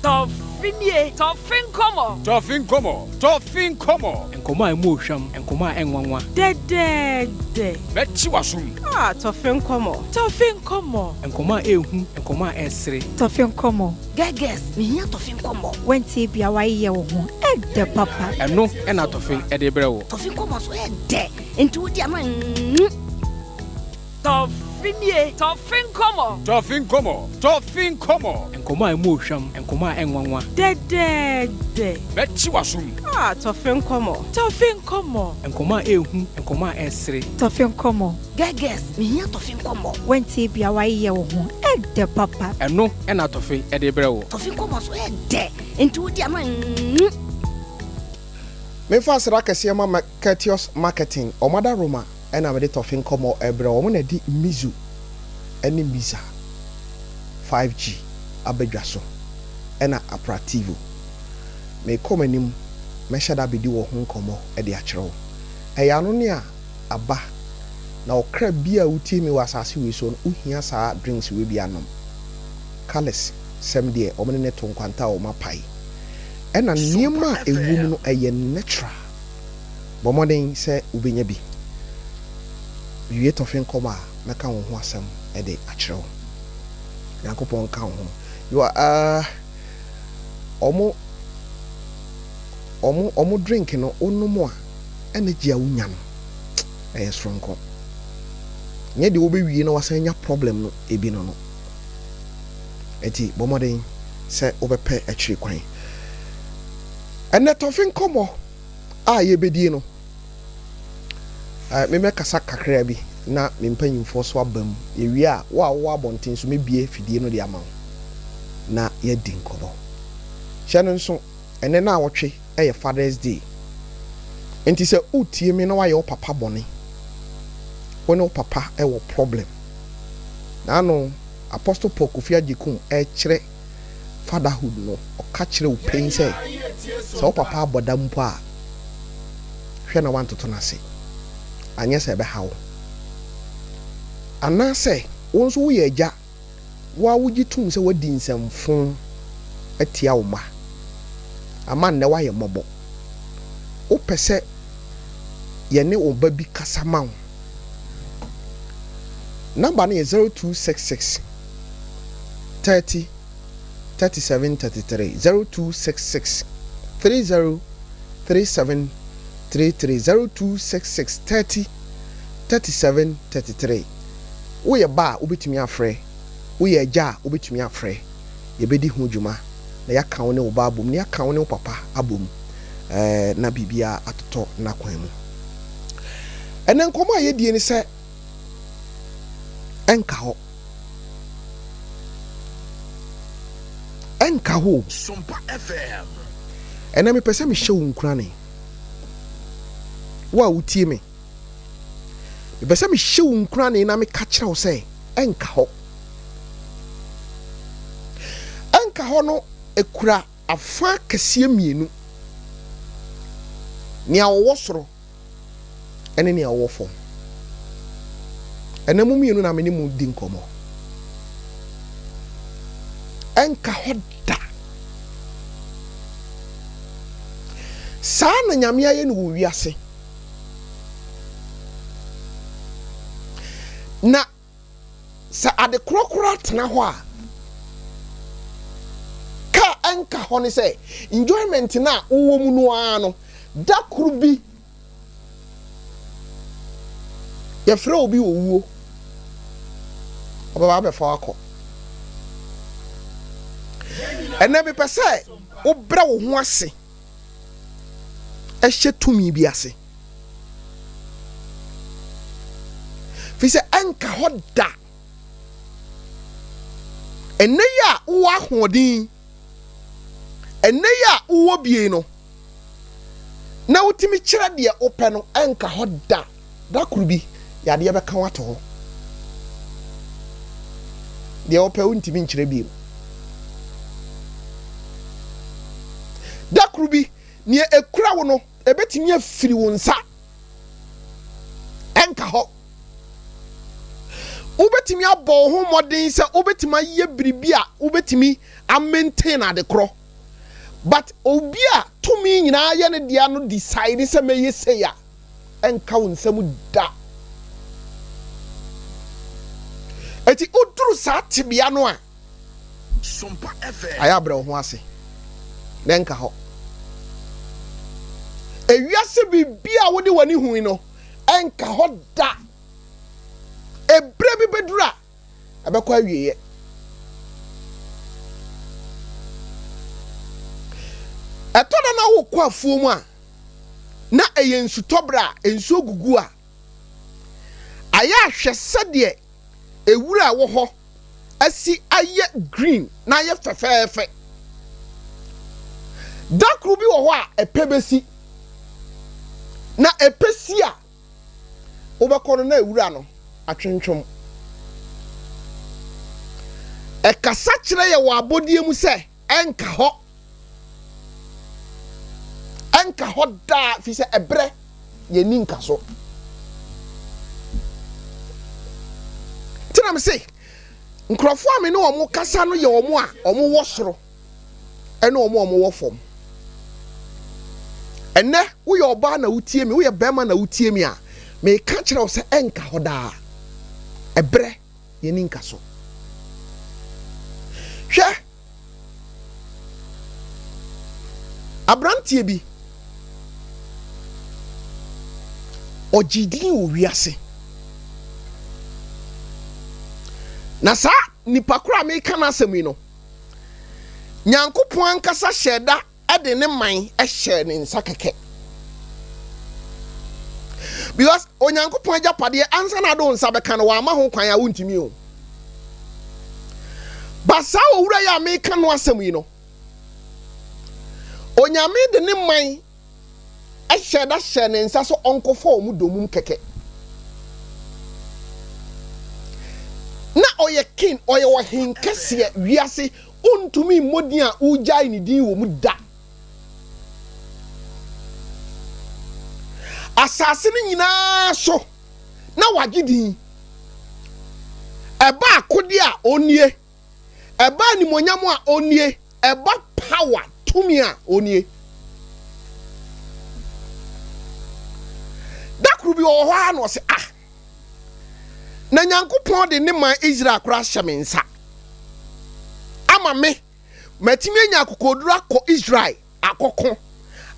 Tɔfe nie, tɔfe nkɔmɔ. Tɔfe nkɔmɔ, tɔfe nkɔmɔ. Nkɔmɔ a ɛmu ɔhwam, nkɔmɔ a ɛnwanwa. Dɛdɛɛdɛ. Bɛkye w'asom. Ah, tɔfe nkɔmɔ, tɔfe nkɔmɔ. Nkɔmɔ a ɛɛhu, nkɔmɔ a ɛɛsere. Tɔfe nkɔmɔ. Girl girls mehia tɔfe nkɔmmɔ. Wantie bia wayeyɛ wo ho ɛdɛ papa. Ɛno na tɔfe de brɛ wo. Tɔfe nkɔmmɔ nso ɛdɛ nti wodi ano mm. Tɔfe nie, tɔfe nkɔmmɔ. Tɔfe nkɔmmɔ, tɔfe nkɔmmɔ. Nkɔmmɔ a ɛmu ɔhwam, nkɔmmɔ a ɛnwanwa. Dɛdɛɛdɛ. Bɛkye w'asom. Ah, tɔfe nkɔmmɔ, tɔfe nkɔmmɔ. Nkɔmmɔ a ɛɛhu, nkɔmmɔ a ɛɛsere. Tɔfe nkɔmmɔ. Girl girls mehia tɔfe nkɔmmɔ. Wantie bia wayeyɛ wo ho ɛdɛ papa. Ɛno na tɔfe de brɛ wo. Tɔfe nkɔmmɔ nso ɛdɛ nti wodi ano mm. Memfa aseda kɛseɛ ma Mercatius Marketing, wɔn adaworoma na mede tɔfe nkɔmmɔ rebrɛ wo. Wɔn na ɛde Mizu ne Miza 5G aba dwa so, ɛna Aprativo. Merekɔ m'anim, mɛhyɛ da abɛdi wɔ ho nkɔmmɔ de akyerɛ wo. Ɛyɛ ano ne a aba na ɔkra bi a wotie me wɔ asase wei so no wohia saa drinks wei bi anom. Colours sɛm deɛ wɔn ne no to nkwanta a wɔn apae. Ɛna nneɛma a ɛwɔ mu no ɛyɛ natural. Bɔ mmɔden sɛ wobɛnya bi. Mewie tɔfe nkɔmɔ a mɛka wo ho asɛm de akyerɛ wo. Nyankopɔn nka wo ho. You are uh, wɔn wɔn wɔn drink no wonom a energy a wonya no ɛyɛ soronko. Nyɛ deɛ wobɛwie na wasan anya problem no ebi no no. Enti bɔ mmɔden sɛ wobɛpɛ akyiri kwan. Ɛnnɛ tɔfe nkɔmmɔ a yɛbɛdie no, memɛkasa kakra bi na me mpanyimfoɔ so aba mu. Yɛwie a, wo a wowɔ abɔnten so mɛbue afidie no de ama wo na yɛadi nkɔmmɔ. Hyɛ no nso, ɛnnɛ naawɔtwe yɛ Father's Day. Nti sɛ wotie me na woayɛ wo papa bɔne, wo ne wo papa wɔ problem. Naano Apostle Paul Kofi Agyekum rekyerɛ fatherhood no, ɔka kyerɛ wo pain sɛ, sɛ wo papa abɔ dam mpo a, hwɛ na woantoto no ase, anyɛ sɛ ɛbɛha wo. Anaasɛ wo nso woyɛ agya Wo ara wugye tom sɛ woadi nsɛmfo atia wo mma ama nnɛ woayɛ mmɔbɔ. Wopɛ sɛ yɛne wo ba bi kasa ma wo. Number no yɛ 0266 30 37 33, 0266 30 37 33, 0266 30 37 33. Woyɛ ba a wobɛtumi afrɛ, woyɛ agya a wobɛtumi afrɛ. Yɛbɛdi ho dwuma na yɛaka wo ne wo ba abom na yɛaka wo ne wo papa abom na biribiara atotɔ n'akwan mu. Ɛnɛ nkɔmmɔ a yɛdie ne sɛ ɛnka hɔ. Ɛnka hɔ o. Ɛnɛ mepɛ sɛ mehyɛ wo nkurane. Wo a wotie me. Mepɛ sɛ mehyɛ wo nkurane na meka kyerɛ wo sɛ ɛnka hɔ. Ɛnka hɔ no ekura afã akɛseɛ mmienu, nea ɔwɔ soro ne nea ɔwɔ fam. Ɛnna mo mmienu na me ne mo di nkɔmmɔ. Ɛnka hɔ da. Saa na Nyame ayɛ no wɔ wiase. Na Sɛ ade korɔ koraa tena hɔ a, ka a ɛnka hɔ ne sɛ enjoyment no a wowɔ mu no ara no, da koro bi yɛfrɛ obi owuo, ɔbɛba abɛfa wo akɔ. Ɛnɛ mepɛ sɛ wobrɛ wo ho ase hyɛ tumi bi ase. Firi sɛ ɛnka hɔ da. Ɛnnɛ yi a wowɔ ahoɔden, ɛnnɛ yi a wowɔ bie no, na wotumi kyerɛ deɛ wopɛ no, ɛnka hɔ da. Da koro bi, yadeɛ bɛka wo ato hɔ. Deɛ wopɛ wontumi nkyerɛ bio. Da koro bi, nea ekura wo no, ebetumi afiri wo nsa. Ɛnka hɔ. Wobɛtumi abɔ wo ho mmɔden sɛ wobɛtumi ayɛ biribi a wobɛtumi amaintain ade korɔ. But obi a tumi nyinaa yɛ ne dea no decide sɛ mɛyɛ sei a, ɛnka wo nsam da. Eti woduru saa tebea no a, ayɛ abrɛ wo ho ase na ɛnka hɔ. Ewiase biribi a wode w'ani hui no, ɛnka hɔ da. Ebere bi bɛduru a, ɛbɛkɔ awieɛ. Ɛtɔ da na wokɔ afuo mu a, na ɛyɛ nsutɔberɛ a nsuo gugu a, ayɛ ahwɛ sɛdeɛ ewura a ɛwɔ hɔ asi ayɛ green na ayɛ fɛfɛɛfɛ. Da koro bi wɔ hɔ a ɛpɛ bɛsi, na ɛpɛ si a, wobɛkɔ no na ewura no atwentwem. Ɛkasa kyerɛ yɛ wɔ abɔdeɛ mu sɛ ɛnka hɔ. Ɛnka hɔ daa fi sɛ ɛberɛ yɛnni nka so. Nti na mese nkurɔfoɔ a me ne wɔn kasa no yɛ wɔn a wɔwɔ soro ne wɔn a wɔwɔ fam. Ɛnnɛ woyɛ ɔbaa na wotie me, woyɛ bɛrima na wotie me a, meka kyerɛ wo sɛ ɛnka hɔ daa. Ɛberɛ yɛnni nka so. Hwɛ! Aberanteɛ bi, ɔgyee din wɔ wiase. Na saa nipa koro a meka n'asɛm yi no, Nyankopɔn ankasa hyɛɛ da de ne man hyɛɛ ne nsa kɛkɛ. Because Onyankopɔn agyapadeɛ ansa na ade wo nsa bɛka no wamma ho kwan a wontumi o. Ba saa owura yi a meka no asɛm yi no, Onyame de ne man hyɛɛ da hyɛɛ ne nsa sɛ ɔnkɔfa wɔn domum kɛkɛ. Na ɔyɛ king, ɔyɛ ɔhenkɛseɛ wiase, wontumi mmɔ din a wogyae ne din wɔ mu da. Asase no nyinaa so na wagye din. Ɛba akodeɛ a ɔnnie. Ɛba animuonyam a, ɔnnie. Ɛba power, tumi a, ɔnnie. koro bi ɔwɔ hɔ ara na ɔse, Ah! Na Nyankopɔn de ne man Israel koraa ahyɛ me nsa ama me matumi anya akokoɔduru akɔ Israel akɔko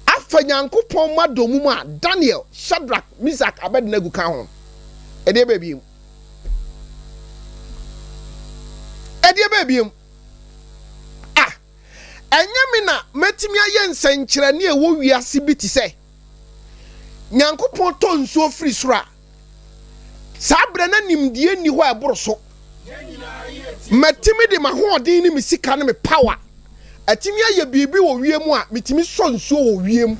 afa Nyankopɔn mma dommum a Daniel, Shadrach, Misak, Abednego ka ho. Ɛdeɛ bɛɛ biem? Ɛdeɛ bɛɛ biem? Ah! Ɛnyɛ me na mɛtumi ayɛ nsɛnkyerɛnne a ɛwɔ wiase bi te sɛ Nyankopɔn tɔ nsuo firi soro a, saa berɛ na nimdeɛ nni hɔ a ɛboro so. Matumi de m'ahoɔden ne me sika ne me power atumi ayɛ biribi wɔ wiem a metumi sɔ nsuo wɔ wiem.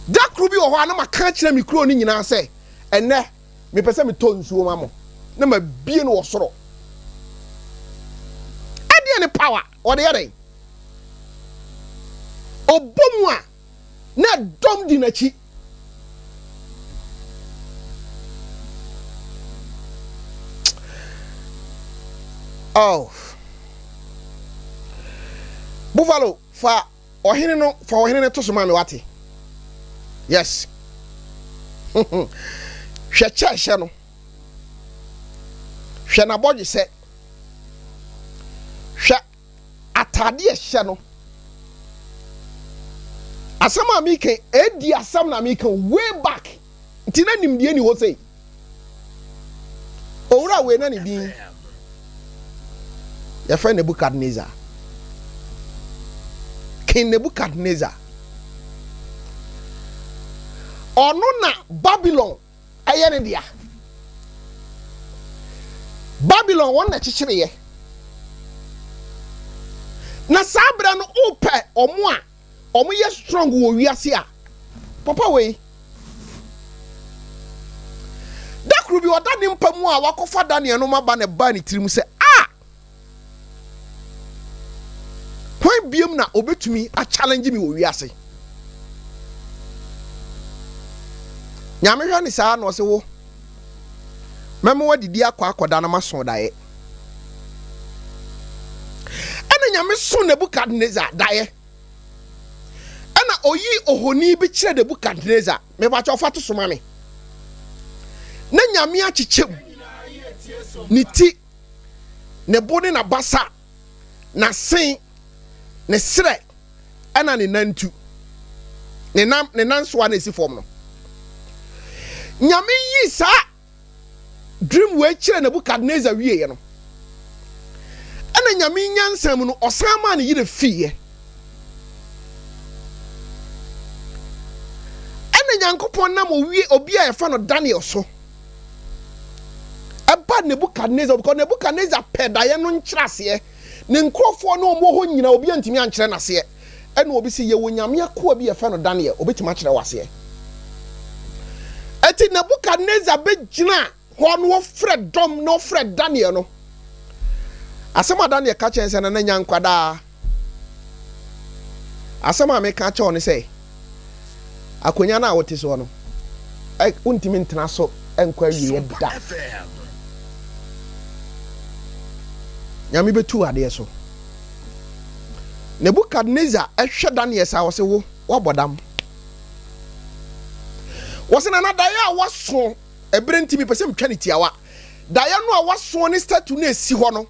Da koro bi wɔ hɔ a na maka akyerɛ me kuro no nyinaa sɛ, ɛnnɛ mepɛ sɛ metɔ nsuo ma mo, na mabie no wɔ soro. Ɛdeɛ ne power, ɔde yɛ dɛn? Ɔbɔ mu a na dɔm di n'akyi. Oh. Buffalo fa ɔhene no fa ɔhene no to so ma me wate. Yes. Hwɛ kyɛ hyɛ no. Hwɛ n'abɔdwesɛ. Hwɛ atade a ɛhyɛ no. Asɛm a meka yi, ɛdi asɛm na meka way back. Nti na nimdeɛ ni hɔ sei. Owura wei na ne din yɛfrɛ Nebukadnezar. King Nebukadnezar. Ɔno na Babylon ɛyɛ ne dea. Babilon wɔn na ɛkyekyereeɛ. Na saa berɛ no wopɛ wɔn a wɔyɛ strong wɔ wiase a, papa wei. Da koro bi ɔda ne mpa mu a wakɔfa Daniel no ma ba na ɛbaa ne tirim sɛ, ah! Hwan biom na obetumi a challenge me wɔ wiase? Nyame hwɛ ne saa na ɔse wo mɛma wadidi akɔ akɔda na maso daeɛ. Ɛna Nyame so Nebukadnezar daeɛ. Ɛna oyi ohoni bi kyerɛ Nebukadnezar. Mepakyɛ ɔfa to so ma me. Na Nyame akyekyɛ mu ne ti ne bo ne n'abasa, n'asen, ne serɛ, ɛna ne nantu, ne nan ne nansoa na esi fam no. Nyame yii saa dream wei kyerɛ Nebukadnezar wieɛ no, ɛna Nyame nyansa mu no ɔsan maa ne yerɛ fiiɛ. Ɛna Nyankopɔn nam owie obi a yɛfrɛ no Daniel so ɛba Nebukadnesar because Nebukadnesar pɛ daeɛ no nkyerɛaseɛ. Ne nkurɔfoɔ ne wɔn wɔ hɔ nyinaa obi antumi ankyerɛ n'aseɛ. Ɛna obi sɛ yɛwɔ nyame akoa bi yɛfrɛ no Daniel, obɛtumi akyerɛ wo aseɛ. Ɛti Nebukadnesar bɛgyina hɔ na ɔfrɛ dɔm na ɔfrɛ Daniel no. Asɛm a Daniel ka kyerɛ sɛ nana nya nkwadaa. Asɛm a meka akyerɛ wo ne sɛ, akonnwa no a wote soɔ no, wontumi ntena so nkɔ awieɛ da. Nyame bɛtu adeɛ so. Nebukadnezar hwɛ Daniel saa, ɔse wo, woabɔ dam. Wɔse nana daeɛ a woaso, ɛberɛ nti mepɛ sɛ metwa ne tiawa. Daeɛ no a woaso ne statue no a ɛsi hɔ no,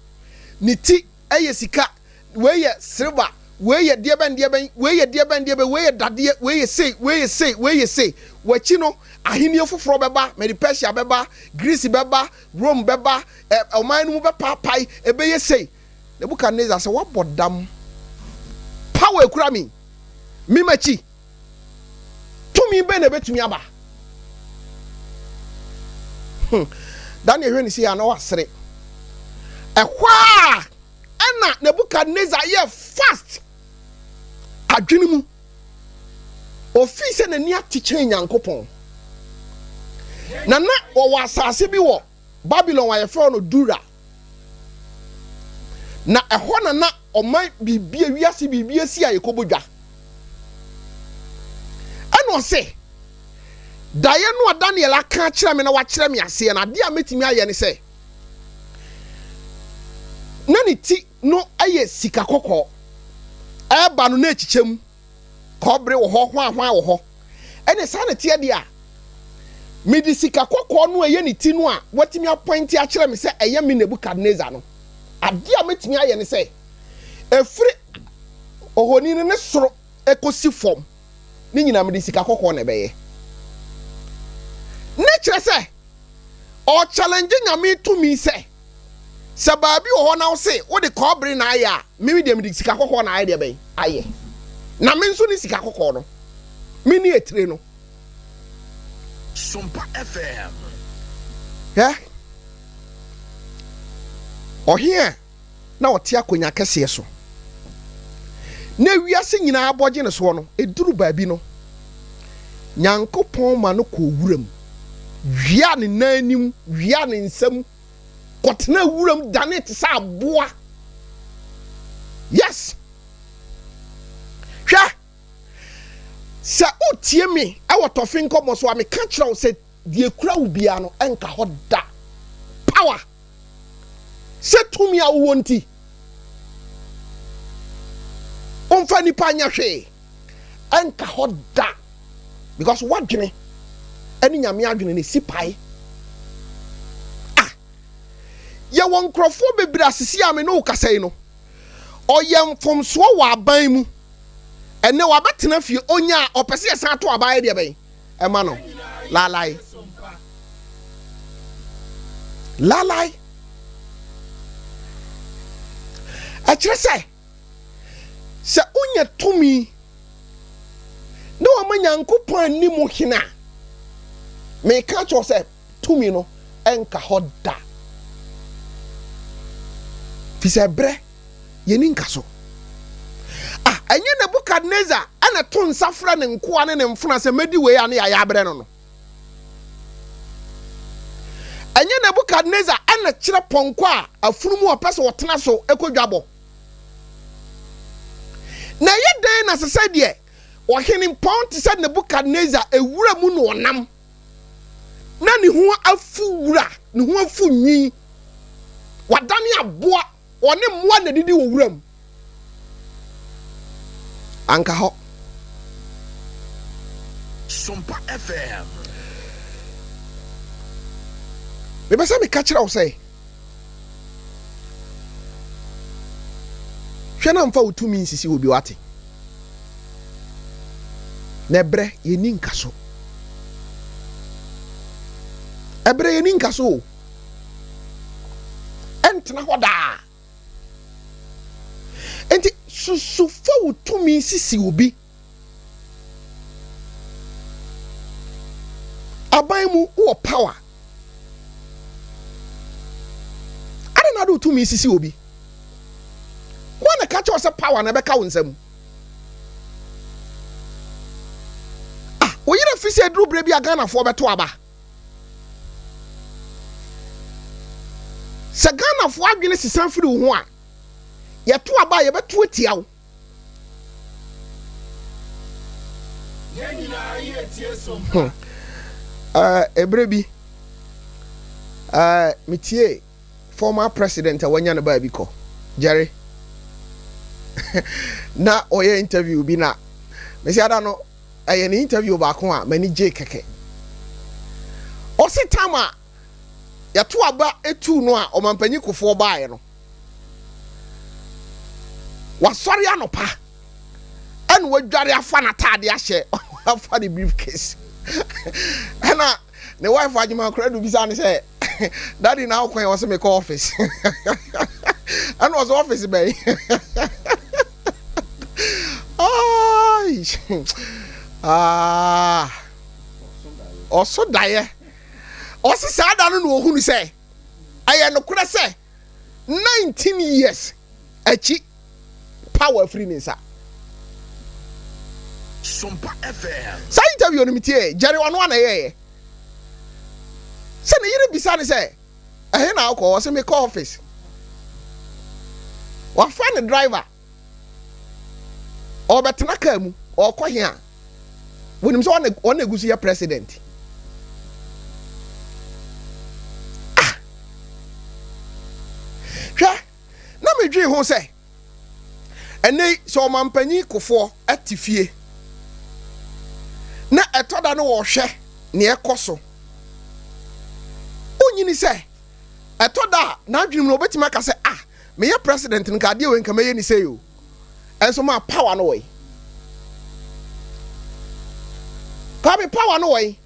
ne ti yɛ sika, wei yɛ silver, wei yɛ deɛbɛn deɛbɛn, wei yɛ deɛbɛn deɛbɛn, wei yɛ dadeɛ, wei yɛ sei, wei yɛ sei, wei yɛ sei. W'akyi no, ahennie foforɔ bɛba, Mede-Persia bɛba, Greece bɛba, Rome bɛba, ɛ, ɔman no mu bɛpaapae, ɛbɛyɛ sei. Nebukadnesar sɛ, Woabɔ dam. Power ekura me, me m'akyi. Tumi bɛn na ɛbɛtumi aba? Hmm. Daniel hwɛ ne sei a na wasere. Ɛhɔ a ɛna Nebukadnezar yɛ fast adwene mu. Ofii sɛ n'ani ate kyɛn Nyankopɔn. Na na wɔwɔ asase bi wɔ Babylon a yɛfrɛ no Dura. Na ɛhɔ na na ɔman biribi, wiase biribi asi a yɛkɔbɔ dwa. Ɛna ɔse, daeɛ no a Daniel aka akyerɛ me na wakyerɛ me aseɛ no, adeɛ a mɛtumi ayɛ ne sɛ, na ne ti no yɛ sika kɔkɔɔ, ɛreba no na ɛkyekyɛ mu, kɔbere wɔ hɔ, hwanhwan wɔ hɔ. Ɛne saa na ɛteɛ deɛ a, Mede sika kɔkɔɔ no a ɛyɛ ne ti no a watumi apɔinte akyerɛ me sɛ ɛyɛ me Nebukadnesar no, adeɛ a mɛtumi ayɛ ne sɛ, ɛfiri ohoni no ne soro kɔsi fam, ne nyinaa mede sika kɔkɔɔ na ɛbɛyɛ. Ne kyerɛ sɛ, ɔchallenge Nyame tumi sɛ, sɛ baabi wɔ hɔ na wo se wode kɔbere na ayɛ a, me deɛ mede sika kɔkɔɔ na ayɛ deɛ bɛn? Ayɛ. Na me nso ne sika kɔkɔɔ no, me ne etire no. Sompa FM. Hwɛ, ɔhene a na ɔte akonnwa kɛseɛ so, na wiase nyinaa bɔ gye no soɔ no, ɛduru baabi no, Nyankopɔn ma no kɔɔ wuram, wiaa ne nan anim, wiaa ne nsam, kɔtenaa wuram danee te sɛ aboa. Yes! Hwɛ! Sɛ wotie me wɔ tɔfe nkɔmmɔ so a, meka kyerɛ wo sɛ deɛ ekura wo biara no ɛnka hɔ da. Power! Sɛ tumi a wowɔ nti, womfa nnipa nyɛ hwee, ɛnka hɔ da. Because woadwene ɛne Nyame adwene no esi pae. Ah! Yɛwɔ nkurɔfoɔ bebree asisi a me ne wo kasa yi no, ɔyɛ mfomsoɔ wɔ aban mu. Ɛnnɛ wabɛtena fie, onya a ɔpɛ sɛ yɛsan to aba ayɛ deɛ bɛn ɛma no. Laalae. Laalae. Ɛkyerɛ sɛ, sɛ wonya tumi na wama Nyankopɔn anni mu hene a, meka kyerɛ sɛ tumi no ɛnka hɔ da. Fi sɛ ɛberɛ yɛnni nkaso. Ah, ɛnyɛ Nebukadnesar na ɛto nsa frɛ ne nkoa ne ne mfena sɛ mɛdi wei a ne yɛayɛ abrɛ no no. Ɛnyɛ Nebukadnesar na kyerɛ pɔnkɔ a afunumu a ɔpɛ sɛ ɔtena so kɔ dwabɔ. Na ɛyɛ dɛn na sɛ sɛ deɛ ɔhene mpɔn te sɛ Nebukadnesar ewura mu na ɔnam na ne ho afu wura, ne ho afu nwi, wadane aboa Ɔne mmoa na ɛdidi wɔ wuram. Anka hɔ. Sompa FM. Mepɛ sɛ meka kyerɛ wo sɛ, hwɛ na mfa wo tumi nsisi obi, wate? Na ɛberɛ yɛnni nkaso. Ɛberɛ yɛnni nkaso o. Ɛntena hɔ daa. Enti susu fa wo tumi sisi obi. Aban mu wowɔ power. Adɛn na wode wo tumi sisi obi? Hwan na ka kyerɛ wo sɛ power na ɛbɛka wo nsam? Ah, wo yerɛ fi sɛ ɛduru berɛ bi a Ghanafoɔ bɛto aba. Sɛ Ghanafoɔ adwene sesa firi wo ho a, yɛto aba a yɛbɛto atia wo. Hmm. Uh, ɛberɛ bi, uh, metie former president a wanya no baabi kɔ, Jerry. na ɔyɛ interview bi na mesi ada no ɛyɛ ne interview baako a m'ani gyee kɛkɛ. Ɔse tam a yɛto aba tuu no a ɔmampanyin Kufuor baeɛ no, wasɔre anɔpa ɛna wadware afa n'ataade ahyɛ afa ne briefcase ɛna ne wife Agyeman Koradu bisa ne sɛ Daddy na wokɔ yɛ ɔse mekɔ office ɛna ɔse office bɛn ah ɔso daeɛ ɔse saa da no na ɔhunu sɛ ɛyɛ nokorɛ sɛ 19 years akyi power firi ne nsa saa interview no metie Jerry ɔno ana ɛyɛyɛ Sɛ ne yere bisa no sɛ, Ɛhe na wokɔ? Ɔse, Mekɔ office. Wafa ne driver. Ɔrebɛtena kaa mu. Ɔrekɔ he a? Wonim sɛ ɔna egu so yɛ president. Ah! Hwɛ, na medwee ho sɛ, Ɛnnɛ yi, sɛ ɔmampanyin Kufuor te fie na ɛtɔ da no ɔhwɛ nea ɛkɔ so. Wonyini sɛ ɛtɔ da a n'adwene mu no obetumi aka sɛ ah meyɛ president nka adeɛ wei nka mɛyɛ ne sei o. Ɛnso maa power no wɔ yi. Kwame power no wɔ yi.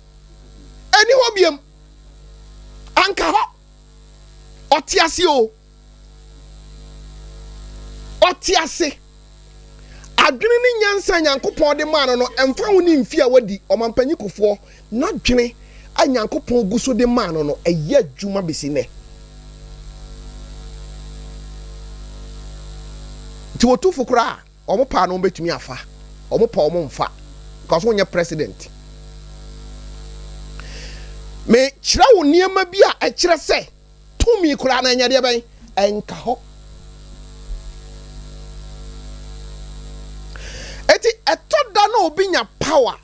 Ɛni hɔ biem. Anka hɔ. Ɔte ase o. Ɔte ase. Adwene ne nyansa a Nyankopɔn de maa no no, ɛmfa ho ne mfe a wadi, Ɔmampanyin Kufuor, n'adwene a Nyankopɔn gu so de maa no no, ɛyɛ adwuma besi nnɛ. Nti wɔtu fo koraa a, wɔn pɛ a na wɔbɛtumi afa, wɔn pɛ wɔn mfa, because wonyɛ president. Mekyerɛ wo nneɛma bi a ɛkyerɛ sɛ tumi koraa na ɛnyɛ deɛ bɛn ɛnka hɔ. Eti ɛtɔ da na obi nya power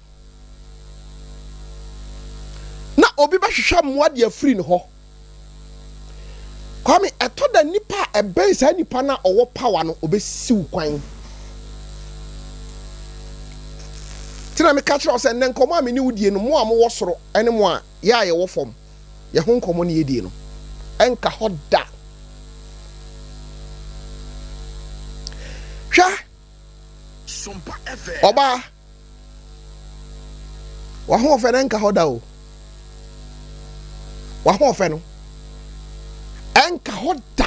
na obi bɛhwehwɛ mmoa de afiri ne hɔ. Kwame, ɛtɔ da nipa a ɛbɛn saa nipa no a ɔwɔ power no, ɔbɛsiw kwan. Nti na meka kyerɛ wo sɛ nnɛ nkɔmmɔ a me ne wo die no, mo a mowɔ soro ne mo a yɛ a yɛwɔ fam, yɛ ho nkɔmmɔ ne yɛdie no, ɛnka hɔ da. Hwɛ, ɔbaa, w'ahoɔfɛ no ɛnka hɔ da o. W'ahoɔfɛ no ɛnka hɔ da.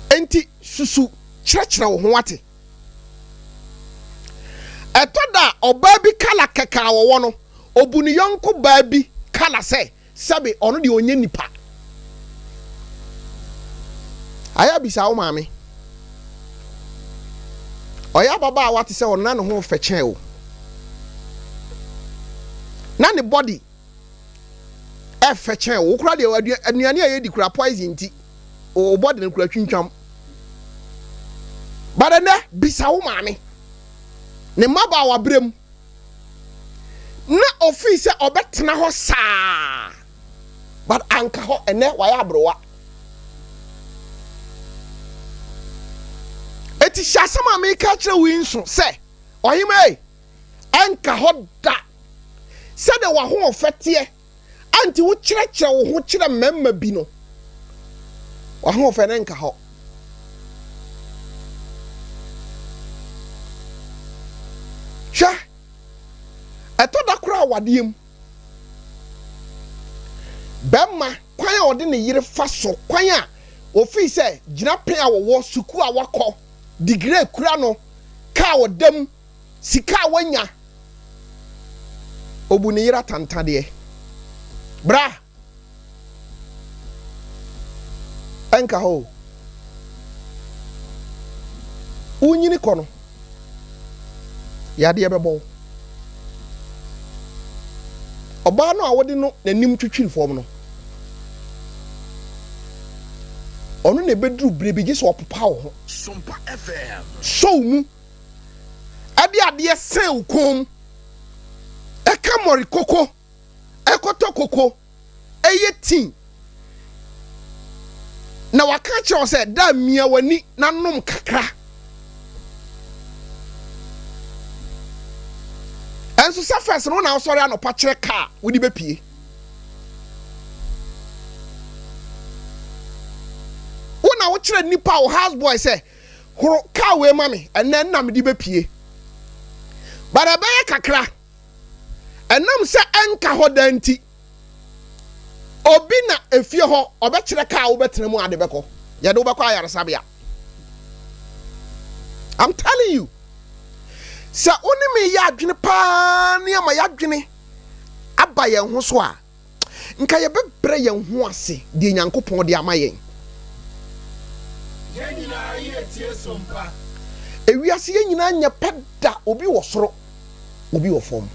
Enti susu kyerɛkyerɛ wo ho wate. Ɛtɔ da a ɔbaa bi kala kɛkɛ a ɔwɔ no, obu ne yɔnko baa bi kala sɛ sɛbe ɔno deɛ ɔnyɛ nipa. Ayɛ abisa wo maame. Ɔyɛ ababaawa te sɛ ɔno na ne ho fɛ kyɛn o. Na ne body ɛfɛ kyɛn wo. Wo koraa deɛ aduane a yɛdi koraa poison nti wo body no koraa twintwam. But ɛnɛ bisa wo maame ne mmabaawa berɛ mu na ofii sɛ ɔbɛtena hɔ saa but anka hɔ ɛnɛ wayɛ aberewa. Eti hyɛ asɛm a meka kyerɛ wo yi nso sɛ ɔhema ei ɛnka hɔ da. Sɛdeɛ w'ahoɔfɛ teɛ a nti wokyerɛkyerɛ wo ho kyerɛ mmarima bi no, w'ahoɔfɛ no nka hɔ. Hwɛ, ɛtɔ da koraa awadeɛ mu, bɛrima kwan a ɔde ne yere fa so, kwan a ofii sɛ gyinapɛn a wɔwɔ, sukuu a wakɔ, degree a ekura no, kaa a ɔda mu, sika a wanya, obu ne yere atantadeɛ. Bra! Ɛnka hɔ o. Wonyini kɔ no, yadeɛ bɛbɔ wo. Ɔbaa no a wode no n'anim twitwiri fam no, ɔno na ɛbɛduru berɛ bi gye sɛ ɔpopa wo ho, sɔ wo mu. de adeɛ sɛn wo kɔn mu, ɛka mmɔre koko, ɛkɔtɔ koko, ɛyɛ tii, na waka akyerɛ wo sɛ da mia w'ani na nom kakra. Ɛnso sɛ fɛs no na wosɔre anɔpa kyerɛ kaa wode bɛpie. Wo na wokyerɛ nnipa wo house boy sɛ Horo car wei ma me ɛnɛ nna mede bɛpie. But ɛbɛyɛ kakra, ɛnam sɛ ɛnka hɔ daa nti, obi na efie hɔ ɔbɛkyerɛ car wobɛtena mu ade bɛkɔ. Yɛde wobɛkɔ ayaresabea. I'm telling you. Sɛ wo ne me yɛ adwene paa ne ama yɛadwene aba yɛn ho so a, Nka yɛbɛbrɛ yɛn ho ase deɛ Nyankopɔn de ama yɛn. Yɛn nyinaa yɛ tie so mpa. Ewiase yɛn nyinaa nyɛ pɛ da obi wɔ soro obi wɔ fam.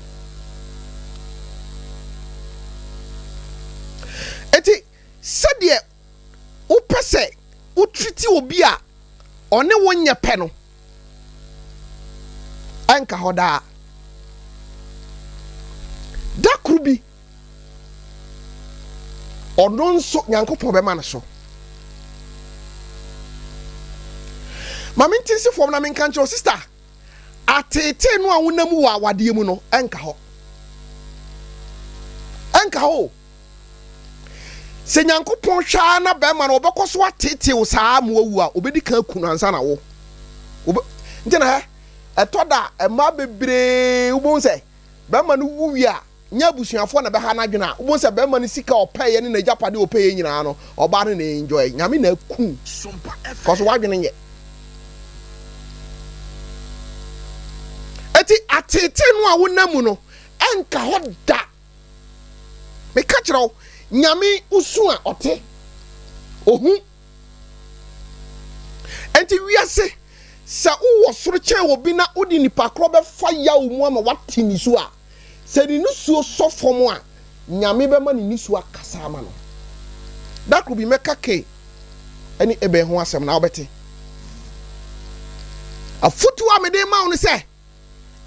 Eti sɛdeɛ wopɛ sɛ wo treat obi a ɔne wo nyɛ pɛ no ɛnka hɔ daa. Da koro bi ɔno nso Nyankopɔn bɛma no so. Ma mente nsi fam na menka nkyerɛ wo sister, ateetee no a wonam wɔ awadeɛ mu no ɛnka hɔ. Ɛnka hɔ o. Sɛ Nyankopɔn hwɛ ara na bɛrima no ɔbɛkɔ so ateetee wo saa ma wawu a, obedi kan aku no ansa na wo. Wobɛ nti na hɛ, ɛtɔ da a mmaa bebree wobɛhu sɛ bɛrima no wu wie a, nyɛ abusuafoɔ na ɛbɛha n'adwene a, wobɛhu sɛ bɛrima no sika a ɔpɛeɛ ne n'agyapadeɛ a ɔpɛeɛ nyinaa no, ɔbaa no na enjoy. Nyame na aku wo. Kɔso w'adwene nyɛ. Eti ateetee no a wonam mu no, ɛnka hɔ da. Meka kyerɛ wo, Nyame wo su a ɔte, ohu. Enti wiase, sɛ wowɔ soro kyɛn obi na wode nipa korɔ bɛfa yaw mu ama wate nisuo a, sɛ ne nisuo sɔ fam a, Nyame bɛma ne nisuo akasa ama no. Da koro bi mɛka Kay ne Abel ho asɛm na wobɛte. Afotuo a mede rema wo ne sɛ,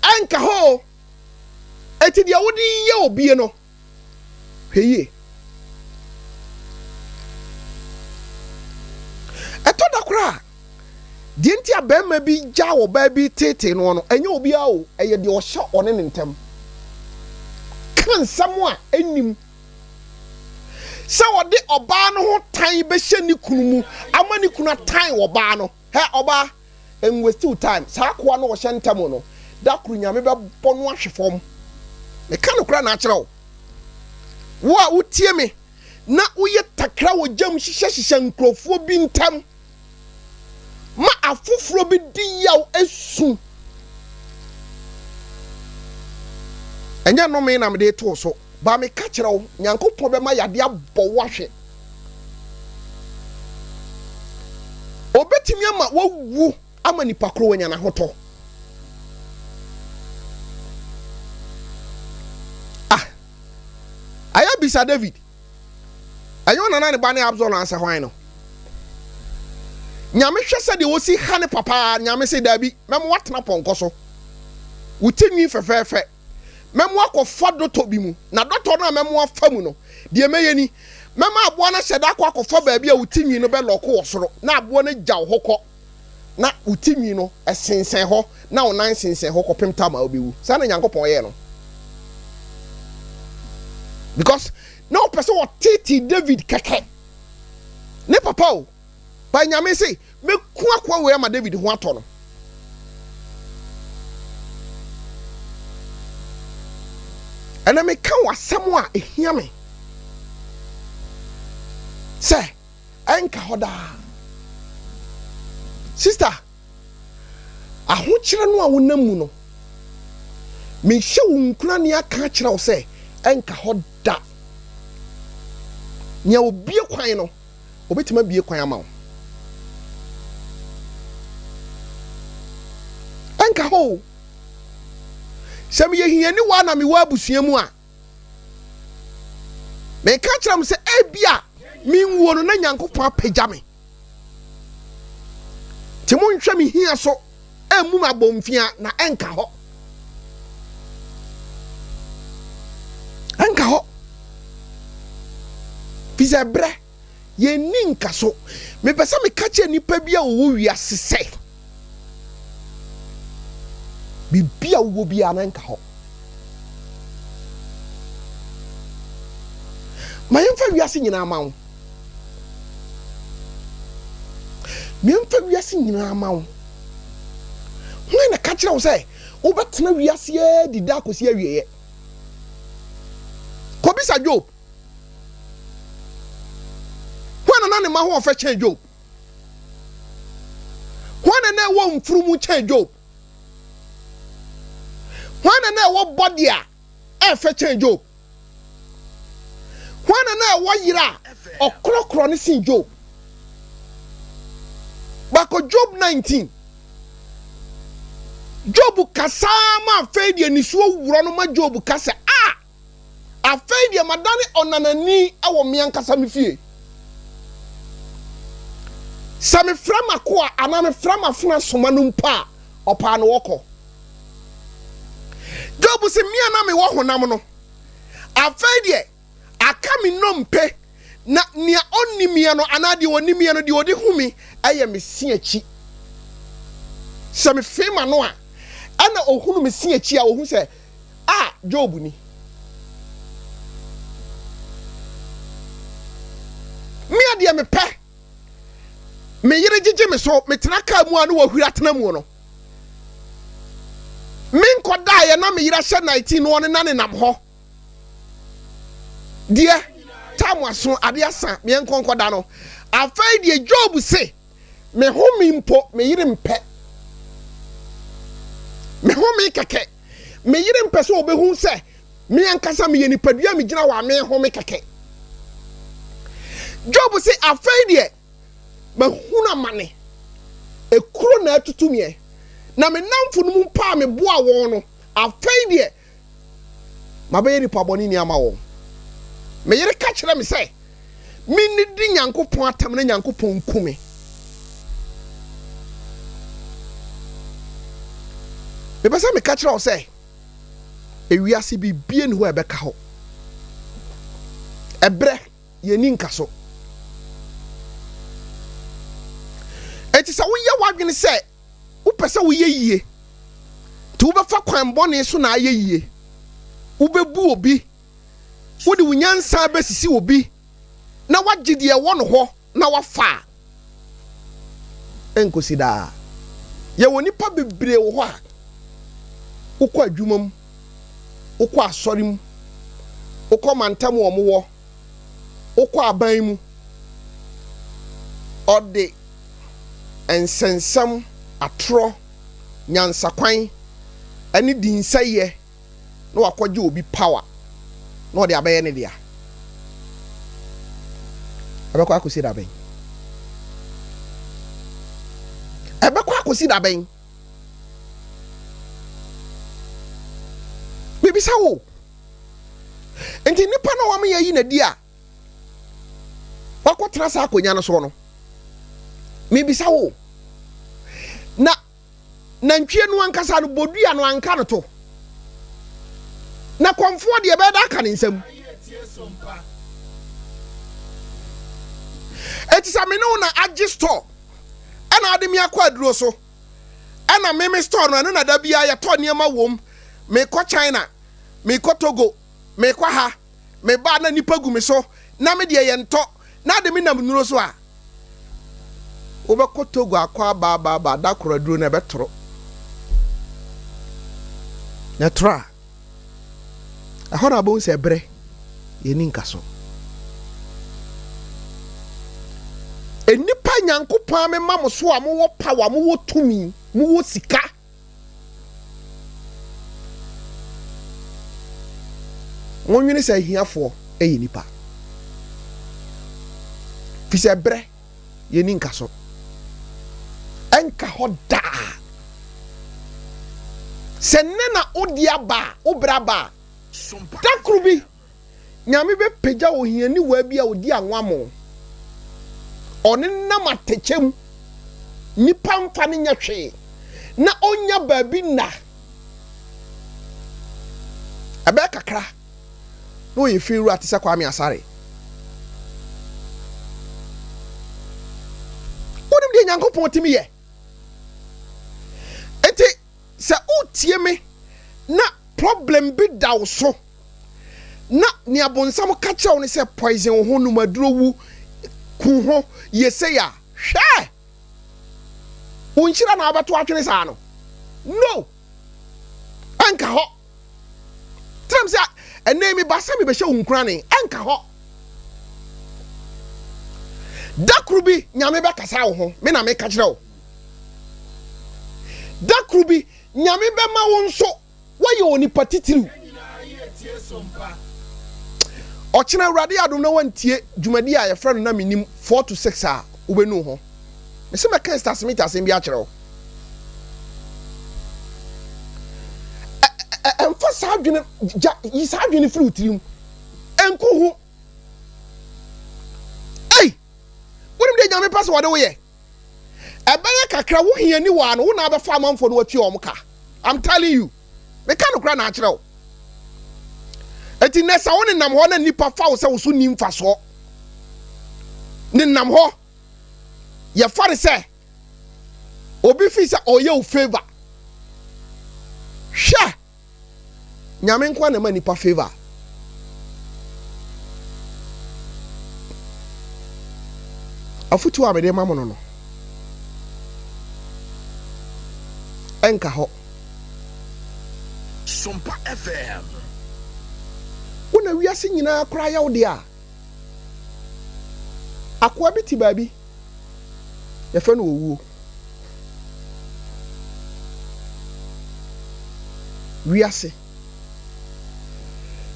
ɛnka hɔ o. Enti deɛ wode reyɛ obie no, hwɛ yie. Ɛtɔ da koraa a, deɛ nti a barima bi gya ɔbaa bi teetee noɔ no, ɛnyɛ obiara o, ɛyɛ deɛ ɔhyɛ ɔne ne ntam. Ka nsɛm a ɛnnim sɛ ɔde ɔbaa no ho tan bɛhyɛ ne kunu mu ama ne kunu atan ɔbaa no. Hɛ ɔbaa! Nwaste wo time, saa akoa no ɔhyɛ ntɛm no, da koro Nyame bɛbɔ no ahwe fam. Meka nokorɛ na akyerɛ wo. Wo a wotie me na woyɛ takra wɔ gyam hyehyɛhyehyɛ nkurɔfoɔ bi ntɛm ma afoforɔ bi di yaw su. Ɛnyɛ nnome na mede reto wo so, but meka kyerɛ wo, Nyankopɔn bɛma yadeɛ abɔ wo ahwe. Obetumi ama wawu ama nipa koro wanya n'ahotɔ. Ah, ayɛ bisa David. Ɛnyɛ ɔna na ne ba ne Absalom ansa hwan no. Nyame hwɛ sɛ deɛ wɔsi ha ne papa Nyame se daabi mɛmo watena pɔnkɔ so. Wo ti nwi fɛfɛɛfɛ. Mɛmo akɔfa dɔtɔ bi mu, na dɔtɔ no a mɛmo afa mu no, deɛ mɛyɛ ni, Mɛma aboa no ahyɛ da akɔ akɔfa baabi a wo ti nwi no bɛlɔko wɔ soro, na aboa no agya wo hɔ kɔ, na wo ti nwi no sensɛn hɔ, na wo nan sensɛn hɔ kɔpem tam a wobɛwu. Saa na Nyankopɔn yɛɛ no. Because na ɔpɛ sɛ ɔtetee David kɛkɛ. Ne papa o. But Nyame se, mɛku akoa wei ama David ho atɔ no. Ɛnɛ meka wo asɛm a ɛhia me sɛ ɛnka hɔ daa. Sister, ahokyerɛ no a wonam mu no, mehyɛ wo nkurane aka akyerɛ wo sɛ ɛnka hɔ da. Nea obie kwan no, Obetumi abue kwan ama wo. Ɛnka hɔ o. Sɛ meyɛ hianiwa na mewɔ abusua mu a, meka kyerɛ m sɛ ebia menwuo no na Nyankopɔn apagya me. Nti monhwɛ me hia so ɛmmu me abɔmfia na ɛnka hɔ. Ɛnka hɔ. Fi sɛ berɛ yɛnni nka so. Mepɛ sɛ meka kyerɛ nnipa bi a wɔwɔ wiase sɛ biribi a wowɔ biara no ɛnka hɔ. Ma yɛmfa wiase nyinaa ma wo. Memfa wiase nyinaa ma wo. Hwan na ka kyerɛ wo sɛ wobɛtena wiase ara di da akɔsi awieɛ? Kɔbisa Job. Hwan na na ne mma ho ɔfɛ kyɛn Job? Hwan na na ɛwɔ mfunumu kyɛn Job? Hwan na na ɛwɔ bɔde a ɛfɛ kyɛn Job? Hwan na na ɛwɔ yere a ɔkorɔkorɔ no sen Job? Baako Job 19. Job kasaa ma afei deɛ nisuo worɔ no ma Job ka sɛ, A! Afei deɛ madane ɔnanani wɔ me ankasa me fie. Sɛ mefrɛ m'akoa anaa mefrɛ m'afena soma no mpo a, ɔpaa no ɔkɔ. Job se, Me a na mewɔ honam no, afei deɛ aka me nnompe, na nea ɔnni meɛ no anaa deɛ ɔni meɛ no, deɛ ɔde hu me yɛ me se akyi. Sɛ mefee m'ano a, ɛna ɔhunu me se akyi a, ɔhu sɛ, a, Job ni. Manya deɛ mepɛ. Me yere gyegye me so, metena kaa mu a na wahuri atena mu no. Menkɔdaeɛ na me yere ahyɛ 19 na ɔne na nenam hɔ. Deɛ, tam aso, ade asa, meɛnkɔ nkɔda no. Afei deɛ Job se, Me home mpo, me yere mpɛ. Me home kɛkɛ. Me yere mpɛ sɛ ɔbɛhu sɛ me ankasa meyɛ nipadua a megyina hɔ a mehome kɛkɛ. Job se, afei deɛ, mahunu amane. Ekuro na atutu meɛ. Na me nnamfo no mu mpo a meboa wɔn no, afei deɛ, mabɛyɛ nipa bɔneni ama wɔn. Me yere ka kyerɛ me sɛ minnidi Nyankopɔn atɛm na Nyankopɔn nku me. Mepɛ sɛ meka kyerɛ wo sɛ, ewiase biribi nni hɔ a ɛbɛka hɔ. Ɛberɛ, yɛnni nka so. Enti sɛ woyɛ w'adwene sɛ Wopɛ sɛ woyɛ yie, nti wobɛfa kwan bɔne so na ayɛ yie. Wobɛbu obi, wode wo nyansa bɛsisi obi na woagye deɛ ɛwɔ no hɔ na woafa a, ɛnkɔsi daa. Yɛwɔ nnipa bebree wɔ hɔ a, wokɔ adwuma mu, wokɔ asɔre mu, wokɔ mantam a wɔwɔ, wokɔ aban mu, ɔde nsɛnsɛm, atorɔ, nyansakwan ne dinsɛeɛ na wakɔgye obi power na ɔde abɛyɛ ne dea. Ɛbɛkɔ akɔsi da bɛn? Ɛbɛkɔ akɔsi da bɛn? Mebisa wo. Nti nipa na wɔn yɛ yi na di a wakɔtena saa akonnwa no soɔ no, mebisa wo, na nantwie no ankasa no bodua no anka no to, na kɔmfoɔ deɛ ɛbɛyɛ da aka ne nsam. Eti sɛ me ne wo na agye store ɛna ade me akɔ aduro so ɛna me me store no ɛno na da biara yɛtɔ nneɛma wom, mekɔ China, mekɔ Togo, mekɔ ha. Me ba na nnipa gu me so na me deɛ yɛntɔ na ade me nam nnuro so a, wobɛkɔ Togo akɔ aba aba aba da koro aduro no ɛbɛtoro. Na ɛtoro a, ɛhɔ na wobɛhu sɛ ɛberɛ yɛni nka so. Nnipa Nyankopɔn amema mo so a mowɔ power, mowɔ tumi, mowɔ sika. Monnwene sɛ ahiafoɔ yɛ nnipa, firi sɛ berɛ yɛnni nka so. Ɛnka hɔ daa. Sɛ nnɛ na wode aba a, wo berɛ aba a, da koro bi Nyame bɛpagya ohianiwaa bi a ɔdi anwamoo. Ɔnenam atɛkyɛ mu, nnipa mfa no nyɛ hwee, na ɔnnya baabi nna. Ɛbɛyɛ kakra na ɔyɛ fiewura te sɛ Kwame Asare. Wonim deɛ Nyankopɔn tumi yɛ? Enti sɛ wotie me na problem bi da wo so na nea bonsam ka kyerɛ wo ne sɛ poison wo ho, nom aduro wu, ku ho, yɛ sei a, hwɛ! Wo nhyira na wobɛto atwene saa no? No! Ɛnka hɔ. Tenam sɛ ɛnɛ meba sɛ mebɛhyɛ wo nkurane, ɛnka hɔ. Da koro bi Nyame bɛkasa wo ho, me na meka kyerɛ wo. Da koro bi Nyame bɛma wo nso woayɛ onipa titiriw. Ɔkyena Awurade adom na woantie dwumadi a yɛfrɛ no Na Mennim 4 to 6 a, wobɛnu wo ho. Mese mɛka Esther Smith asɛm bi akyerɛ wo. Ɛmfa saa adwene, gya, yi saa adwene firi wo tirim. Ɛnko ho. Ei! Wonim deɛ Nyame pɛ sɛ wɔde wo yɛ? Ɛbɛyɛ kakra wo hiani waa no wo na abɛfa amanfoɔ no watua wɔn ka. I'm telling you. Meka nokorɛ na akyerɛ wo. Eti nnɛ sɛ wo nenam hɔ na nnipa fa wo sɛ wo so nni mfasoɔ. Nenam hɔ. Yɛfa no sɛ obi fi sɛ ɔyɛ wo favor. Hwɛ! Nyame nkoa na ɛma nipa favour. Afotuo a mede ma mo no no, ɛnka hɔ. Sompa FM. Wo na wiase nyinaa koraa yɛ wo dea a, akoa bi te baabi, yɛfrɛ no owuo. Wiase,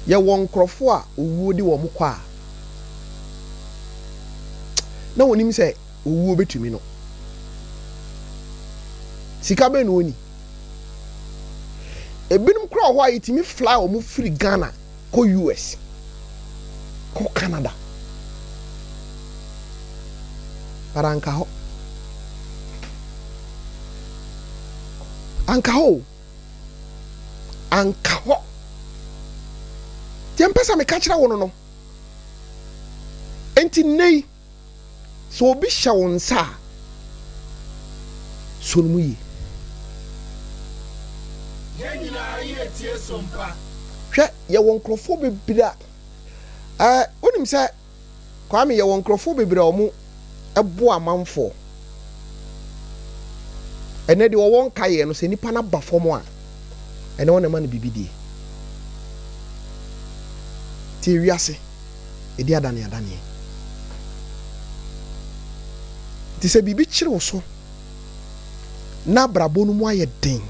yɛwɔ nkurɔfoɔ a owuo de wɔn kɔ a, na wɔnim sɛ owuo bɛtumi no. Sika bɛn na wɔnni? Ebinom koraa wɔ hɔ a yɛtumi fly wɔn firi Ghana kɔ US, kɔ Canada. But anka hɔ. Anka hɔ o. Anka hɔ. Deɛ mpɛ sɛ meka kyerɛ wo no no. Enti nnɛ yi, Sɛ obi hyɛ wo nsa a, sɔ no mu yie. Yɛn nyinaa yɛ tie so mpa. Hwɛ, yɛwɔ nkurɔfoɔ bebree a, ɛɛ, wonim sɛ, Kwame, yɛwɔ nkurɔfoɔ bebree a wɔboa amanfoɔ. Ɛnnɛ deɛ ɔwɔ nkaeɛ no, sɛ nipa no aba fam a, ɛnɛ wɔn na ɛma no biribi die. Tie wiase. ɛdi adaneadaneɛ. Nti sɛ biribi kyere wo so na abrabɔ no mu ayɛ den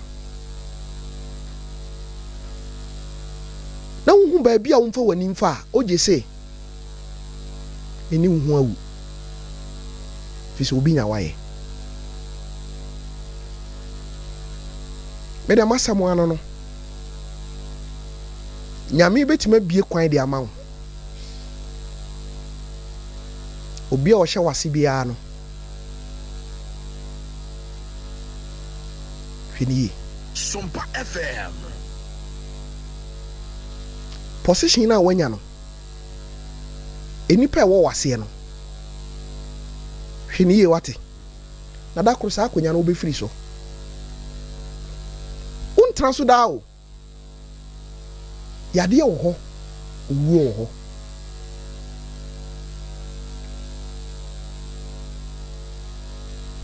na wohu baabi a womfa w'ani mfa a, ogye se ɛni wo ho awu, firi sɛ obi nya wayɛ. Me deɛ m'asɛm ano no, Nyame bɛtumi abue kwan de ama wo. Obi a ɔhyɛ w'ase biara no, hwɛ no yie. Sompa FM. Position no a wanya no, nnipa a ɛwɔ w'aseɛ no, hwɛ no yie wate. Na da koro saa akonnwa no wobɛfiri so. Wontena so daa o. Yadeɛ wɔ hɔ, owuo wɔ hɔ.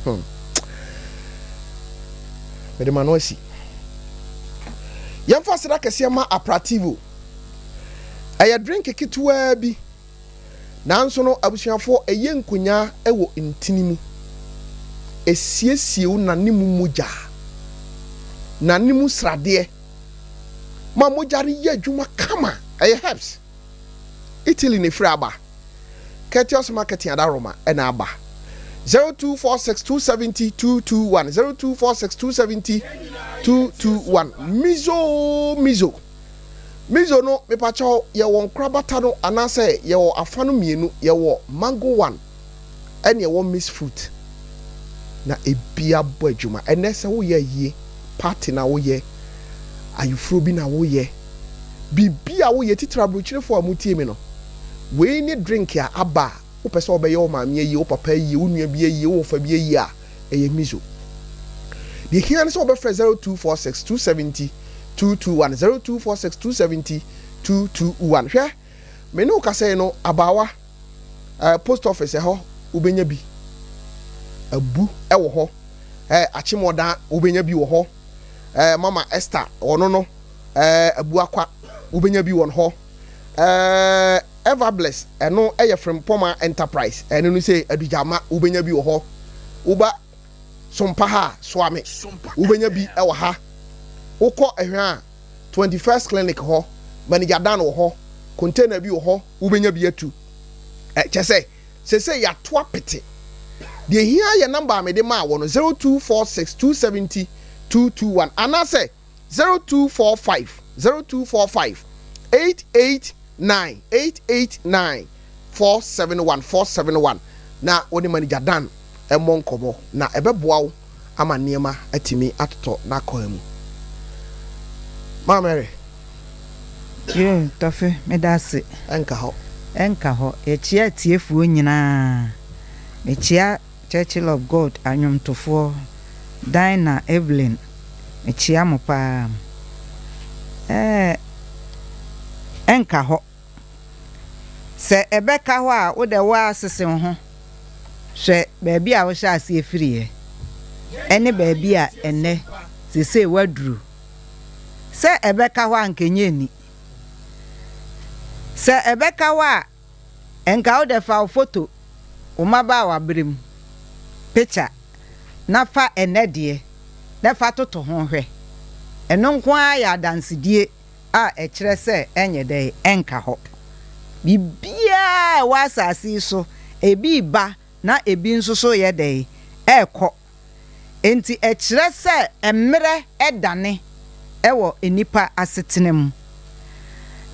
Hmm. Mede m'ano asi. Yɛmfa aseda kɛseɛ ma Aprativo. Ɛyɛ drink ketewaa bi. Nanso no, abusuafoɔ, ɛyɛ nkonyaa wɔ ntini mu. Ɛsiesie wo nane mu mogya, nane mu sradeɛ, ma mogya no yɛ adwuma kama. Ɛyɛ herbs. Italy na ɛfiri aba. Courteous Marketing Adaroma na aba. 0246 270 221 0246 270 221 Mizo Mizo. Mizo no mepakyɛw yɛwɔ nkorabata no anaasɛ yɛwɔ afa no mienu yɛwɔ mango one ɛne ɛwɔ mix fruit na ebia bɔ adwuma ɛnɛ sɛ woyɛ ayie party na woyɛ ayeforo bi na woyɛ biribi a woyɛ titiri aburokyirefo a motie me no wei ne drink a aba a wopɛ sɛ wobɛyɛ wo maame ayie wo papa ayie wo nua bi ayie wo wɔfa bi ayie a ɛyɛ mizo. Deɛ ɛhia ne sɛ wobɛfrɛ 0246 270 221, 0246 270 221. Hwɛ, me ne wo kasa yi no, abaawa, eh, post office ɛhɔ wobɛnya bi. Abu ɛwɔ hɔ, eh, Akyemɔdan wobɛnya bi wɔ hɔ, eh, Mama Esther ɔno no, eh, Abuakwa wobɛnya bi wɔ hɔ, eh, Everbless ɛno yɛ Frimpɔma Enterprise ɛno no sei Adugyama wobɛnya bi wɔ hɔ woba Sompa ha a Soame wobɛnya bi wɔ ha wokɔ Ɛhwa a 21st Clinic hɔ Manager Dan wɔ hɔ container bi wɔ hɔ wobɛnya bi atu kyɛ sɛ sesei yɛato apete deɛ hia yɛ number a mede maa wɔ no 0246 270 221 anaasɛ 0245 0245 889 889 471 471 na wo ne manager Dan mmɔ nkɔmmɔ na ɛbɛboa wo ama nneɛma atumi atotɔ n'akwan mu. Maa Mary. Yoo Tɔfe meda ase. Ɛnka hɔ. Ɛnka hɔ. Yɛkyea atiefoɔ nyinaa. Mekyea Churchill of God anwomtofoɔ Dinah Evelyn mekyea mo paa ɛɛ ɛnka hɔ sɛ ɛbɛka hɔ a wodɛ woaa sese wo ho Hwɛ baabi a wohyɛ aseɛ firiiɛ, ɛne baabi a ɛnnɛ seesei woaduru. Sɛ ɛbɛka hɔ a anka ɛnyɛ ani. Sɛ ɛbɛka hɔ a, nka wo deɛ fa wo foto, wo mmabaawaberɛ mu picture, na fa ɛnnɛ deɛ na fa toto ho hwɛ. Ɛno nko ara yɛ adansedie a ɛkyerɛ sɛ ɛnyɛ dɛn? Ɛnka hɔ. Biribiara a ɛwɔ asase yi so, ebi reba na ebi nso so reyɛ dɛn? Ɛrekɔ. Enti ɛkyerɛ sɛ mmerɛ dane wɔ nnipa asetena mu.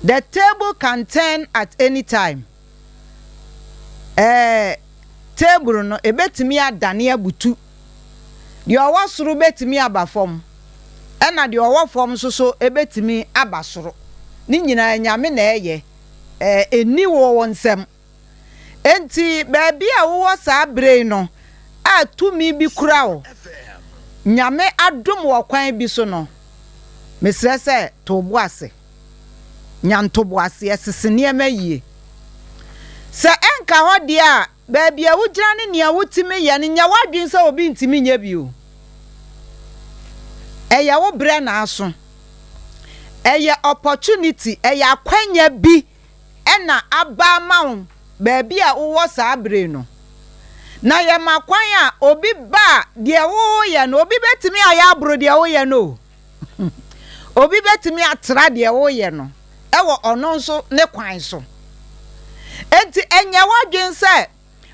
The table can turn at any time. Ɛɛ, table no, ɛbɛtumi adane abutu. Deɛ ɔwɔ soro bɛtumi aba fam, ɛna deɛ ɔwɔ fam nso so bɛtumi aba soro. Ne nyinaa Nyame na ɛyɛ, ɛɛ, ɛnni wo wo nsam. Enti baabi a wowɔ saa berɛ yi no a tumi bi kura wo, Nyame adom wɔ kwan bi so no, mesrɛ sɛ to wo bo ase. Nya ntoboaseɛ, sese nneɛma yie. Sɛ ɛnka hɔ deɛ a, baabi a wogyina ne nea wotumi yɛ no, nyɛ w'adwene sɛ obi ntumi nyɛ bi o. Ɛyɛ wo berɛ na aso. Ɛyɛ opportunity, ɛyɛ akwanya bi na aba ama wo baabi a wowɔ saa bere no. Na yɛma kwan a, obi ba a, deɛ woreyɛ no, obi bɛtumi ayɛ aboro deɛ woyɛ no o. Obi bɛtumi atra deɛ woreyɛ no wɔ ɔno nso ne kwan so. Enti ɛnyɛ w'adwene sɛ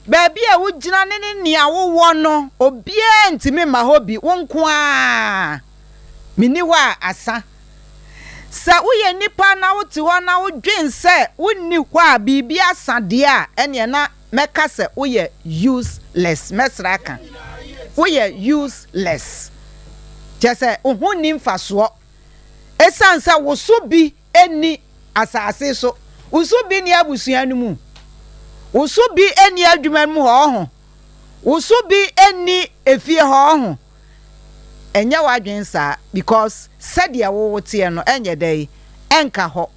baabi a wogyina ne ne nea wowɔ no, obiara ntumi mma hɔ bi, wo nko ara. Menni hɔ a, asa. Sɛ woyɛ nipa na wote hɔ na wodwen sɛ wonni hɔ a biribi asa deɛ a, ɛneɛ na mɛka sɛ woyɛ useless. Mɛsrɛ aka. Woyɛ useless. Kyerɛ sɛ, wo ho nni mfasoɔ. Ɛsiane sɛ wo so bi nni asase so, wo so bi nni abusua no mu, wo so bi nni adwuma no mu hɔ ɔho, wo so bi nni efie hɔ ɔho. Ɛnyɛ w'adwene saa because sɛdeɛ wo woteɛ no ɛnyɛ dɛn, ɛnka hɔ.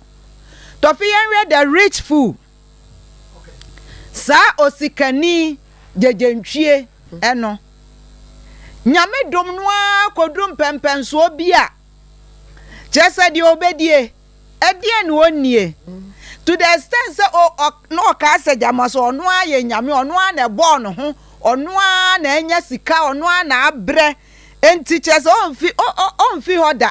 Tɔfe yɛnhwɛ the rich fool, saa osikani gyegyentwie no, Nyame dom no ara kɔduru mpɛnpɛnsoɔ bi a, Kyerɛ sɛ deɛ ɔbɛdie, ɛdeɛn na ɔnnie? To the extent sɛ o ɔ na ɔkaa sɛ gyama sɛ ɔno ara yɛ nyame, ɔno ara na ɛbɔɔ ne ho, ɔno ara na anya sika, ɔno ara na abrɛ. Enti kyerɛ sɛ ɔmfi ɔ ɔ ɔmfi hɔ da.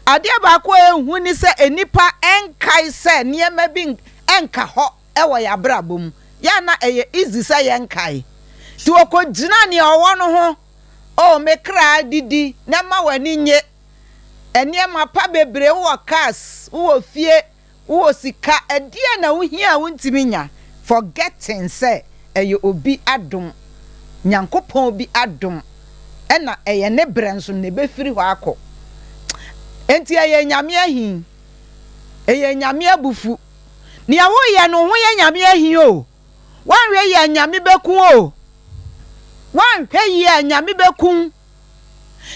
Adeɛ baako a ɛhu ne sɛ nnipa nkae sɛ nneɛma bi nka hɔ wɔ yɛn abrabɔ mu. Yɛ a na ɛyɛ easy sɛ yɛnkae. Nti ɔkɔgyina nea ɔwɔ no ho. Oh me kra, didi na ma w'ani nnye. Nneɛma pa bebree, wowɔ cars, wowɔ fie, wowɔ sika, ɛdeɛn na wohia a wontumi nnya? Forgetting sɛ ɛyɛ obi adom, Nyankopɔn bi adom, ɛna ɛyɛ ne berɛ nso na ɛbɛfiri hɔ akɔ. Enti ɛyɛ Nyame ahi, ɛyɛ Nyame abufu. Nea woyɛ no, wo ho yɛ Nyame ahi o. Woanhwɛ yie a Nyame bɛku wo o. Woanhwɛ yie a Nyame bɛku wo.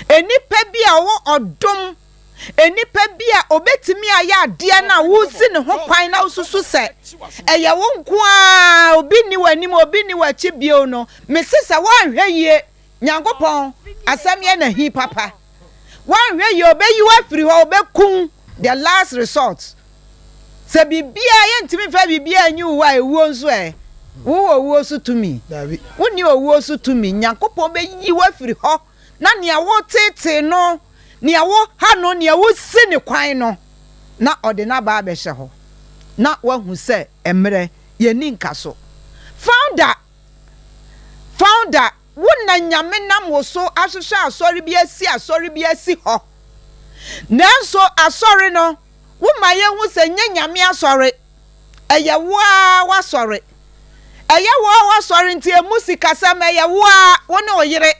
Nnipa bi a ɔwɔ ɔdom, nnipa bi a ɔbɛtumi ayɛ adeɛ no a wosi ne ho kwan na wosusu sɛ ɛyɛ wo nko ara, obi nni w'anim, obi nni w'akyi bio no, mese sɛ woanhwɛ yie, Nyankopɔn asɛm yɛ no ahi papa. Woanhwɛ yie ɔbɛyi wo afiri hɔ, ɔbɛku wo, the last resort. Sɛ biribiara, yɛntumi mfa biribiara nyi wo hɔ a, ewuo nso ɛ? Wowɔ owuo so tumi? Wonni owuo so tumi. Nyankopɔn bɛyi wo afiri hɔ na nea wotetee no, nea woha no, nea wosi ne kwan no, na ɔde no aba abɛhyɛ hɔ. Na woahu sɛ mmerɛ, yɛnni nkaso. Founder Founder, wo na Nyame nam wo so ahwehwɛ asɔre bi asi asɔre bi asi hɔ. Nanso asɔre no, wo ma yɛhu sɛ nyɛ Nyame asɔre, ɛyɛ wo ara w'asɔre. Ɛyɛ wo ara w'asɔre nti emu sikasɛm ɛyɛ wo ara, wo ne wo yere.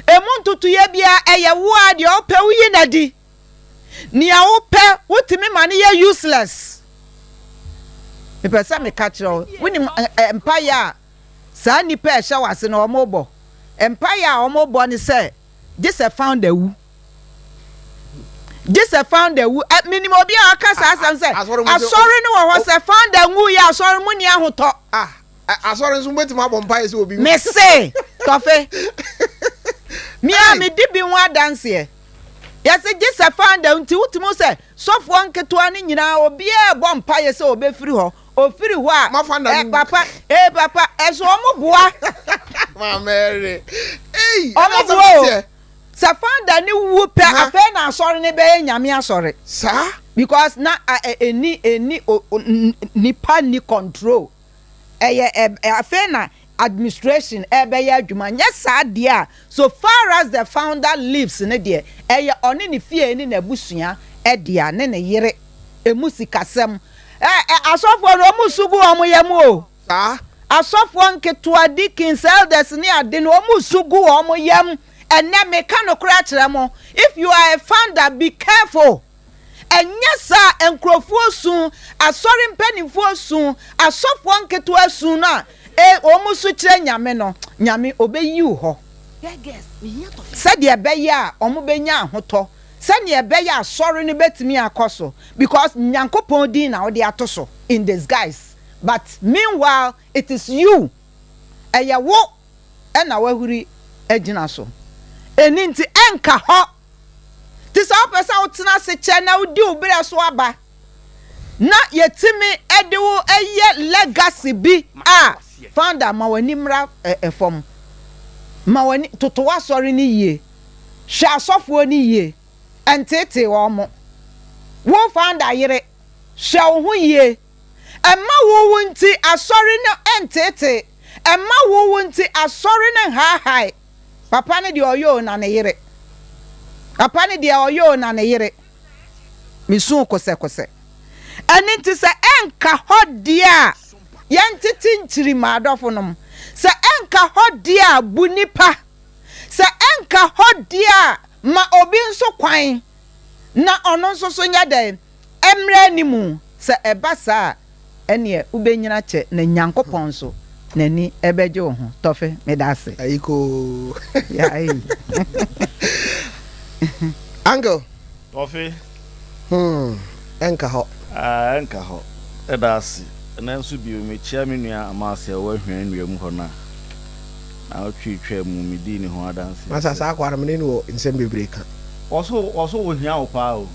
Emu ntotoeɛ biara ɛyɛ wo ara, deɛ wopɛ woyi no adi. Nea wopɛ wotumi ma no yɛ useless. Mepɛ sɛ meka kyerɛ wo, wonim mpaeɛ a saa nnipa a ɛhyɛ w'ase no wɔbɔ? Mpaeɛ a wɔbɔ ne sɛ gye sɛ founder wu. Gye sɛ founder wu. Menim obi a ɔka saa asɛm sɛ asɔre no wɔ hɔ sɛ founder nwu yɛ asɔre mu ni ahotɔ. Asɔre nso mobɛtumi abɔ mpaeɛ sɛ obi. Mese, Tɔfe, me a medi bi ho adanseɛ. Yɛse gye sɛ founder nti wotumi hu sɛ sɔfoɔ nketewa no nyinaa obiara ɛbɔ mpaeɛ sɛ ɔbɛfiri hɔ. Ɔfiri hɔ a, eh, papa, eh, papa, ɛso wɔn boa. Wɔn boa o. Sɛ founder no wu pɛ afei na asɔre no bɛyɛ Nyame asɔre. Saa? Because na ɛnni ɛnni nipa nni control. Ɛyɛ ɛ afei na administration ɛbɛyɛ adwuma. Nyɛ saa deɛ a so far as the founder lives no deɛ ɛyɛ ɔne ne fie ne n'abusua dea ne ne yere ɛmu sikasɛm. Ɛ ɛ asɔfoɔ no wɔn su gu wɔn yam o. Saa. Asɔfoɔ nketewa, deacons, elders ne ade no, wɔn su gu wɔn yam. Ɛnnɛ meka nokorɛ akyerɛ mo, if you are a founder, be careful. Ɛnyɛ saa a, nkurɔfoɔ su, asɔre mpanimfoɔ su, asɔfoɔ nketewa su no a e, wɔn su kyerɛ Nyame no, Nyame ɔbɛyi wo hɔ. Sɛdeɛ ɛbɛyɛ a wɔbɛnya ahotɔ, sɛdeɛ ɛbɛyɛ a asɔre no bɛtumi akɔ so, because Nyankopɔn din na wode ato so in disguise. But meanwhile it is you, ɛyɛ wo na wahuri agyina so. Ɛno nti ɛnka hɔ. Nti sɛ wopɛ sɛ wotena ase kyɛ na wodi wo berɛ so aba na yɛtumi de wo yɛ legacy bi a, founder ma w'ani mmra fam. Ma w'ani, toto w'asɔre no yie. Hwɛ asɔfoɔ no yie. Nteetee wɔn. Wo founder yere, hwɛ wo ho yie. Mma wo wo nti asɔre no nteetee, mma wo wo nti asɔre no nhaahae. Papa no deɛ ɔyɛ o na ne yere. Papa no deɛ ɔyɛ o na ne yere. Mesu kosɛkosɛ. Ɛno nti sɛ ɛnka hɔ deɛ a, yɛntete nkyirimma adɔfonom. Sɛ ɛnka hɔ deɛ a, bu nnipa. Sɛ ɛnka hɔ deɛ a, ma obi nso kwan na ɔno nso so nyɛ dɛn? Mmra anim. Sɛ ɛba saa a, ɛnneɛ wobɛnyini akyɛ, na Nyankopɔn nso, n'ani bɛgye wo ho. Tɔfe, meda ase. Ayikoo. Yeah, ei. Uncle. Tɔfe. Hmm, ɛnka hɔ. Ah, ɛnka hɔ. Ɛda ase. Ɛnnɛ nso bio, mekyia me nua Amase a ɔwɔ Ahwea nnua mu hɔ no a, Naawɔtwe twaa mu, medii ne ho adanseɛ Masa sɛ. saa akoa no mene no wɔ nsɛm bebree ka. Ɔso ɔso ohia wo paa o.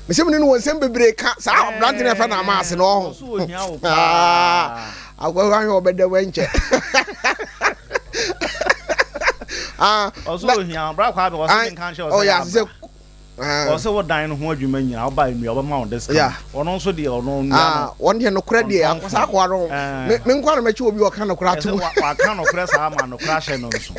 Mese mene no wɔ nsɛm bebree ka saa abrante no yɛfrɛ no Amase no ɔho. Ɔso ohia wo paa. Akoa hwɛ ɔbɛda mu ɛnkyɛ. Ɔso ohia wo bra Kwame ɔse menka nkyerɛ wo sɛ yɛ abra. Ɔsɛ wo dan no ho adwuma nyinaa woba nnua ɔbɛma wo discount. Ɔno nso deɛ ɔno nnua no. Wɔn deɛ nokorɛ deɛ akɔsa akoa no me nkoa na mɛkye obi ɔka nokorɛ atom. Ɛsɛ waka nokorɛ saa ma nokorɛ ahyɛ no nso.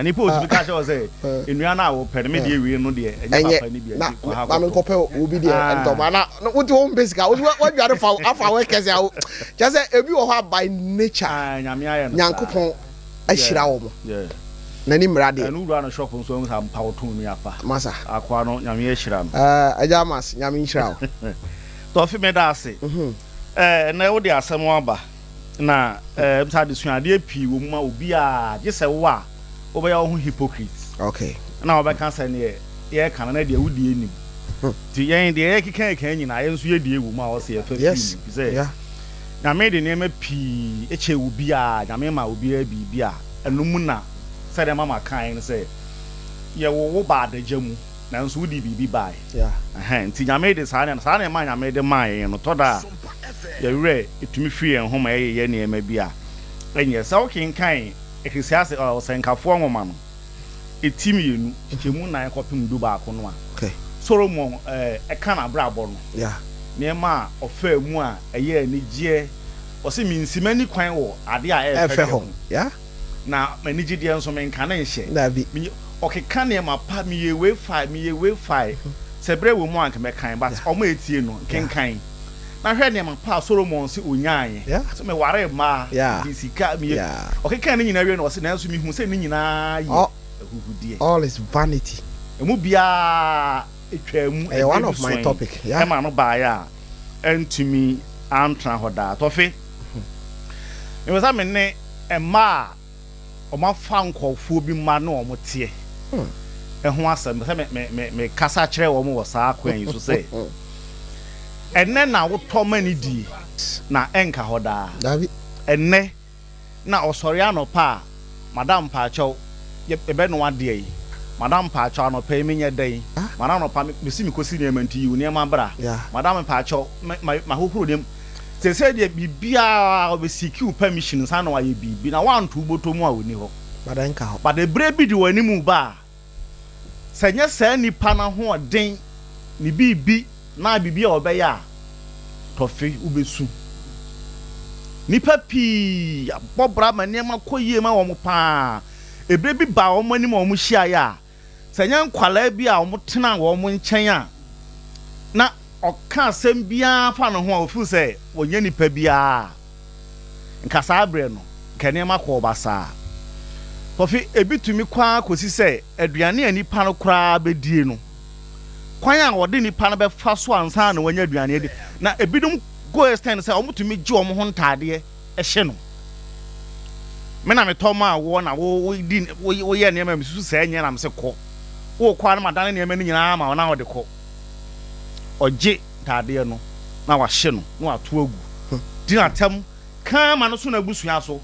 Nipa otumi ka kyerɛ wo sɛ nnua no a wopɛ no me deɛ wei no deɛ ɛnyɛ papa no bi nti kɔ ha kɔtɔ. Maame nkɔpɛ obi deɛ ntɔma na wote wɔn mpɛ sika wadware fa afa wɔ kɛse a kyerɛ sɛ ebi wɔ hɔ a by nature Nyame ayɛ no saa. Nyankopɔn ahyira wɔn. N'ani mmra deɛ. Ɛno wura no shop nso ahu sɛ ampa ɔtɔn nua pa. Masa. Akoa no Nyame ahyira no. Ɛɛ Agya Amas Nyame nhyira wo. Tɔfi meda ase. Ɛɛ ɛnɛ wode asɛm aba na ɛɛ sɛ adesuadeɛ pii wɔ mu ma obiara gye sɛ wo a wobɛyɛ wo ho hypocrite. Okay. Na wobɛka sɛ neɛ yɛreka no na deɛ wodie nim. Nti yɛn deɛ yɛkeka yɛka nyinaa yɛn nso yɛdie wɔ mu a ɔsɛ yɛfa firi mu fi sɛ Nyame de nneɛma pii kyɛ obiara Nyame ma obiara biribi a ɛno mu na sɛdeɛ mama kaeɛ no sɛ yɛwo wo baa adagya mu nanso wode biribi baeɛ ɛhɛn nti Nyame de saa nneɛma saa nneɛma a Nyame de maa yɛn no tɔ da a yɛn werɛ tumi firi yɛn ho ma yɛyeyɛ nneɛma bi a ɛnyɛ sɛ wokenkan Eklesiase Ɔsɛnkafoɔ nwoma no ti mmienu kyekyɛmu nan kɔpem dubaako no a Solomon ka n'abrabɔ no nneɛma a ɔfaa mu a ɛyɛ anigyeɛ ɔse mensi m'ani kwan wɔ adeɛ a ɛyɛ fɛ ho na m'anigyedeɛ nso menka ne nhyɛ. Ɔkeka nneɛma pa, meyɛ wei fae, meyɛ wei fae. Sɛ berɛ wɔ mu a anka mɛkan, but wɔn a ɛtie no, nkenkan. Na hwɛ nneɛma pa a Solomon se ɔnyaaeɛ. Sɛ mewaree mmaa, mede sika, meyɛ. Ɔkekaa ne nyinaa wie no, ɔse nanso mehu sɛ ne nyinaa yɛ ahuhudeɛ. All is vanity. Ɛmu biara twaa mu ɛberɛ bi soe ɛma no baeɛ a antumi antena hɔ daa. Tɔfe, mepɛ sɛ me ne mmaa a wɔafa nkurɔfoɔ bi mma ne wɔn teɛ ho asɛm. Mepɛ sɛ me, me, mekasa kyerɛ wɔn wɔ saa kwan yi so sɛ, ɛnnɛ na wotɔ ma no die, na ɛnka hɔ daa. Dabi. Ɛnnɛ. Na ɔsɔre anɔpa a, Madam mpaakyɛw, yɛbɛnoa deɛn? Madam mpaakyɛw, anɔpa yi menyɛ dɛn? Madam anɔpa mesi mekɔsi nneɛma nti yi wo nneɛma bra. Madam mpaakyɛw, mahohoro nneɛma. Seesei deɛ biribiara ɔbɛ seek wo permission nsa na wayɛ biribi na woanto wo bɔtɔ mu a ɔnni hɔ. But ɛberɛ bi de w'anim ba a, Sɛ ɛnyɛ saa nipa no ahoɔden, ne biribi na biribi a ɔbɛyɛ a, tɔfe wobɛsu. Nnipa pii abɔ bra ma nneɛma kɔ yie ma wɔn pa ara. Ɛberɛ bi baa wɔn anim a wɔhyiaeɛ a, sɛ ɛnyɛ nkwadaa bi a wɔtena wɔn nkyɛn a, na ɔka asɛm biara fa ne ho a, ɔfeel sɛ ɔnyɛ nipa biara a, nka saa berɛ no, nka nneɛma kɔɔ basaa. Kɔfi, ebi tumi kɔ ara kɔsi sɛ aduane a nipa no koraa bɛdie no, kwan a wɔde nipa no bɛfa so ansa na wanya aduane adi. Na ebinom go extend sɛ wɔtumi gye wɔn ho ntaadeɛ hye no. Me na metɔ maa woɔ na wo wodi woyɛ nneɛma a mesusu sɛ ɛnyɛ na mese kɔ. Wokɔ a na madane nneɛma no nyinaa ama wo na wode kɔ. Ɔgye ntaadeɛ no na wahye no na wato agu. Di n'atɛm ka ma no so n'abusua so.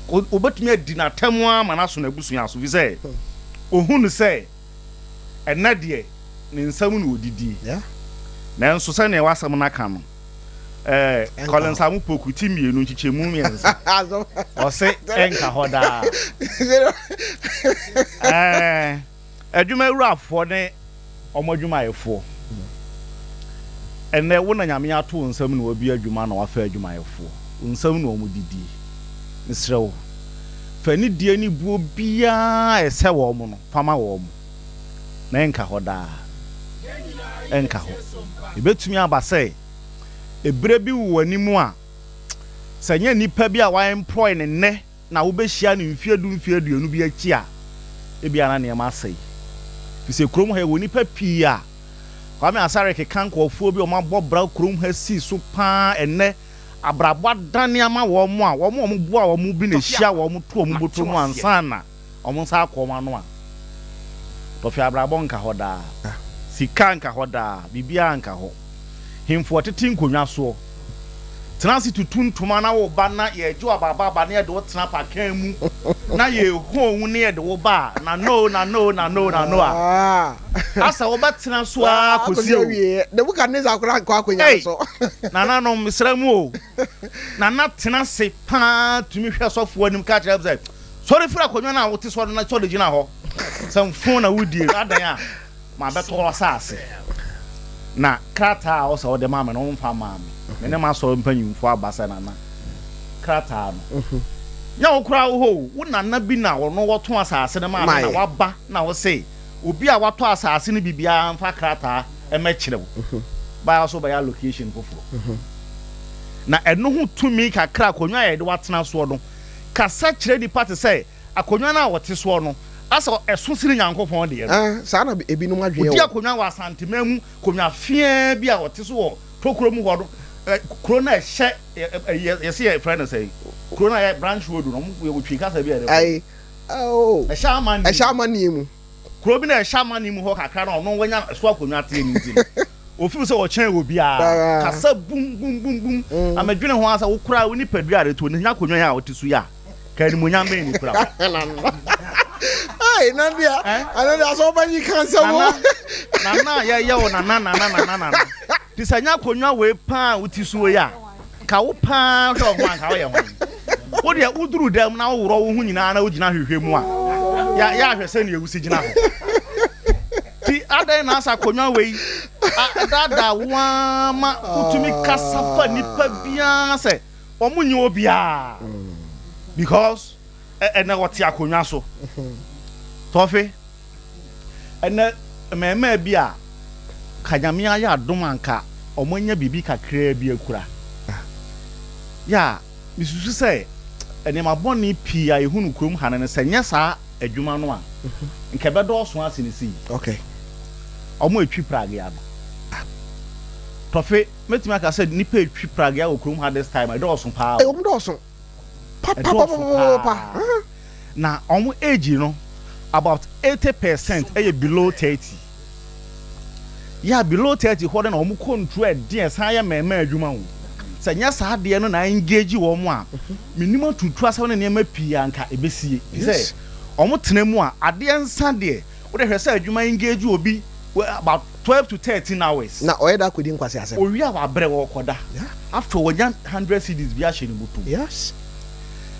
Obetumi adi n'atɛm ara ma no aso n'abusua so, efisɛ ohu no sɛ ɛnnɛ deɛ ne nsam na odidie. Nanso sɛnea w'asɛm no aka no, ɛɛ Collins Amupoku ti mmienu nkyekyɛmu mmiɛnsa, ɔse ɛnka hɔ daa. Ɛɛ. Adwumawurafoɔ ne wɔn adwumayɛfoɔ. Ɛnnɛ, wo na Nyame ato wo nsam na wabue adwuma na wafa adwumayɛfoɔ. Wo nsam na wɔn didie. Mesrɛ wo, fa anidie ne buo biara a ɛsɛ wɔn no, fa ma wɔn. Na ɛnka hɔ daa. Ɛnka hɔ. Ɛbɛtumi aba sɛ, ɛberɛ bi wɔ w'anim a, sɛ ɛnyɛ nnipa bi a wa-employ no nnɛ, na wobehyia no mfe du, mfe aduonu bi akyi a, ebia na nneɛma asɛe. Efisɛ kurom ha yɛwɔ nnipa pii a Kwame Asare keka nkurɔfoɔ bi a wɔabɔ bra kurom ha si so pa ara ɛnnɛ abrabɔ adane ama wɔn a wɔn a wɔboa wɔn bi na ehyia wɔn to wɔn bɔtɔ mu ansa na wɔn nsa akɔ wɔn ano a, tɔfe abrabɔ nka hɔ daa, sika nka hɔ daa, biribiara nka hɔ. Hemfo ɔtete nkonnwa soɔ, tena ase tutu ntoma na wo ba na yɛregye wo abaaba aba na yɛde wo tena pakan mu na yɛreho wo na yɛde wo ba a, na no na no na no na no a, asɛ wobɛtena so ara kɔsi o. Nebukadnesar koraa nkɔ akonnwa no so. Ei, nananom, mesrɛ mo o, Nana tena ase paa tumi hwɛ sɔfoɔ anim ka kyerɛ sɛ, Sɔre firi akonnwa no a wote so no na sɔre gyina hɔ. Sɛ mfon na wodie no, adɛn a mabɛtɔ w'asase? Na krataa a ɔsɛ wode ma me no, womfa mmaa me. Me ne m'asɔre mpanyimfoɔ aba sɛ nana krataa no. Nyɛ wo koraa wo hɔ o, wo nana bi na ɔno wɔtɔn asase no maa me na waba na wose obi a watɔ asase no bi biara mfa krataa mmɛkyerɛ wo. Baa so wobɛyɛ allocation foforɔ. Na ɛno ho tumi kakra akonnwa a yɛde wo atena soɔ no, kasa kyerɛ nnipa te sɛ akonnwa no a wɔte soɔ no, asɛ ɛso sene Nyankopɔn deɛ no. Ah, saa na ebinom adwene Ɔdi wɔ. akonnwa wɔ Asanteman mu, konwa feaa bi a ɔte so wɔ tokuro mu hɔ no, ɛ, kuro no a ɛhyɛ, ɛ, ɛ, yɛ, yɛse yɛfrɛ no sɛn? Kuro no a ɛyɛ Branch Road no, ɔmo, yɛwɔ Twi kasa bi a yɛde frɛ no. Ae, oh, Ɛhyɛ amanneɛ ɛhyɛ mu. amanneɛ mu. Kuro bi na ɛhyɛ amanneɛ mu hɔ kakra na ɔno wanya ɛso akonnwa teɛ no nti no, Ofeel sɛ ɔkyɛn obiara. Kasa bum bum bum bum. Na medwene ho ara sɛ wo koraa wo nipadua a ɛreto no nya akonnwa yi a wote so yi a, ka animuonyam bɛn na ekura wo? Ai, Nadia, ɛno deɛ asɛ wobɛnyi ka nsɛm o. Nana, nana a yɛyɛ wo nana nana nana nana. Te sɛ nya akonnwa wei paa a wote so yi a, Nka wo paa hwɛ wo ho a nka woyɛ hwan? Wo deɛ woduru dan mu na woworɔ wo ho nyinaa na wogyina hwehwɛ mu a, yɛ yɛ ahwɛ sɛnea wusi gyina hɔ. Ti adɛn na asa akonnwa wei daadaa wo ara ma wotumi kasa fa nipa biara sɛ wɔn nyɛ obiara because ɛnɛ wɔte akonnwa so. Tɔfe. Ɛnnɛ, mmarimaa bi a ka Nyame ayɛ adom a nka wɔanya biribi kakraa bi akura. Yɛ a, mesusu sɛ nneɛma bɔne pii a yɛhu no kurom ha no no, sɛ nyɛ saa adwuma no a, nka ɛbɛdɔɔso asene sei. Okay. Wɔn a ɛtwi pragea no. Tɔfe, mɛtumi aka sɛ nnipa a ɛtwi pragea wɔ kurom ha this time, ɛdɔɔso paa o. Wɔn dɔɔso. Ɛdɔɔso paa. Na wɔn age no about 80% yɛ below 30. Yeah, below 30 hɔ no na wɔn control ɛden ɛsan yɛ mmarima adwuma o. Sɛ nyɛ saa adeɛ no na engage wɔn a, mennim aturutu asɛm ne nneɛma pii a anka ɛbɛsie. Firi sɛ wɔn tena mu a, adeɛ nsa deɛ, wode hwɛ sɛ adwuma engage obi about 12 to 13 hours. Na ɔyɛ da akɔdi nkwaseasɛm. Owie a wabrɛ, ɔrekɔda. After wanya 100 cedis bi ahyɛ ne bɔtɔ mu. Yes.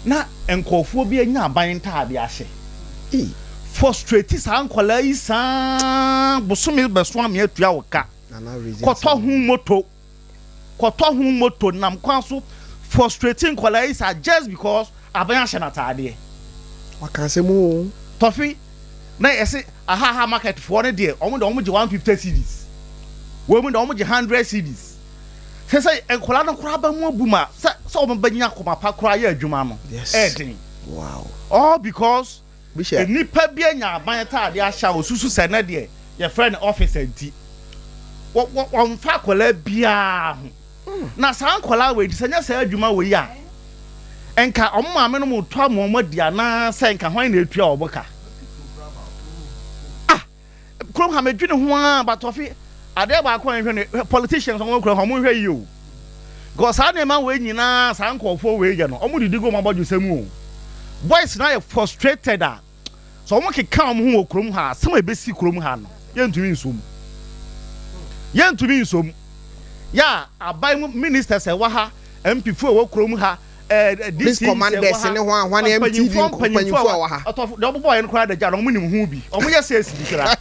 Na nkurɔfoɔ bi anya aban ntaadeɛ ahyɛ. Frustrate saa nkwadaa yi saa bosome bɛso ame atua wo ka. Kɔtɔ ho moto. Kɔtɔ ho moto nam kwan so frustrate nkwadaa yi saa just because aban ahyɛ no ataadeɛ. Waka asɛm o. Tɔfe na yɛse ahaha market foɔ no deɛ wɔn deɛ wɔn gye 150 cedis. Wɔn mu deɛ wɔn gye 100 cedis. Sɛ sɛ nkwadaa no koraa ba mu abu ma sɛ sɛ wɔn bɛnya akoma pa koraa yɛ adwuma no ɛyɛ den. Wow. All because Bishop. nnipa bi anya aban ataadeɛ ahyɛ a osusu sɛ nɛ deɛ yɛfrɛ no officer nti wɔ wɔ wɔmfa akwadaa biara ho. Na saa nkwadaa wei nti sɛ nyɛ saa adwuma wei a nka wɔn maame no mo tɔ ama wɔn adi anaa sɛ nka hwan na etua wɔn ka. Ah! Kurom ha medwene ho ara but ɔfe adeɛ baako a nhwɛ no politicians wɔn kurom ha wɔn nhwɛ yie o because saa nneɛma wei nyinaa saa nkurɔfoɔ wei yɛ no wɔn didi gu wɔn abɔdwesɛ mu o boys na yɛ frustrated a sɛ wɔn keka wɔn ho wɔ kurom ha asɛm a ebesi kurom ha no yɛntumi nsom yɛntumi nsom yɛ a aban mu ministers ɛwɔ ha MP fo ɛwɔ kurom ha ɛɛ Police DC sɛ ɛwɔ commanders ha ne ho a hwane MTV mpanyinfoɔ mpanyinfoɔ a wɔ ha. Ɔtɔfo deɛ ɔbobɔ yɛn koraa da gya no ɔmo nim ho bi ɔmo yɛ sales bi koraa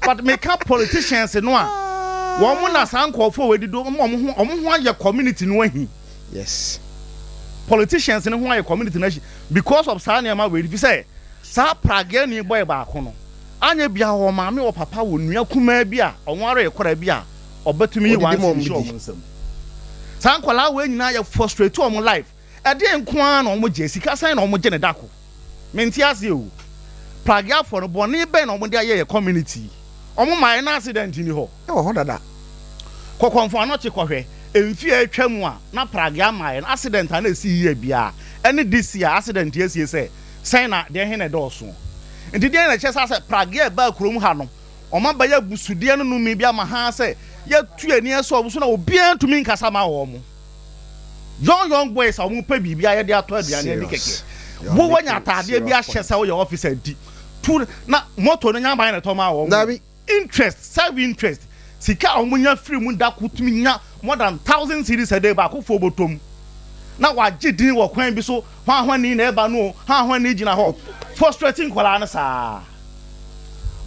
but meka politicians no a wɔn na saa nkorɔfoɔ wɔ adi do ɔmo ɔmo ho ɔmo ho ayɛ community no ahi. Yes. Politicians no ho ayɛ community no ahi because of saa nneɛma wei fi sɛ saa prageani boy baako no anyɛ bia wɔ maame wɔ papa wɔ nua kumaa bi a ɔmo ara yɛ kɔra bi a ɔbɛtumi yi Ɔdidi wɔn ma ɔmo hyɛ di. ɔmo nsam saa nkwadaa wei nyinaa yɛ frustrate ɔmo life. Ɛdeɛn nko ara na wɔgye? Sika sɛn na wɔgye no da ko? Mente aseɛ o. Pragyafoɔ no, bɔne bɛn na wɔde ayɛ yɛ community yi? Wɔn mmaeɛ na accident nni hɔ. Ɛwɔ hɔ dada. Kɔ Kɔmfo Anɔkye kɔhwɛ, mfeɛ a atwa mu a na Pragya mmaeɛ no, accident a na ɛsi year biara ɛne this year accident a asie sɛ sɛn na deɛ he na ɛdɔɔso? Nti deɛn na ɛkyerɛ saa sɛ Pragya ɛbaa kurom ha no wɔn abɛyɛ abusudeɛ no nnome bi ama haa sɛ yɛatu yɛn ani asɔ wɔn so na obiara ntumi nkasa ma wɔn? Young young boys a wɔn pɛ biribi ayɛ de atɔ aduane adi kɛkɛ. Wo wanya ataadeɛ bi ahyɛ sɛ woyɛ officer nti tu na moto no nya aban na ɛtɔ maa wɔn. Dabi. Interest, self interest, sika a wɔn nya firi mu da ko tumi nya more than thousand cedis a day baako foɔ bɔtɔ mu na wagye din wɔ kwan bi so hwan hwan ni na ɛba no o hwan hwan ni gyina hɔ frustrate nkwadaa no saa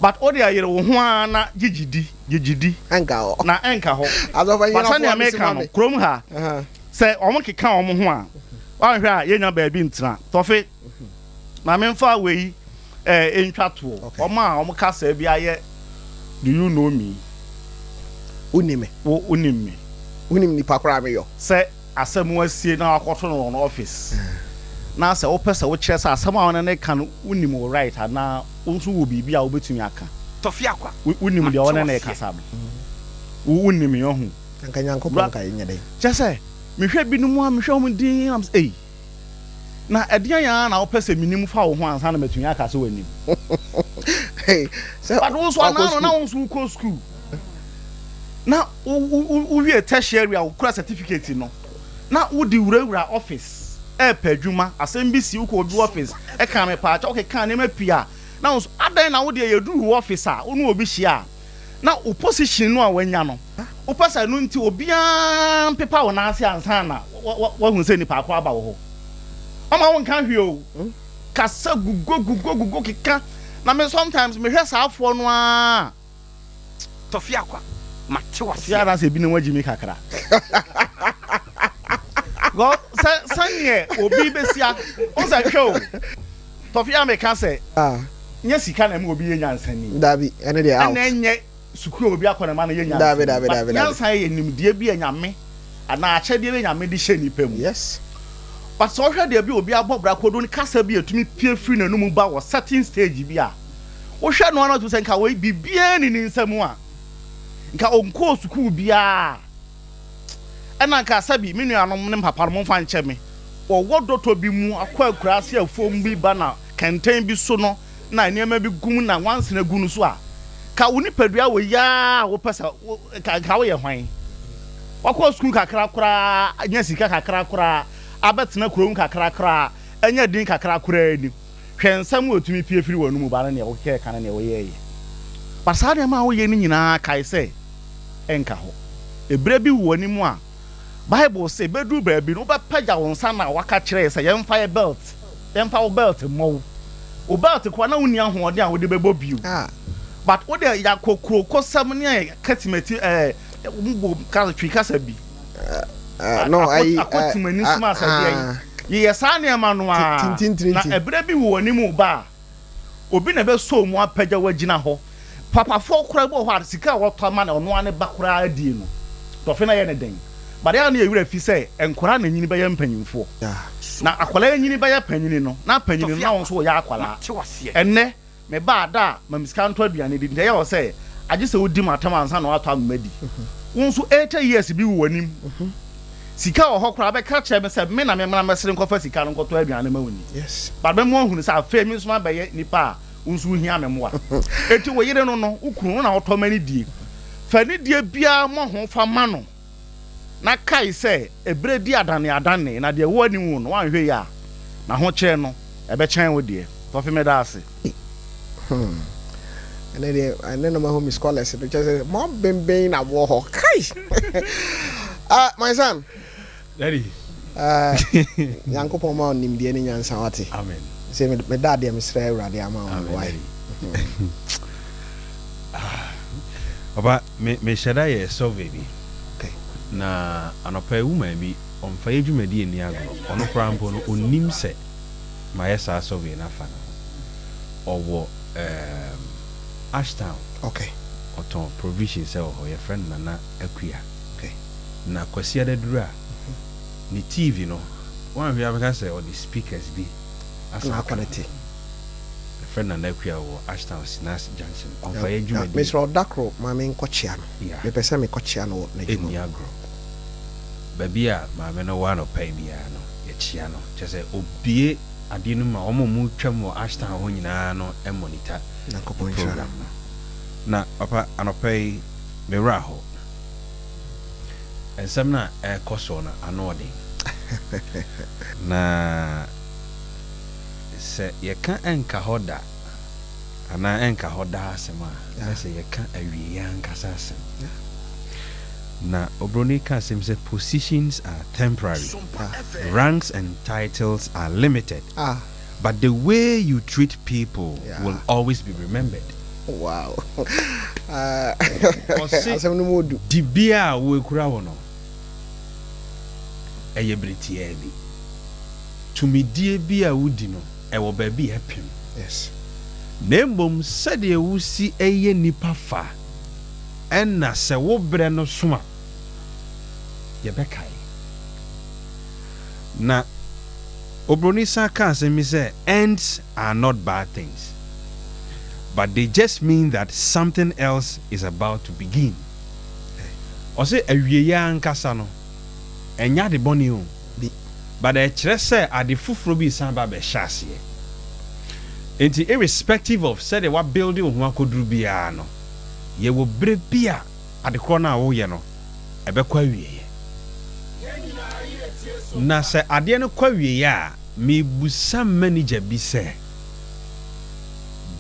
but wo deɛ yere wo ho ara na gyegye di. Gyegye di. Ɛnka hɔ. Na ɛnka hɔ. Asɔfo But anyinafo sɛnea a mesi meka ma no, me. kurom ha, sɛ wɔkeka wɔn ho a, woanhwɛ a yɛnnya baabi ntena. Tɔfe, ma memfa wei eh, ntwa toɔ. Wɔn a wɔn kasa bi ayɛ Do you know me? Wonim me. Wo, wonim me. Wonim nipa koraa meyɔ. Sɛ asɛm asie na wakɔto no wɔ no office, na sɛ wopɛ sɛ wokyerɛ sɛ asɛm a wo ne no reka no wonim wo right anaa wo nso wɔ biribi a wobɛtumi aka. Tɔfe akwa, Wonim mate deɛ ɔne no waseɛ. rekasa no. Wo wonim me, ɔhu. Anka Nyankopɔn nka yɛnyɛ dɛn? Kyerɛ sɛ, mehwɛ binom a, mehwɛ wɔn dinn na mesɛ, ei, na ɛdeɛn ara na wopɛ sɛ menim fa wo ho ansa na matumi aka sɛ woanim? Sɛ But wo nso wakɔ anaa no na sukuu. wo nso wokɔ sukuu na wo wo wo wowie tertiary a wokura certificate no na wode wurawura office ɛrepɛ adwuma, asɛm bi si wokɔ obi office ɛka mepaakyɛw wokeka nneɛma pii a na wo nso adɛn na wo deɛ yɛduru wo office a wo ne obi hyia a na wo position no a wanya no wopɛ sɛ ɛno nti obiara mpepa wo nan ase ansa na wahu sɛ nipa ko aba wo hɔ ɔma wo nka hwee o kasa gugo gugo gugo keka na me sometimes mehwɛ saa afoɔ no ara Tɔfe akwa, mate Fie waseɛ. anaasɛ ebinom agyi me kakra. Because sɛ sɛneɛ obi bɛsi a wo sɛ hwɛ o Tɔfe a meka sɛ nyɛ sika na ɛma obi yɛ nyansani. Dabi, ɛno deɛ out. Ɛna ɛnyɛ sukuu a obi akɔ na ɛma no yɛ nyansani. Dabi, dabi, But dabi, dabi. nyansa yɛ nimdeɛ bi a Nyame anaa akyɛdeɛ bi a Nyame de hyɛ nipa mu. Yes. But sɛ wohwɛ deɛ bi a obi abɔ bra kodu ne kasa bi a ɛtumi pue firi n'anum ba wɔ certain stage bi a, Wohwɛ no a na wotumi sɛ nka wei biribiara nni ne nsa mu a, nka ɔnkɔɔ sukuu biara. Ɛna nka sɛbi me nuanom ne me papa no momfa nkyɛ me, wɔwɔ dɔtɔ bi mu akɔ akuraase afuom bi ba na kɛntɛn bi so no na nneɛma bi gu mu na nwansena gu no so a, ka wo nipadua wɔ yi ara a wopɛ sɛ nka nka woyɛ hwan? Wakɔ sukuu kakra koraa, anya sika kakra koraa, abɛtena kurom kakra koraa, anya din kakra koraa ni. Hwɛ nsɛm a otumi pue firi w'anomu ba ne nea wokeka ka ne nea woyɛeɛ. But saa nneɛma a woyɛ no nyinaa kae sɛ ɛnka hɔ. Ɛberɛ bi wɔ w'anim a Bible se bɛduru baabi no wobɛpagya wo nsa na waka kyerɛ yɛ sɛ yɛmfa yɛ belt, yɛmfa wo belt mmɔ wo. Wo belt koraa na wonni ahoɔden a wode bɛbɔ bio. But wode yɛakokurokosɛm ne katimati ɛɛ bɔ twi kasa bi. No, ayi, Akɔtimani soma asɛdeɛ yi. Yeyɛ saa nneɛma no ara na ɛberɛ bi wɔ w'anim reba a, obi na ɛbɛsɔ wo mu apagya wo agyina hɔ. Papafoɔ koraa bi wɔ hɔ a sika a wɔtɔ ama no ɔno ara ne ba koraa adie no, tɔfe no ayɛ no den. But ɛyɛ a na yɛn werɛ fi sɛ nkwadaa na nyini bɛyɛ mpanyinfoɔ. Na akwadaa nyini bɛyɛ panyini no, na panyini no na wo nso woyɛ akwadaa. Ɛnnɛ, meba a da a, ma me sika ntɔ aduane di. Nti ɛyɛ wo sɛ agye sɛ wodi m'atam ansa na woatɔ ama madi. Wo nso 80 years bi wɔ w'anim. Sika wɔ hɔ koraa bɛka kyerɛ me sɛ me na memmra mmɛsere nkɔfa sika no nkɔtɔ aduane ma wo nni. But mɛma woahunu sɛ afei me nso mabɛyɛ nipa a wo nso wohia me mmoa. Enti wo yere no no, wo kunu no na wotɔ ma no die. Fa anidie biara mmɔ ho fa ma no, na kae sɛ ɛberɛ di adaneadane, na deɛ ɛwɔ anim no, woanhwɛ yie a, n'ahokyerɛ no, ɛbɛkyɛn wo deɛ. Tɔfe meda ase. Hmm. Ɛnɛ deɛ ɛnɛ na mahu me scholars no kyerɛ sɛ mo abenben na mo wɔ hɔ. Kai! Ah, my son. Daddy. Eh, Nyankopɔn ma wo nimdeɛ ne nyansa wate. Amen. Sɛ me da adeɛ mesrɛ Awurade ama wo. Amen, Why? Daddy. Papa, me mehyɛ da yɛ survey bi. Okay. Na anɔpa yi woman bi ɔmfa yɛ dwumadi nni agorɔ. Ɔno koraa mpo no ɔnnim sɛ mayɛ saa survey no afa ne ho. Ɔwɔ um, Ashtown. Okay. Ɔtɔn provisions wɔ hɔ. Yɛfrɛ no Nana Akua. Okay. Na Kwasiada duru a, ne TV no, woanhwɛ a wobɛka sɛ ɔde speakers bi asan Na aka ho. akɔnɛte. Yɛfrɛ no Nana Akua wɔ Ashtown Sinas Junction. Ɔmfa yɛ Na dwumadie. mesrɛ wo da koro ma menkɔkyea no. Yeah. Mepɛ sɛ mekɔkyea no wɔ n'adwuma Ɛnni mu. agorɔ. Baabi a maame no wɔ anɔpa yi biara no, yɛkyea no. Kyerɛ sɛ, ɔbue adeɛ no mu ma wɔn a wɔtwam wɔ Ashtown hɔ nyinaa no monitor Nyankopɔn ne nhyira no. program no. Na papa, anɔpa yi, me werɛ ahow. Nsɛm no a ɛrekɔ soɔ no, ano ɔden. Na sɛ yɛka ɛnka hɔ da anaa ɛnka hɔ daa asɛm a, na sɛ yɛka awieeɛ ankasa asɛm. Na obroni ka asɛm sɛ positions are temporary, ranks and titles are limited, but the way you treat people will always be remembered. Wow. Ɔse Asɛm no mu odu. dibea a woakura wo no, ɛyɛ bere tiaa bi. Tumidie bi a wodi no, ɛwɔ baabi a ɛpem. Yes. Na mmom sɛdeɛ wosi yɛ nnipa fa, ɛna sɛ wo berɛ no so a, yɛbɛkae. Na obroni san ka asɛm bi sɛ, Ends are not bad things, but they just mean that something else is about to begin. Ɔse awieɛ ankasa no, ɛnyɛ ade bɔne o, but ɛkyerɛ sɛ ade foforɔ bi resan ba abɛhyɛ aseɛ. Enti irrespective of sɛdeɛ wa build wo ho akɔduru biara no, yɛwɔ berɛ bi a ade korɔ no a woyɛ no, ɛbɛkɔ awieɛ. Na sɛ adeɛ no kɔ awieɛ a, Mebisa manager bi sɛ,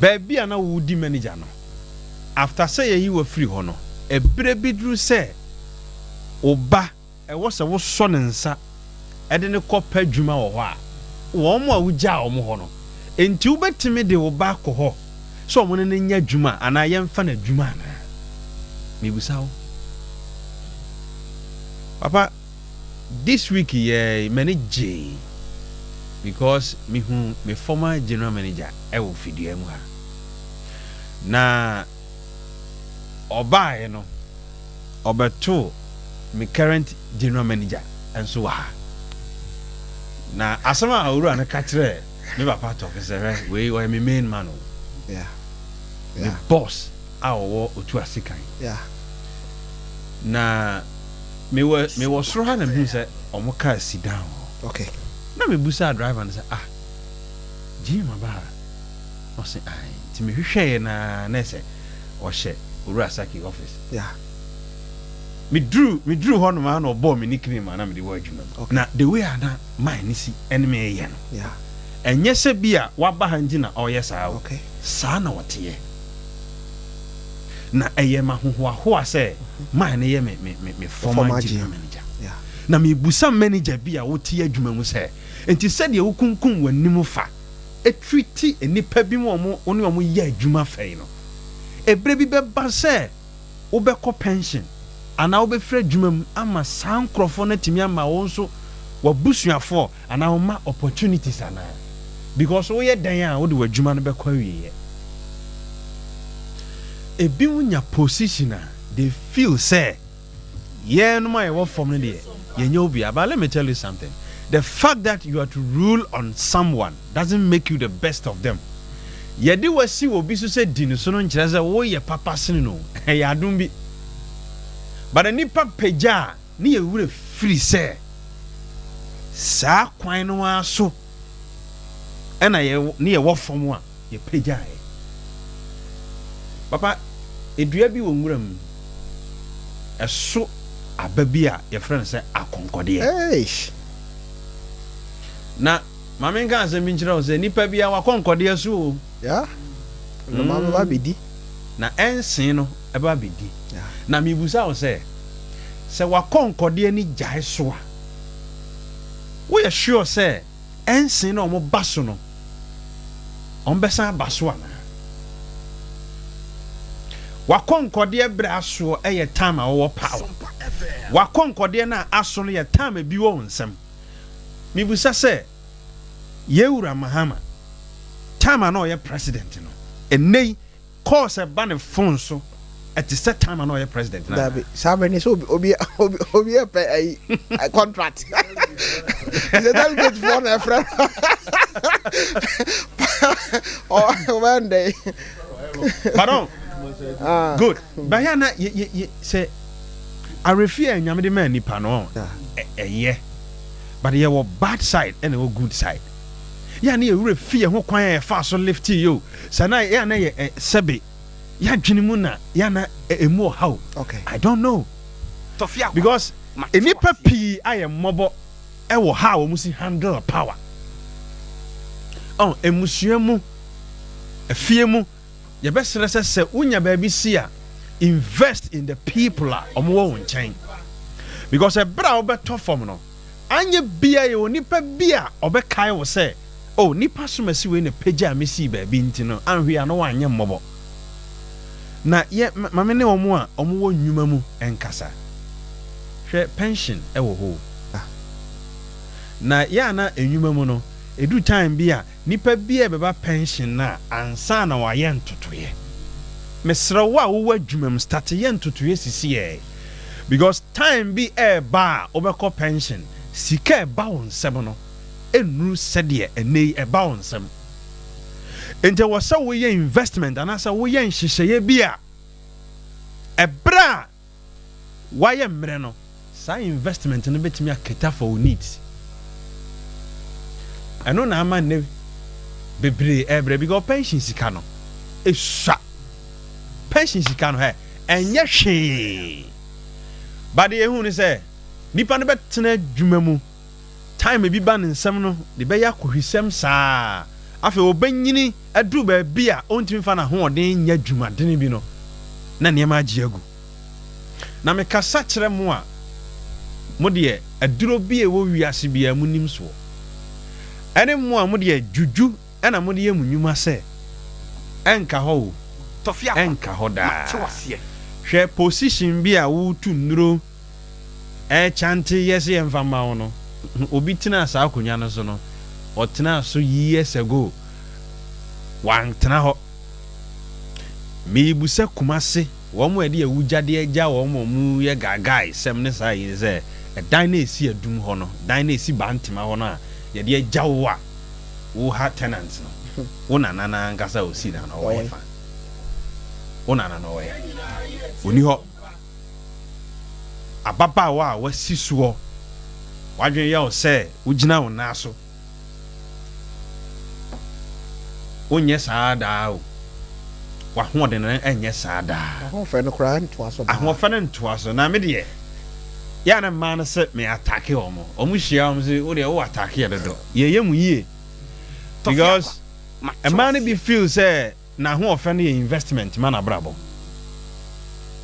Baabi a na wodi manager no, after sɛ yɛyi wo afiri hɔ no, ɛberɛ bi duru sɛ wo ba ɛwɔ sɛ wosɔ ne nsa de no kɔ pɛ adwuma wɔ hɔ a, wɔn a wogyaa wɔn hɔ no, enti wobɛtumi de wo ba akɔ hɔ sɛ wɔn ne no nyɛ adwuma anaa yɛmfa no adwuma anaa? Mebisa wo. Papa. This week yɛɛ m'ani gyee because me hu me former general manager ɛwɔ fidua mu ha na ɔbaeɛ no ɔbɛtoo me current general manager nso wɔ ha na asɛm a owura no ka kyerɛ me papa Tɔfe sɛ hwɛ wei ɔyɛ me main man o me boss a ɔwɔ otu ase kan na Mewɔ mewɔ soro ha na mehuu sɛ wɔn car si down hɔ. Okay. Na mebusaa driver no sɛ ah GM aba ha? Na ɔse ae. Nti mehwehwɛeɛ no ara na ɛsɛ ɔhyɛ Owura Saki office. Yeah. Meduru meduru hɔ nom ara na ɔbɔɔ me nickname a na mede wɔ adwuma mu. Na the way a na man no si ne me reyɛ no, ɛnyɛ sɛ bi a waba ha nti na ɔreyɛ saa o, saa na ɔteɛ. Na ɛyɛ me ahohoahoa sɛ man no yɛ me me me me former general manager. Na mebisa manager bi a wote adwuma mu sɛ, nti sɛdeɛ wokunkum w'anim fa treat nnipa binom a wo ne wɔn yɛ adwuma fa yi no, ɛberɛ bi bɛba sɛ wobɛkɔ pension anaa wobɛfiri adwuma mu ama saa nkorɔfoɔ no atumi ama wo nso w'abusuafoɔ anaa wo mma opportunities anaa? Because woyɛ dɛn a wode w'adwuma no bɛkɔ awieɛ. Ebinom nya position a they feel sɛ yɛnom a yɛwɔ fam no deɛ yɛnyɛ obiara but let me tell you something the fact that you are to rule on someone doesn't make you the best of them. Yɛde wo asi obi so sɛ di no so no nkyerɛ sɛ woyɛ papa sene no o, ɛyɛ adom bi. But nnipa pagya a ne yɛn werɛ firi sɛ saa kwan no ara so na yɛ ne yɛwɔ fam a yɛpagyaeɛ. Papa, dua bi wɔ nwura mu, ɛso aba bi a yɛfrɛ no sɛ akɔnkɔdeɛ. Eish. Na Ma menka asɛm bi nkyerɛ wo sɛ, nipa biara w'akɔnkɔdeɛ so o. Yeah, nnomaa bɛba abɛdi. Na ɛnsee no bɛba abɛdi. Na mebisa wo sɛ, sɛ w'akɔnkɔdeɛ no gyae so a, woyɛ sure sɛ ɛnsee no a wɔba so no, wɔbɛsan aba so anaa? W'akɔnkɔdeɛ berɛ asoɔ yɛ time a wowɔ power. W'akɔnkɔdeɛ no a aso no yɛ time a bi wɔ wo nsam. Mibisa sɛ, Yɛn Wura Mahama, time a na ɔyɛ president no, ɛnnɛ yi calls a ɛba ne phone so ɛte sɛ time a na ɔyɛ president no anaa? Dabi, saa bere no sɛ obi obi obi obi ɛpɛ ayi contract. Sɛ delegate foɔ na ɛfrɛ no. Ɔbɛn dɛ. Pardon. Ah. Good. Bɛyɛ na yɛ yɛ yɛ sɛ awerɛfie a Nyame de maa nipa no ɛyɛ but yɛwɔ bad side ɛna ɛwɔ good side. Yɛ a na yɛ werɛ fi yɛn ho kwan a yɛfaa so lifting yɛ o. Sɛ na yɛ a na yɛ sɛbe yɛ adwene mu na yɛ a na ɛmu ɔha o. I don't know. Because nnipa pii ayɛ mmɔbɔ ɛwɔ how a wɔn si handle power. Ɔn, mmusua mu, afie mu, Yɛbɛsrɛ sɛ sɛ wonya baabi si a, invest in the people a wɔwɔ wo nkyɛn. Because ɛberɛ a wobɛtɔ fam no, anyɛ bia yɛwɔ nipa bi a ɔbɛkae wo sɛ, oh, nipa somasi wei na pagyaa me sii baabi nti no, anhwɛ a na wanyɛ mmɔbɔ. Na yɛ, ma me ne wɔn a wɔwɔ nnwuma mu nkasa. Hwɛ, pension wɔ hɔ o. Na yɛ a na nnwuma mu no, ɛduru time bi a, Nipa bi rebɛba pension no a ansa na wayɛ ntotoeɛ. Mesrɛ wo a wowɔ adwuma mu start yɛ ntotoeɛ sisiɛɛ because time bi reba a wobɛkɔ pension, sika a ɛba wo nsam no nnuru sɛdeɛ ɛnnɛ yi ɛba wo nsam. Nti ɛwɔ sɛ woyɛ investment anaasɛ woyɛ nhyehyɛeɛ bi a ɛberɛ a wayɛ mmerɛ no, saa investment no bɛtumi a cater for wo needs. Ɛno na ama nnɛ bebree ɛrebrɛ because pension sika no ɛsua. Pension sika no hɛ, ɛnyɛ hwee. But deɛ yɛhu ne sɛ, nipa no bɛtena adwuma mu, time bi ba ne nsam no de bɛyɛ akɔhwisɛm saa. Afei ɔbɛnyini aduru baabi a ɔntumi mfa n'ahoɔden nyɛ adwumadene bi no, na nneɛma agye agu. Na mekasa kyerɛ mo a mo deɛ aduro bi a ɛwɔ wiase biara monim soɔ, ɛne mo a mo deɛ dwudwu na mode yɛ mo nnwuma sɛ, Ɛnka hɔ o, ɛnka hɔ daa. Hwɛ position bi a woretu nnuro ɛrekyante yɛ sɛ yɛmfa mma wo no, obi tenaa saa akonnwa no so no, ɔtenaa so years ago, wantena hɔ. Merebisa Kumasi, wɔn a yɛde awugyadeɛ gya wɔn a wɔyɛ gaagae sɛm ne saa yi sɛ, ɛdan no a ɛsi Adum hɔ no, dan no a ɛsi Bantema hɔ no a yɛde agya wo a woha tenants no, wo nana no ankasa a ɔsii dan no ɔwɔ hefa? Wo nana no ɔwɔ he? Ɔnni hɔ. Ababaawa a wasi soɔ, w'adwene yɛ wo sɛ wogyina wo nan so. Wonyɛ saa daa o. W'ahoɔden no nyɛ saa daa. W'ahoɔfɛ no koraa ntoa so daa. Ahoɔfɛ no ntoa so. Na me deɛ. Yɛ a na mmaa no sɛ me attacke wɔn. Wɔn hyia wɔn sɛ wo deɛ wo attacke yɛ dodo. Yɛyɛ mu yie because mmaa no bi feel sɛ n'ahoɔfɛ no yɛ investment ma n'abrabɔ.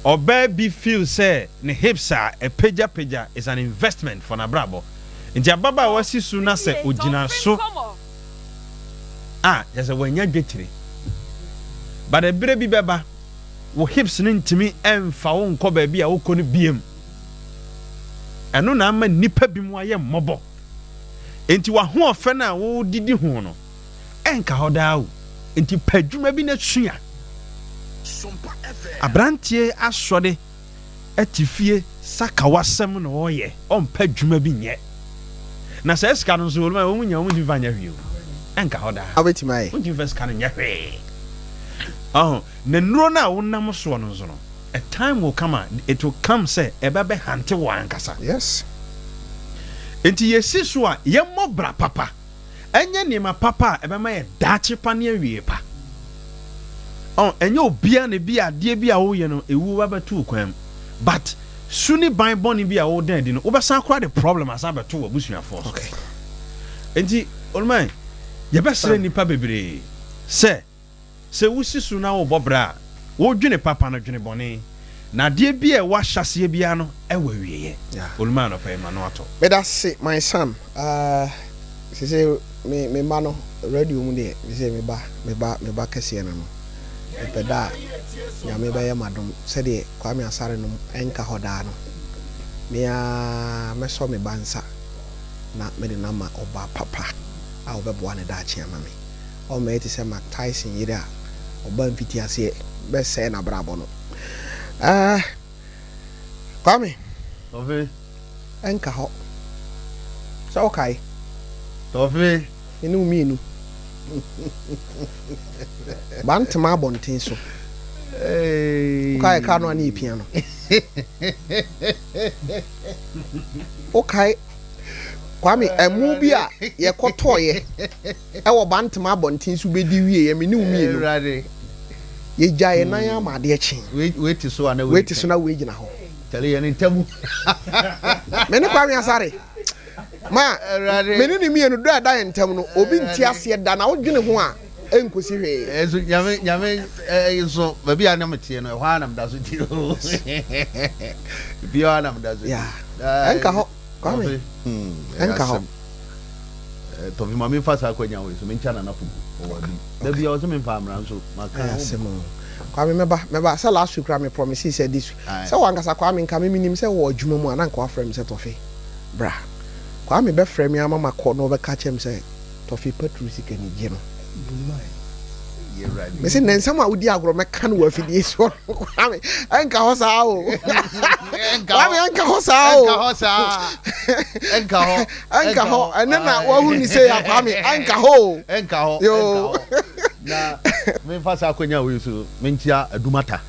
Ɔbaa bi feel sɛ ne hips a ɛpagyapagya is an investment for n'abrabɔ. Nti ababaawa si so na sɛ ogyina so a kyerɛ sɛ wanya dwetire. But ɛberɛ bi bɛba wo hips no ntumi mfa wo nkɔ baabi a wokɔ no biom. Ɛno na ama nnipa binom ayɛ mmɔbɔ. Enti w'ahoɔfɛ no a wodidi ho no, ɛnka hɔ daa o. Enti pɛ adwuma bi na sua. Aberanteɛ asɔre te fie sakawasɛm na ɔreyɛ, ɔmpɛ adwuma bi nyɛ. Na saa sika no nso, wɔn nya, wɔntumi mfa nyɛ hwee o. Ɛnka hɔ daa. Wobɛtumi ayɛ. Wontumi mfa sika no nyɛ hwee. Ɔho, na nnuro no a wonam soɔ no nso no, a time will come a, it will come sɛ ɛbɛ bɛ hante wo ankasa. Yes. Enti yɛsi so a, yɛmmɔ bra papa. Ɛnyɛ nneɛma papa a ɛbɛma yɛ daakye pa ne awiei pa. Ɔn, ɛnyɛ obiara na ebi adeɛ bi a woyɛ no ewuo ba bɛto wo kwan mu. But su ne ban bɔne bi a woda adi no, wobɛsan koraa de problem asan abɛto w'abusuafoɔ so. Okay. Enti, Oluman, yɛbɛsrɛ nnipa bebree sɛ, Sɛ wusi so na wobɔ bra a, wodwene papa no, dwene bɔne. Na adeɛ bi a ɛwɔ ahyɛaseɛ biara no, ɛwɔ awieɛ. Oluma anɔpa yi, ma no atɔ. Medase my son ah sese me me mma no radio mu deɛ sese me ba me ba me ba kɛseɛ no no mepɛ da a nyame bɛyɛ madom sɛdeɛ Kwame Asare nom ɛnka hɔ daa no me ara mɛsɔ me ba nsa na mede no ama ɔba papa a ɔbɛboa ne daakye ama me. Ɔmmɛyɛ te sɛ Mark Tyson yere a ɔbaa mfitiaseɛ bɛsɛe n'abrabɔ no. Eh, Kwame. Tɔfe. Ɛnka hɔ. Sɛ wokae. Tɔfe. Me ne wo mmienu. Bantama abɔnten so. Wokae kaa no a ne yɛpia no. Wokae Kwame ɛmo bi a yɛkɔtɔeɛ. Ɛwɔ Bantama abɔnten so bɛdi wieɛ, me ne wo mmienu. Yɛgya yɛn nan ama adeɛ kye. Wei te so a na wei te so na wei gyina hɔ. Kyale yɛn ntamu. Me ne Kwame Asare. Ma me ne ne mmienu dɔ a ɛda yɛn ntam no obi nte aseɛ da na wodwene ho a ɛnkosi hwee. Ɛnso nyame nyame nso baabi a na meteɛ no ɛhɔ ara na meda so te o. Fie hɔ ara na meda so te. Ɛnka hɔ. Kwame, ɛnka hɔ. Tɔfi ma memfa saa akwanya wei so menkyɛ Nana Poku ɔwɔ adi. Da bia ɔsɛ memfa mmra nso maka ho. Asɛm o. Kwame mɛba mɛba sɛ last week koraa me promise sɛ this week. Sɛ wankasa Kwame nka me menim sɛ wɔ adwuma mu a na nka wafrɛ me sɛ Tɔfi bra. Kwame bɛfrɛ me ama makɔ na ɔbɛka kyerɛ me sɛ Tɔfi patru sika ni gye no. Mese nnɛ nsɛm a wodi agorɔ mɛka no wɔ afidie soɔ no Kwame ɛnka hɔ saa o Kwame ɛnka hɔ saa o ɛnka hɔ saa ɛnka hɔ ɛnka hɔ ɛnɛ na wahu ni sɛ ya Kwame ɛnka hɔ o ɛnka hɔ yoo na memfa saa akwanya wei so menkyia Adumata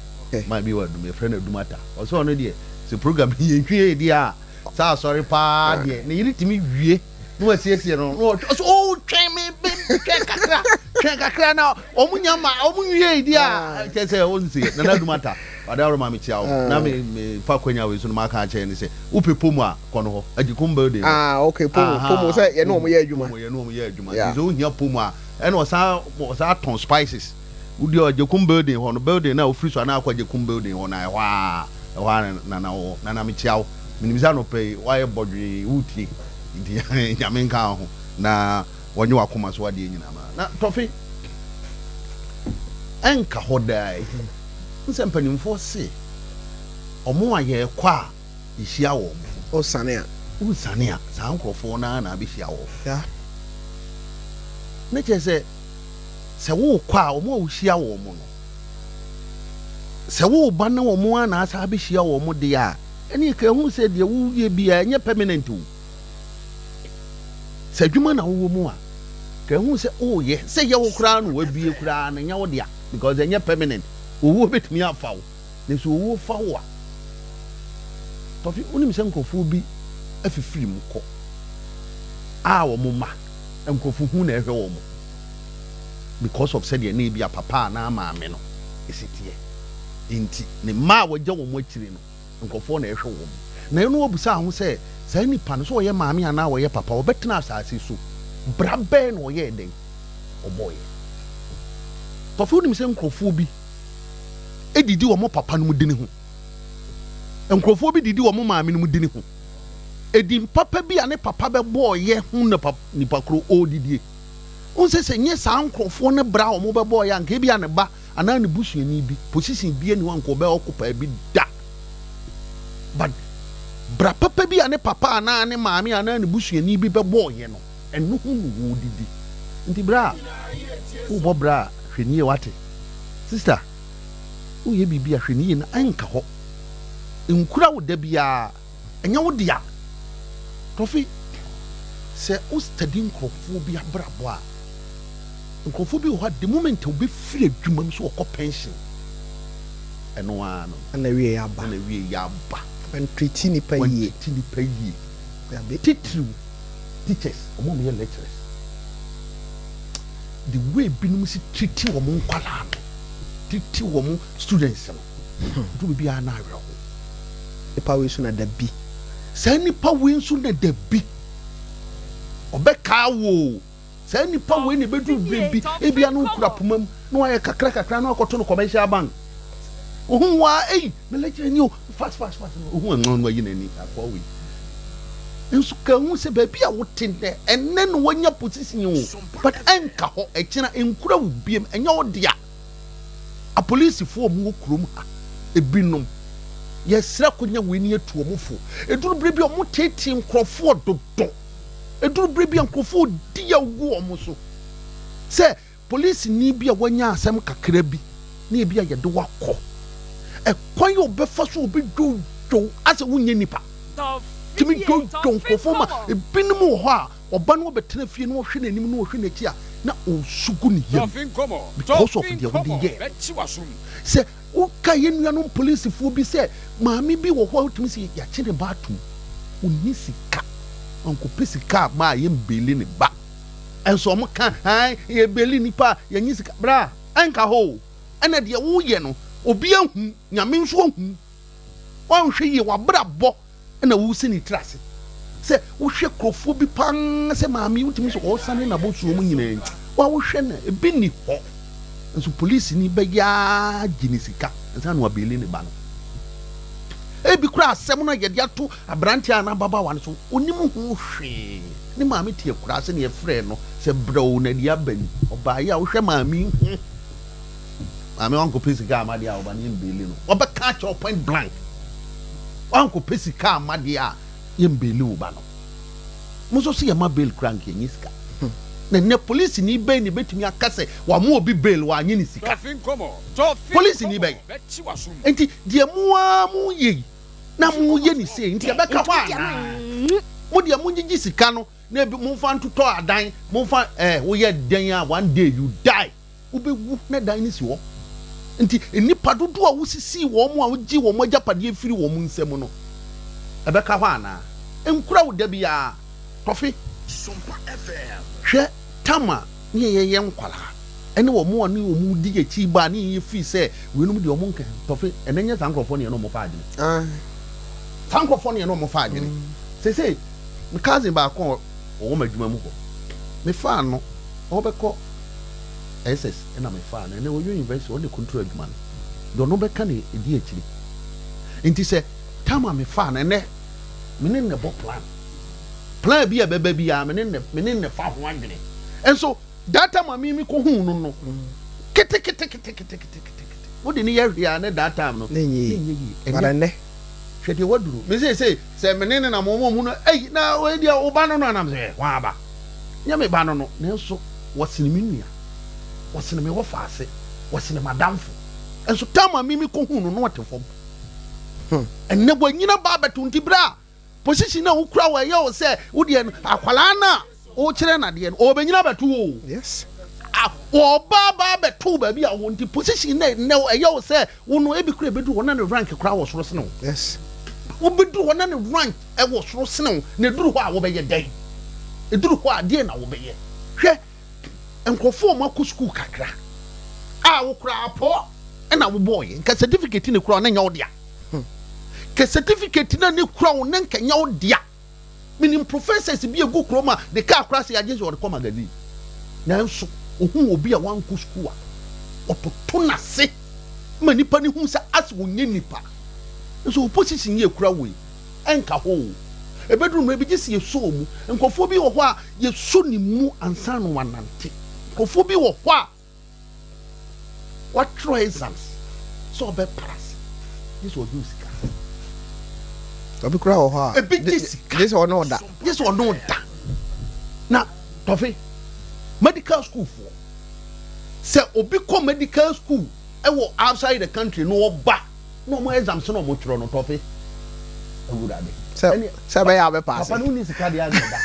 man bi wɔ Adum yɛfrɛ no Adumata ɔsɛ ɔno deɛ sɛ program yɛnhwie deɛ a saa asɔre paa deɛ ne yere tumi wie na wasiesie no na ɔtwɛn ɔsɛ oo twɛn me me twɛn kakra twɛn kakra na wɔn nya ma wɔn nwie di a kyɛ sɛ wɔn si nana dum ata ɔde awɔrɔ maame kyia wo na me me fa kwanya wei so no ma aka akyerɛ ne sɛ wopɛ pomu a kɔ no hɔ agyekum building ah okay pomu pomu sɛ yɛne wɔn yɛ adwuma pomu yɛne wɔn yɛ adwuma nti sɛ wohia pomu a ɛna ɔsan ɔsan tɔn spices wodi agyekum building hɔ no building na ofiri so anaa akɔ agyekum building hɔ na ɛhɔ a ɛhɔ a nana wɔ nana mekyia wo Menim sɛ anɔpa yi woayɛ bɔdwee, woretie, nti Nyame nka wo ho na ɔnyɛ w'akoma so adeɛ nyinaa ma. Na Tɔfe, ɛnka hɔ daa yi, wohu sɛ mpanimfoɔ se ɔmo a yɛrekɔ a yɛhyia wɔn. Wosane a. Wosane a, saa nkorɔfoɔ no ara na abɛhyia wɔn. Yeah. Ne kyerɛ sɛ, sɛ worekɔ a, wɔn a wohyia wɔn no, sɛ woreba na wɔn ara na asa abɛhyia wɔn deɛ a, ɛneɛ ka hu sɛ deɛ woyɛ biara ɛnyɛ permanent o. Sɛ adwuma na wowɔ mu a, ka hu sɛ woyɛ, sɛ yɛ wo koraa na wabie koraa no ɛnyɛ wo dea because ɛnyɛ permanent. Owuo bɛtumi afa wo, na sɛ owuo fa wo a, Tɔfe, wonim sɛ nkurɔfoɔ bi afifiri mu kɔ a wɔn mma, nkurɔfo hu na ɛhwɛ wɔn because of sɛdeɛ na ebi a papa anaa maame no si teɛ nti, ne mma a wɔagya wɔn akyire no. Nkurɔfoɔ na ɛhwɛ wɔn. Na ɛno wɔbisaa ho sɛ, Saa nipa no, sɛ ɔyɛ maame anaa ɔyɛ papa, ɔbɛtena asase so? Bra bɛn na ɔyɛɛ dɛn? Ɔbɔeɛ. Tɔfe, wonim sɛ nkurɔfoɔ bi didi wɔn papa nom dini ho? Nkurɔfoɔ bi didi wɔn maame nom dini ho. Edin papa bi a ne papa bɛbɔeɛ ho na nipa koro ɔredidie. Wohu sɛ sɛ nyɛ saa nkurɔfoɔ no bra a wɔbɛbɔeɛ a, anka ebia ne ba anaa ne busuani bi, position biara nni hɔ a anka ɔbɛ occupy bi da. But bra papa bi a ne papa anaa ne maame anaa ne busuani bi bɛbɔeɛ no, ɛno ho na wɔredidi. Nti bra a wobɔ bra a, hwɛ no yie wate. Sister, woyɛ biribi a hwɛ no yie na ɛnka hɔ. Nkura wo da biara. Ɛnyɛ wo dea. Tɔfe, sɛ wo study nkurɔfoɔ bi abrabɔ a, nkurɔfoɔ bi wɔ hɔ a the moment a wɔbɛfiri adwuma mu sɛ wɔkɔ pension, ɛno ara no. Ɛna awieɛ aba. Ɛna awieɛ aba. Wɔntriti nnipa yie. Wɔntriti nnipa yie. Dabi. Titiriw teachers, wɔn a wɔyɛ lecturers. The way binom si triti wɔn nkwadaa no, triti wɔn students no, ɛduru baabi a na awerɛho. Nipa wei nso na dabi. Saa nipa wei nso na dabi. Ɔbɛkaa wo o. Saa nipa wei na ɛbɛduru berɛ bi, ebia na ɔkura poma mu, na wayɛ kakra kakra na wakɔto no commercial bank. Ohun wo ara, ei, me lecturer ni o, fast fast fast, ohun a, na wayi n'ani, akoa wei. Nso ka hu sɛ baabi a wote nnɛ, ɛnnɛ na wanya position o, but ɛnka hɔ, ɛkyena ɛnkura wo biam, ɛnyɛ wo dea. Apolisifoɔ a wɔwɔ kurom ha binom, yɛsrɛ akonya wei na yɛatu wɔn fo. Ɛduru berɛ bi a wɔteetee nkurɔfoɔ dodo. Ɛduru berɛ bi a nkurɔfoɔ di yaw gu wɔn so. Sɛ polisini bi a wanya asɛm kakra bi na ebi a yɛde wo akɔ, ɛkwan a ɔbɛfa so ɔbɛdwodwo asɛ wonyɛ nipa. Tumi dwodwo nkurɔfoɔ ma ebinom wɔ hɔ a Ɔba no ɔbɛtena fie na ɔhwɛ n'anim na ɔhwɛ n'akyi a na ɔresu gu ne yam because of deɛ wode yɛɛ no. Sɛ woka yɛn nuanom polisifoɔ bi sɛ maame bi wɔ hɔ a wotumi sɛ yɛakye ne ba atom, ɔnni sika, wankɔpɛ sika a ma a yɛmbeeli ne ba. Ɛnso wɔn ka ae yɛbeeli nipa a yɛnye sika, bra ɛnka hɔ o, ɛna deɛ woyɛ no obi ahu, Nyame nso ahu, woanhwɛ yie w'abrabɔ na woresi ne tiri ase. Sɛ wohwɛ kurɔfoɔ bi pa ara sɛ maame yi wotumi sɛ ɔresane n'abɔsuo mu nyinaa yi, wa wohwɛ no ebi nni hɔ. Nso polisini bɛyɛ ara gye ne sika ansa na wabeeli ne ba no. Ebi koraa asɛm no a yɛde ato aberanteɛ anaa ababaawa no so, ɔnim ho hwee. Ne maame te akuraa sɛdeɛ yɛfrɛɛ no sɛ brɛoo na deɛ aba ni. Ɔbaeɛ a wohwɛ maame yi ho. Maame wankɔpɛ sika amma deɛ a ɔba no yɛmbeeli no. Ɔbɛka akyerɛ wo point blank. Wankɔpɛ sika amma deɛ a yɛmbeeli wo ba no. Mo nso so yɛma bail koraa nka yɛnyɛ sika. Na nnɛ polisini bɛn na ɛbɛtumi aka sɛ wama obi bail wanyɛ ne sika? Polisini bɛn? Nti deɛ mo ara moyɛ yi na moyɛ ne sei nti ɛbɛka hɔ anaa? Mo deɛ mongyegye sika no na ebi momfa ntotɔ adan momfa eh woyɛ dɛn a one day you die. Wobɛwu na dan no si hɔ. Enti nnipa dodoɔ a wosisii wɔn a wogyee wɔn agyapadeɛ firii wɔn nsam no, ɛbɛka hɔ anaa? Ɛnkura wo da biara. Tɔfe. Hwɛ tam a ne yɛn yɛ nkwadaa ne wɔn a ne wɔn di akyi ba a ne yɛn firi sɛ weinom deɛ wɔn nka. Tɔfe, ɛnɛ nyɛ saa nkurɔfoɔ ne yɛne wɔn fa adwene. Saa nkurɔfoɔ ne yɛne wɔn fa adwene. Seesei, me cousin baako a ɔwɔ m'adwuma mu hɔ, mefaa no, ɔrebɛkɔ SS na me faa no ɛnɛ ɔyɛ university ɔne control adwuma no deɛ ɔno bɛka na ɛdi akyire nti sɛ time a me faa no ɛnɛ me ne no bɔ plan plan bi a ɛbɛba biara me ne no me ne no fa ho adwene nso that time a me me kɔ hu no no kete kete kete kete kete kete wode ne yɛ hwee a ne that time no ne nyɛ yie ɛnɛ hwɛ deɛ waduru me sɛ sɛ sɛ me ne ne nam wɔn mu no ei na wei deɛ wo ba no no anam sɛ wɔn aba nyɛ me ba no no nanso wɔsene me nua, wɔsene me wɔfaase, wɔsene m'adamfo. Nso tam a me mekɔhuu no na ɔte fam. Ɛnnɛ wanyina ba abɛto nti berɛ a position a wokura wɔ ɛyɛ wo sɛ wodeɛ no akwadaa no a wokyerɛ no adeɛ no ɔbɛnyina abɛto wo o. Yes. Ɔba ba abɛto baabi a wɔ nti position na ɛnnɛ ɛyɛ wo sɛ wo no ebi kora ɛbɛduru hɔ na ne rank koraa wɔ soro sene wo. Yes. Wobɛduru hɔ na ne rank wɔ soro sene wo na ɛduru hɔ a wobɛyɛ dɛn? Ɛduru hɔ a deɛn na wobɛyɛ? Hwɛ nkurɔfoɔ a wɔakɔ sukuu kakra a wo koraa apɔ na wobɔɔyɛ nka certificate ne koraa na nyɛ wo dea. Kɛ certificate no a na ekura wo no nka nyɛ wo dea. Menim professors bi a egu kurom a ne car koraa sɛ yɛagye sɛ ɔde kɔ magazine. Nanso ohuu obi a wankɔ sukuu a, ɔtoto n'ase ma nipa no hu sɛ asɛ ɔnyɛ nipa. Nso wo position yi a ekura wo yi, ɛnka hɔ o. Ebeduru mmerɛ bi gye sɛ yɛsɔ wo mu. Nkurɔfoɔ bi wɔ hɔ a yɛsɔ ne mu ansa na wanante. Nkurɔfoɔ bi wɔ hɔ a. Watwerɛ exams sɛ ɔbɛ pass gye sɛ ɔgye wo sika. Obi koraa wɔ hɔ a ebi gye sika gye sɛ ɔne ɔda. Gye sɛ ɔne ɔda. Na tɔfe medical school foɔ sɛ obi kɔ medical school ɛwɔ outside the country na ɔba na ɔmo exams na ɔmo twerɛ no tɔfe awurade. Sɛ sɛ ɛbɛyɛ a ɔbɛ paase. Papa no wonni sika deɛ a na ɛda.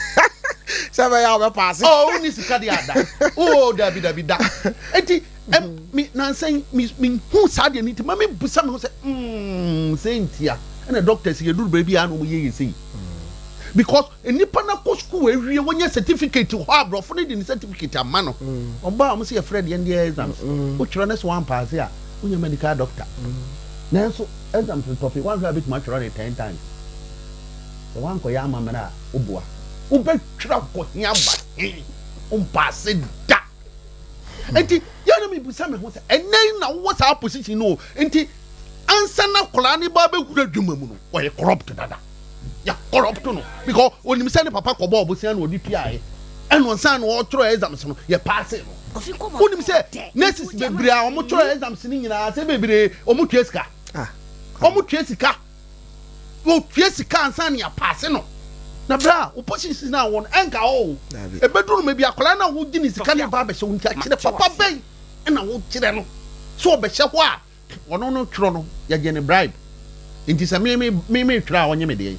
Sɛ ɛbɛyɛ a ɔbɛ paase. Oh wonni sika deɛ a da. Oh dabi dabi da. Eti ɛm mi nansa yi mi mi hu saa deɛ no nti ma mi busa mi ho sɛ mm sɛ ntia ɛna doctors yɛ duru baabi a na ɔmo yɛ yɛ sei because Nnipa no akɔ sukuu awie, wɔnya certificate hɔ a, aborɔfo no de ne certificate ama no. Ɔba a, wɔn sɛ yɛfrɛ deɛ deɛ exams. Wotwerɛ no sɛ wampaase a, wonyɛ medical doctor. Nanso exams no tɔfe, wanhwɛ a bɛtumi atwerɛ no ten times. Sɛ wankɔyɛ amammerɛ a, woboa. Wobɛtwerɛ akɔ he aba he, wompaase da. Nti, yɛ na mebisa me ho sɛ, ɛnnɛ yi na wowɔ saa position no o, nti ansa na akwadaa no ba bɛwura adwuma mu no, ɔyɛ corrupt dada. Yɛ corrupt no because onim sɛ ne papa kɔbɔɔ bosea na ɔde tuaeɛ ɛna ɔnsan na ɔtwerɛ exams no yɛ paase no. Wonim sɛ nurses bebree a wɔtwerɛ exams no nyinaa sɛ bebree wɔn tua sika. Wɔn tua sika. Wɔtua sika ansa na yɛapaase no. Na berɛ a opposition no a wɔn ɛnka hɔ o. Ɛbɛduru no baabi akwadaa no a wogye ne sika no ba abɛhyɛ wo nti akyerɛ papa bɛn na wokyerɛ no sɛ ɔbɛhyɛ hɔ a Ɔno no twerɛ no yɛgye no bribe nti sɛ me me me me twerɛ a ɔnye me deɛn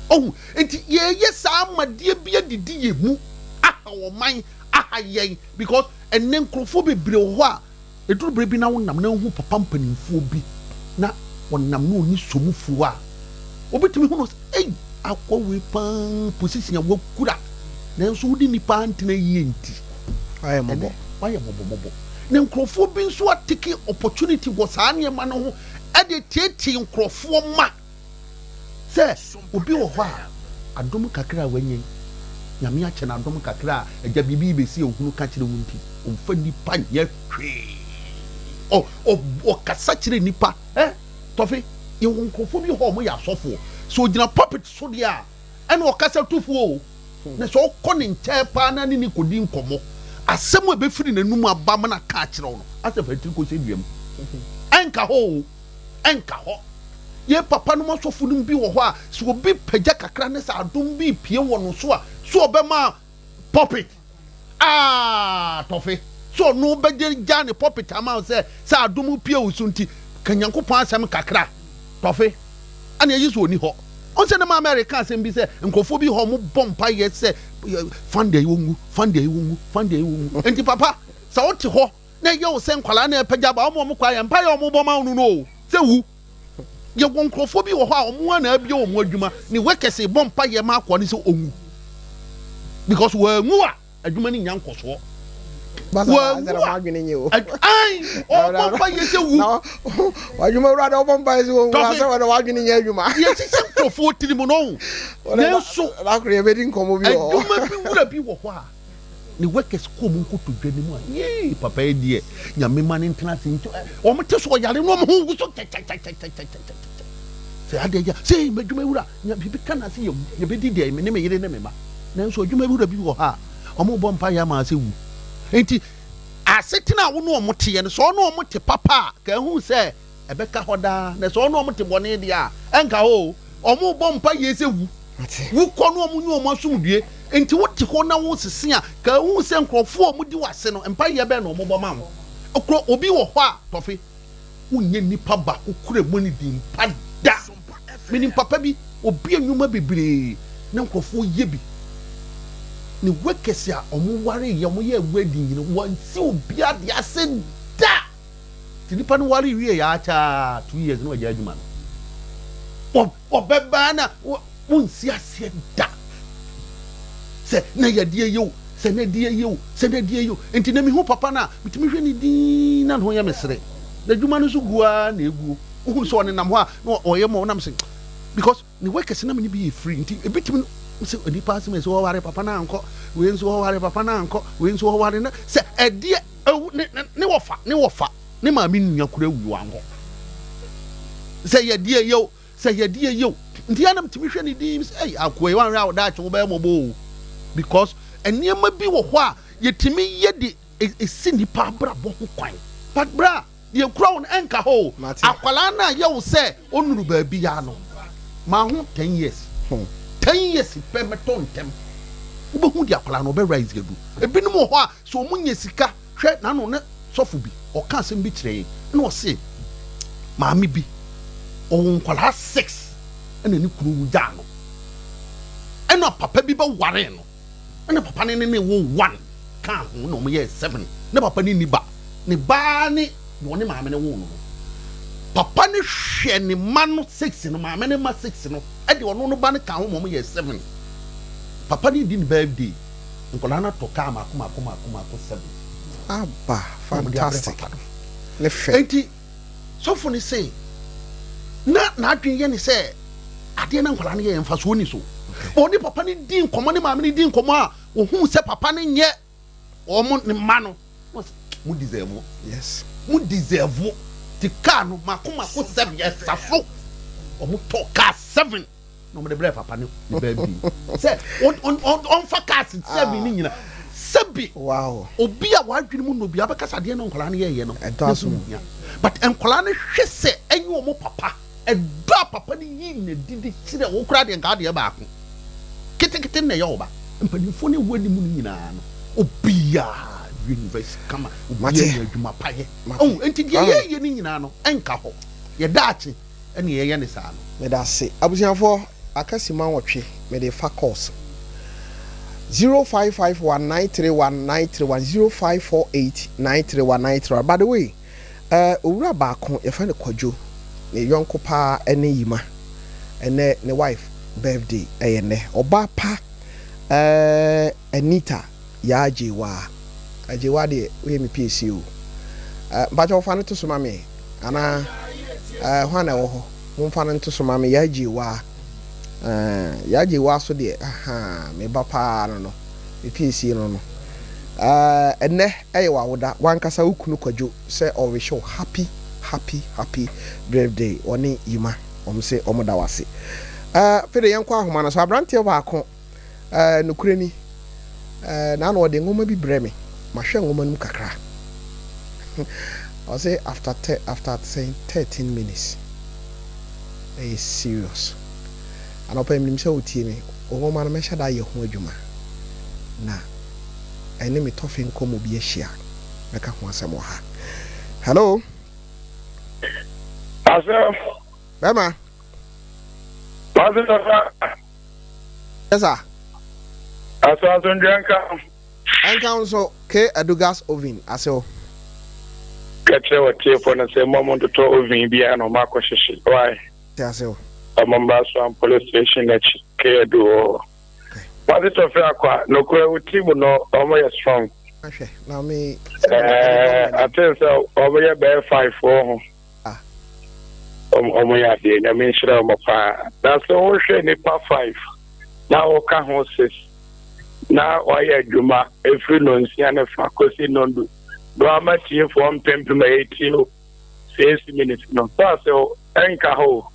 ohu nti yɛyɛ saa amadeɛ bi adidi yɛ mu aha ɔman aha yɛn because ɛnɛ nkurɔfoɔ bebree wɔ hɔ a ɛduru berɛ bi na wonam na wohu papa mpanimfoɔ bi na wɔnam na ɔni somufoɔ a Wobɛtumi hunu sɛ, ei, akoa wei paa position a wakura, nanso wode nnipa antena yie nti, Wayɛ mmɔbɔ. ɛnɛ wayɛ mmɔbɔmmɔbɔ. Na nkurɔfoɔ bi nso atake opportunity wɔ saa nneɛma no ho de teetee nkurɔfoɔ mma sɛ obi wɔ hɔ a adom kakra a wanya yi, Nyame akyɛ no adom kakra a agya biribi rebɛsi a ɔhunu ka kyerɛ wo nti, ɔmfa nnipa nyɛ hwee. Ɔ, ɔ, ɔkasa kyerɛ nnipa. Ɛ, Tɔfe, yɛwɔ nkurɔfoɔ bi hɔ a wɔyɛ asɔfoɔ. Sɛ ɔgyina pulpit so deɛ a, ɛna ɔkasa tu fo o. Na sɛ ɔkɔ ne nkyɛn paa na ne no kɔdi nkɔmmɔ, asɛm a ɛbɛfiri n'anom aba ma no aka akyerɛ wo no, asɛ fa tiri kɔhyɛ dua mu. Ɛnka hɔ o, ɛnka hɔ. Yɛn papanom asɔfo nom bi wɔ hɔ a, sɛ obi pagya kakra ne sɛ adom bi repue wɔ no so a, sɛ ɔbɛma pulpit. Ah Tɔfe, sɛ ɔno bɛgye gyaa ne pulpit ama wo sɛ sɛ adom pue wo so nti, ka Nyankopɔn asɛm kakra. Tɔfe, ɛne ayi so ɔni hɔ. Ɔn sɛ ne maame reka asɛm bi sɛ nkurɔfoɔ bi hɔ ɔmo bɔ mpaeɛ sɛ fan deɛ wɔnwu, fan deɛ wɔnwu, fan deɛ wɔnwu. Nti papa, sɛ wote hɔ na ɛyɛ wo sɛ nkwadaa na ɛpagya aba, ɔmo ɔmo kɔ ayɛ mpaeɛ a ɔmo bɔ ma wo no no o, sɛ wu. Yɛwɔ nkurɔfoɔ bi wɔ hɔ a wɔn ara na abue wɔn adwuma, ne workers rebɔ mpaeɛ ma akoa no sɛ ɔnwu because wanwu a adwuma no nnya nkɔsoɔ. Wanwu a ae ɔbɔ mpaeɛ sɛ wu. Adwuma wura de ɔbɔ mpaeɛ sɛ ɔnwu asɛ wɔde wadwene nyɛ adwuma. Yɛhyehyɛ nkurɔfoɔ tirim no nanso yɛbɛdi nkɔmmɔ bi wɔ hɔ. Adwuma bi wura bi wɔ hɔ a ne workers kɔ wɔn nkotodwe no mu a, yee papa yi deɛ Nyame ma no ntena ase nti wɔn te so ɔyare no wɔn ho woso kyɛkyɛkyɛkyɛkyɛkyɛ sɛ adeɛ gya sɛ m'adwuma wura nya biribi ka na ase yɛ yɛbɛdi deɛ me ne me yere ne me ma nanso adwuma wura bi wɔ hɔ a wɔn bɔ mpa yɛ ama ase wu nti asetena a wo ne wɔn teɛ no sɛ ɔne wɔn te papa a ka ehu sɛ Ɛbɛka hɔ daa. Na sɛ ɔne wɔn te bɔne deɛ a, ɛnka hɔ o. Wɔrebɔ mpaeɛ sɛ wu. Wu kɔ na wɔn nye wɔn asomdwoeɛ. Enti wote hɔ na woresese a, ka hu sɛ nkurɔfoɔ a wɔdi w'ase no, mpaeɛ bɛn na wɔbɔ ma wo? Korɔ, obi wɔ hɔ a, Tɔfe, wonyɛ nipa baako kura mu ne din pa da. Menim papa bi, ɔbue nnwuma bebree na nkurɔfoɔ yɛ bi. Ne workers a wɔwareeɛ, wɔyɛɛ wedding nyina, wansi obiara deɛ ase da! Nti nipa no ware wie yɛ akyɛ aa 2 years na wagyae adwuma no. Ɔbɛbaa na wonsi aseɛ da sɛ na yadeɛ yɛ o, sɛ na deɛ yɛ o, sɛ na deɛ yɛ o. Nti na mehu papa no a, metumi hwɛ ne din na ne ho yɛ me sere. N'adwuma no nso gu ara na ɛguo. Wohu sɛ ɔnenam hɔ a na ɔyɛ ma ɔnam sɛ because ne workers na me ne bi yɛ free nti ebi tumi sɛ nipa asɛm sɛ ɔware papa no ankɔ wei nso ɔware papa no ankɔ wei nso ɔware na sɛ ɛdeɛ ɛwu ne ne wɔfa ne wɔfa ne maame nua kura wu wankɔ sɛ yɛdeɛ yɛ sɛ yɛdeɛ yɛ o nti yɛn anam tumi hwɛ ne din sɛ ɛy akoa yi wanhwɛ a ɔdaakye wobɛyɛ mɔbɔ o because nneɛma bi wɔ hɔ a yɛtumi yɛ de ɛsi nipa abrabɔ ho kwan but bra Deɛ ekura wo no ɛnka hɔ o. Akwadaa no a yɛ wo sɛ ɔnnuru baabiara no, ma ho ten years. Ten years pɛ mɛtɔ ntɛm. Wobɛhu deɛ akwadaa no ɔbɛ rise adu. Ebinom wɔ hɔ a sɛ wɔn nya sika, hwɛ n'ano ne sɔfo bi, ɔka asɛm bi kyerɛ yɛn, ɛna ɔse maame bi, ɔwɔ nkwadaa six ɛna ne kunu wu gyaa no. Ɛna papa bi bɛwaree no. Ɛna papa no ne ne wo one kaa ho na wɔn yɛɛ seven. Na papa no nni ba. Ne ba ne deɛ ɔne maame no woo no no. Papa no hwɛ ne mma no six no, maame no mma six no, ɛde ɔno no ba no kaa ho ma wɔn yɛɛ seven. Papa no redi ne birthday, nkwadaa no atɔ kaa mako mako mako mako seven. Aba, Na wɔde abrɛ fantastic. papa no. Ne fɛ. Enti Sɔfo no se na n'adwene yɛ ne sɛ adeɛ na nkwadaa no yɛ mfasoɔ ni so. Ɔne papa no di nkɔmmɔ ne maame no di nkɔmmɔ a ohuu sɛ papa no nyɛ wɔn ne mma no. Mo deserve. Yes. Mo deserve. Ti kaa no mako mako seven yɛ safo. Wɔn tɔ kaa seven. na wɔde brɛ papa no ne baabi sɛ ɔmfa cars sɛbi ne nyina sɛbi obi a wadwene mu no obi abɛkasa adeɛ no nkwadaa no yɛyɛ no ne ho hia but nkwadaa no hwɛ sɛ ɛnyɛ wɔn papa ɛdɔ a papa no yi na didi kyerɛ wo koraa deɛ nka adeɛ baako ketekete na ɛyɛ ɔba mpanimfoɔ no ɛwɔ anim no nyinaa no obiara university kama obiara nya adwuma payɛ ɔn nti deɛ yɛyɛ no nyinaa no ɛnka hɔ yɛdaakye ɛne yɛyɛ no saa no. Medase. Abusuafoɔ, aka sima nwɔtwe mede fa course. 0551 931 931 0548 931 931 By the way, eh, owura baako yɛfrɛ no Kwadwo, ne yɔnko paa ɛne Yima. Ɛnɛ ne wife birthday ɛyɛ nnɛ. Ɔbaa pa eh, Anita. Yaa Gyewaa. Gyewaa deɛ woyɛ me piesie o. Eh, mpakyɛ wɔfa no to so ma me anaa eh, hwan na ɛwɔ hɔ? Momfa no nto so ma me, Yaa Gyewaa. Eh, Yaa Gyewaa so deɛ, ahaa, me ba paa no no, me piesie no no. Eh, ɛnnɛ ɛyɛ w'awoda, w'ankasa wo kunu Kwadwo sɛ ɔrehyɛ wo happy, happy, happy birthday, ɔne Yima, wɔn se wɔn da wo ase. Eh, afei deɛ yɛnkɔ ahoma no so, aberanteɛ baako. Ɛɛ, nokorɛ ni, ɛɛ, na ano ɔde nwoma bi brɛ me. Mahwɛ nwoma no mu kakra. Ɔse after te, after sɛn 13 minutes. Ɛyɛ serious. Anɔpa yi menim sɛ wotie me. Wo nwoma no mɛhyɛ da ayɛ ho adwuma. Na ɛne me tɔfe nkɔmmɔ bi ahyia. Mɛka ho asɛm wɔ ha. Hello? Pastor. Bɛma. Pastor. Yes sir. Aso asomdwoeɛ nka wo. Ɛnka wo nso K Adu gas oven ase o. Ka kyerɛ w'atiefoɔ no sɛ mma ɔmo ntotɔ oven biara na ɔmo akɔ hyehye why? Te ase o. Ɔmo mmra Soam police station akyi K Adu wɔ hɔ. Wate Tɔfe Akwa nokorɛ wo team no ɔmo yɛ strong. Ahwɛ na me sɛ me na ɛde bɔ Ɛɛ I think sɛ ɔmo yɛ bɛyɛ five wɔ ho. Ɔmo yɛ adeɛ nyame nhyira ɔmo paa na sɛ wohwɛ nipa five na woka ho six na wayɛ adwuma efiri nonsia ne fa kosi nondu na wama tiefoɔ mpempem a etie o six minutes no so ase o ɛnka hɔ o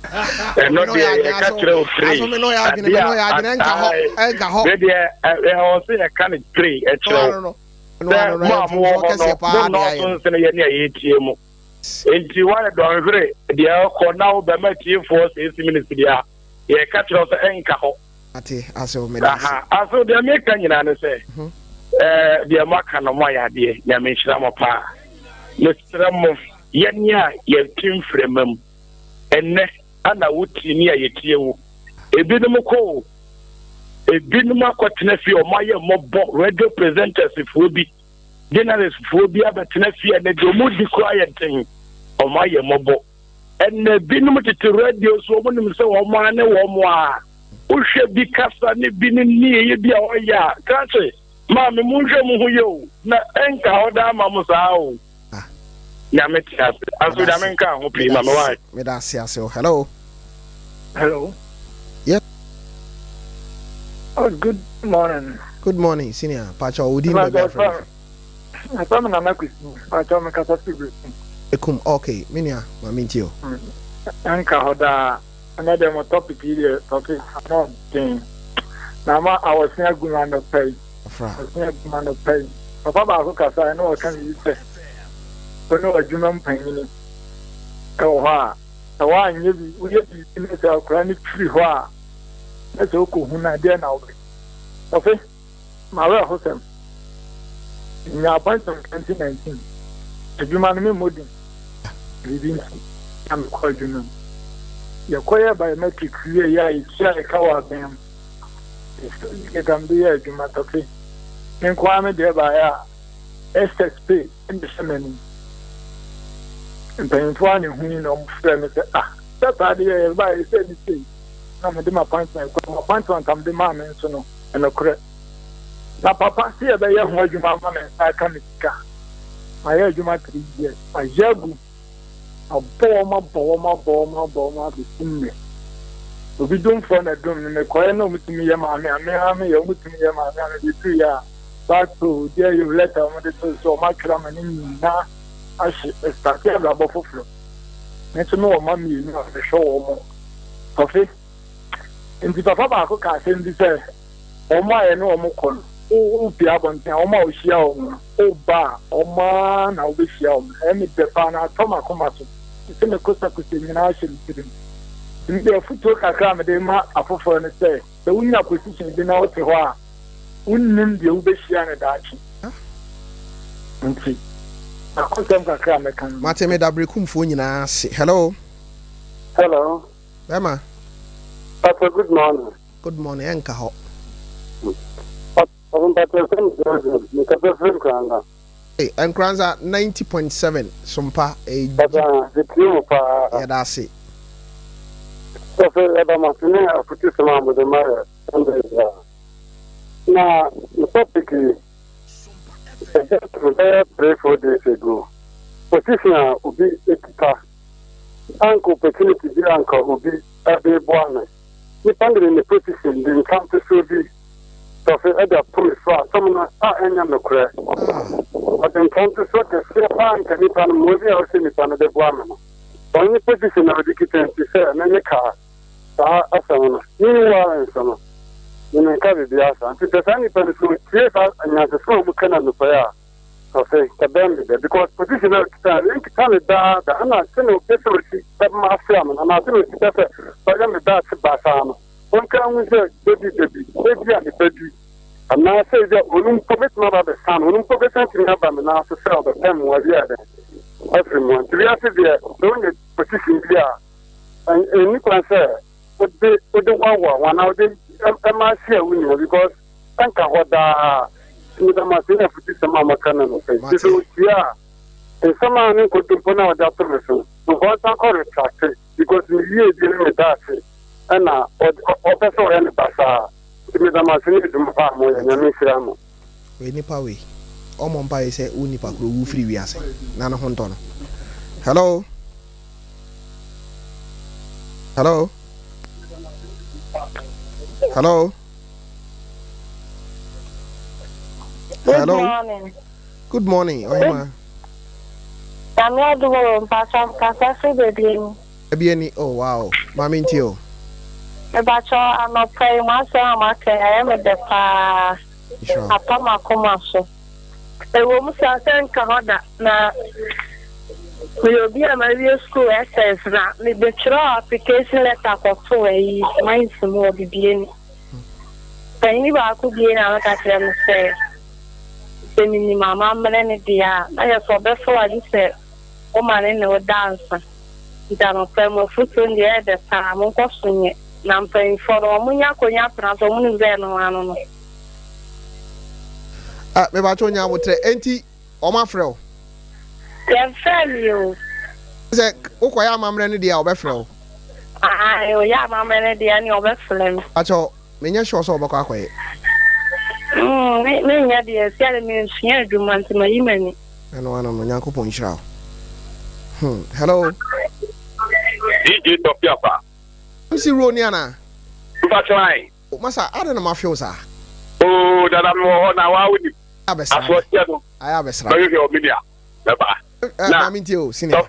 ɛno deɛ yɛka kyerɛ o pray adeɛ a atae me deɛ ɛwɔ sɛ yɛka no pray ɛkyerɛ o. sɛ mo a mowɔ hɔ no, monnɔɔso nsene yɛn a yɛretie mo. Enti woayɛ dɔnhwere deɛ ɛrekɔ na wobɛma atiefoɔ sɛ ɛsi minutes deɛ a, yɛreka kyerɛ wo sɛ ɛnka hɔ. Ate, asew, meda ase. Aha, asew, deɛ meka nyinaa ne sɛ, mhm. eh, deɛ moaka no moayɛ adeɛ, Nyame nhyira mo paa. Mesrɛ mo, yɛne a yɛte mframa mu, ɛnnɛ ana wotie ne a yɛtie wo. Ebinom kɔ o, Ebinom akɔtena fie a wɔayɛ mmɔbɔ, radio presenters foɔ bi, journalist foɔ bi abɛtena fie a ɛnɛ deɛ wɔn di koraa yɛ den, wɔn ayɛ mmɔbɔ. Ɛnɛ ebinom tete radio so wɔn nim sɛ wɔn ara ne wɔn a wohwɛ bi kasa ne bi ne nneyɛeɛ bi a ɔyɛ a, krakye, maame monhwɛ mo ho yɛ o, na ɛnka hɔ daa ma mo saa o. Nyame te ase. Aso Nyame nka ho pii ma me why. Meda ase ase o. Hello. Hello. Yes. Oh, good morning. Good morning, senior. Pacho, wo din baabi afrɛ me. Ɛfɛ me nana kwesi. Pacho, me kasa fi Berekum. Berekum, okay. Me nua, ma me ntie o. Ɛnka hɔ daa. Ɛnɛ deɛ mo topic yi deɛ topic ano den. Na ama awɔse agu me anɔpa yi. Awɔse agu me anɔpa yi. Papa baako kasa ɛna ɔka biribi sɛ ɔne ɔdwuma mu panyini ɛwɔ hɔ a sɛ woanyɛ bi woyɛ biribi na sɛ akwadaa no firi hɔ a na sɛ wokɔhu no a deɛ na wobɛyɛ. Ɔfe. M'awerɛhosɛm, Minyaa appointment 2019, adwuma no memmɔ din, biribi nti na mekɔɔ adwuma mu. Yɛkɔyɛɛ biometric wiei a yetuaa ka wɔ aban mu. Me certificate a mede yɛɛ adwuma, Tɔfe, me nko ara me deɛ baeɛ a SS pay na ɛhyɛ m'anim. Mpanyimfoɔ a na ehui na wɔfrɛɛ me sɛ, ah, sɛ saa de yɛ yɛbaeɛ sɛ ne sei na mede m'appointment kɔ. M'appointment a mede maa me nso no, Nokorɛ. Na papa se yɛbɛyɛ ho adwuma ama me nsa aka me sika. Mayɛ adwuma 3 years. Mayɛ agu. Mabɔ wɔn abɔ wɔn abɔ wɔn abɔ wɔn abɛsi nnɛ. Obi domfoɔ na dom me. Mekɔɛ na wɔtumi yɛ maa me a, me ara meyɛ wɔtumi yɛ maa me a mebɛduruiɛ a, back to deɛ yɛ letter a wɔde too so wɔatwerɛ ama ne nyinaa ahye. Mestate abrabɔ foforɔ. Me nso mewɔ mma mmienu a mehwɛ wɔn. Tɔfe. Enti papa baako kaa asɛm bi sɛ, Wɔn a yɛne wɔn kɔ no, wopue abɔnten a, wɔn a wohyia wɔn no, woba a, wɔn ara na wobɛhyia wɔn. Ɛyɛ me dɛ paa na atɔ m'akoma so. Te sɛ me kosakosa nyinaa hyɛ me tirim. Nti me deɛ afotuo kakra a mede rema afoforɔ ne sɛ, sɛ wonya position bi na wote hɔ a, wonnim deɛ wobɛhyia no daakye. Nti, m'akosɛm kakra a mɛka no ni. Mate meda Berekumfoɔ nyinaa ase. Hello. Hello. Bɛma. Pastor good morning. Good morning ɛnka hɔ. Pastor mpakyɛ fɛ mi Joseph mi kasa firi Nkoranza. Hey, Nkoranza 90.7 sompa. Eh, Pastor metie mo paa. Yɛda ase. Pastor yɛda mo ase ne afutusɛm a mode ma yɛ Sunday biara. Na me topic yi ɛyɛ bɛyɛ 3-4 days ago. Position a obi kita anka opportunity bi a anka obi de reboa me. Nipa no de ne position de nkantosoɔ bi tɔfe de ato me so asɛm no a ɛnyɛ nokorɛ. Ɔde nkantosoɔ kɛseɛ paa anka nipa no mmoa bi a ɔsɛ nipa no de boa me no. Ɔno ne position a ɔde kita nti sɛ me me kaa saa asɛm no. Meanwhile nso no, me menka biribiara saa. Nti sɛ saa nipa no sɛ ɔtie saa anyansasɛm a wɔka no anɔpa yi a, Ɔse ɛbɛn me dɛ because position a okita no enkita me daa da nna sɛnea ɔpɛ sɛ osi bɛma asoa me no anaa sɛnea osi pɛ sɛ ɔyɛ me daakye basaa no ɔnka nhu sɛ dabi dabi ebia me ba bi anaa sɛ ebia ɔno mpo bɛtumi aba abɛsa no ɔno mpo bɛsan tumi aba me nan so sɛ ɔbɛpɛ mmoa bi a dɛn afiri mu nti wiase deɛ sɛ wonya position bi a ɛnni kwan sɛ wode wode hoahoa ho anaa wode ɛma ahyia wo nua because ɛnka hɔ daa. Meda mo ase ne afotusɛm a moaka no anɔpa yi. Nti sɛ otie a, nsɛm a ne nkontompo no a ɔde ato me so no, nka ɔnsan kɔ retracte because me yiedie ne me daakye ɛna ɔpɛ sɛ ɔyɛ no basaa. Nti meda mo ase ne adwuma pa a moyɛ. Nyame nhyira mo. Wei nipa wei ɔmɔ mpaeɛ sɛ wo nipa koro wu firi wiase na ne ho ntɔ no hello hello hello Good Hello. morning. Good morning, Ɔhema. Nyame adom o, mpatsɔ mekasa firi Babiani. Babiani, oh wow, maame nti o. Mepatsɔ anɔpa yi mo asɛm a moaka yi ayɛ me dɛ paa, atɔ m'akoma so. Ɛwɔ mu sɛ asɛ nka hɔ da na meyɛ obi a mawie school SS na mebɛtwerɛɛ application letter kɔtoo ayi mines mu wɔ Bibiani. Panyin baako bue n'ano ka kyerɛɛ me sɛ, sɛ minim amammerɛ no deɛ a, na kyerɛ sɛ ɔbɛfa wo agye sɛ woma ne ne wo da ansa. Nti anɔpa yi, mo afotuo no deɛ ɛyɛ dɛ paa, monkɔ so nyɛ. Na mpanyinfoɔ no, wɔnya akonnwa tena so, wɔnim sɛ ɛno ano no. Ah, mepakyɛ nya abotrɛ, enti wɔn afrɛ wo? Yɛmfrɛɛ me o. Sɛ wokɔyɛ amammerɛ no deɛ a, wɔbɛfrɛ wo. Ae, ɔyɛ amammerɛ no deɛ ɛneɛ ɔbɛfrɛ me. Pakyɛw, menyɛ sure sɛ ɔbɛkɔ akɔyɛ. Mm, me, menyɛ deɛ, sia de mensua adwuma nti mayi m'ani. Ɛno ano no, Nyankopɔn nhyira wo. Hmm. Hello. DJ Tɔfiafa. MC Ro ni ana? Mpakyɛw. Masa, adɛn na mafew saa? Oo, dada mewɔ hɔ na waa wonim. Abɛsra. Asoɔteɛ no. Ayɛ abɛsra. Bɛhwehwɛ wɔ me nua. Bɛba. Eh, Na. maame ntie o, senior.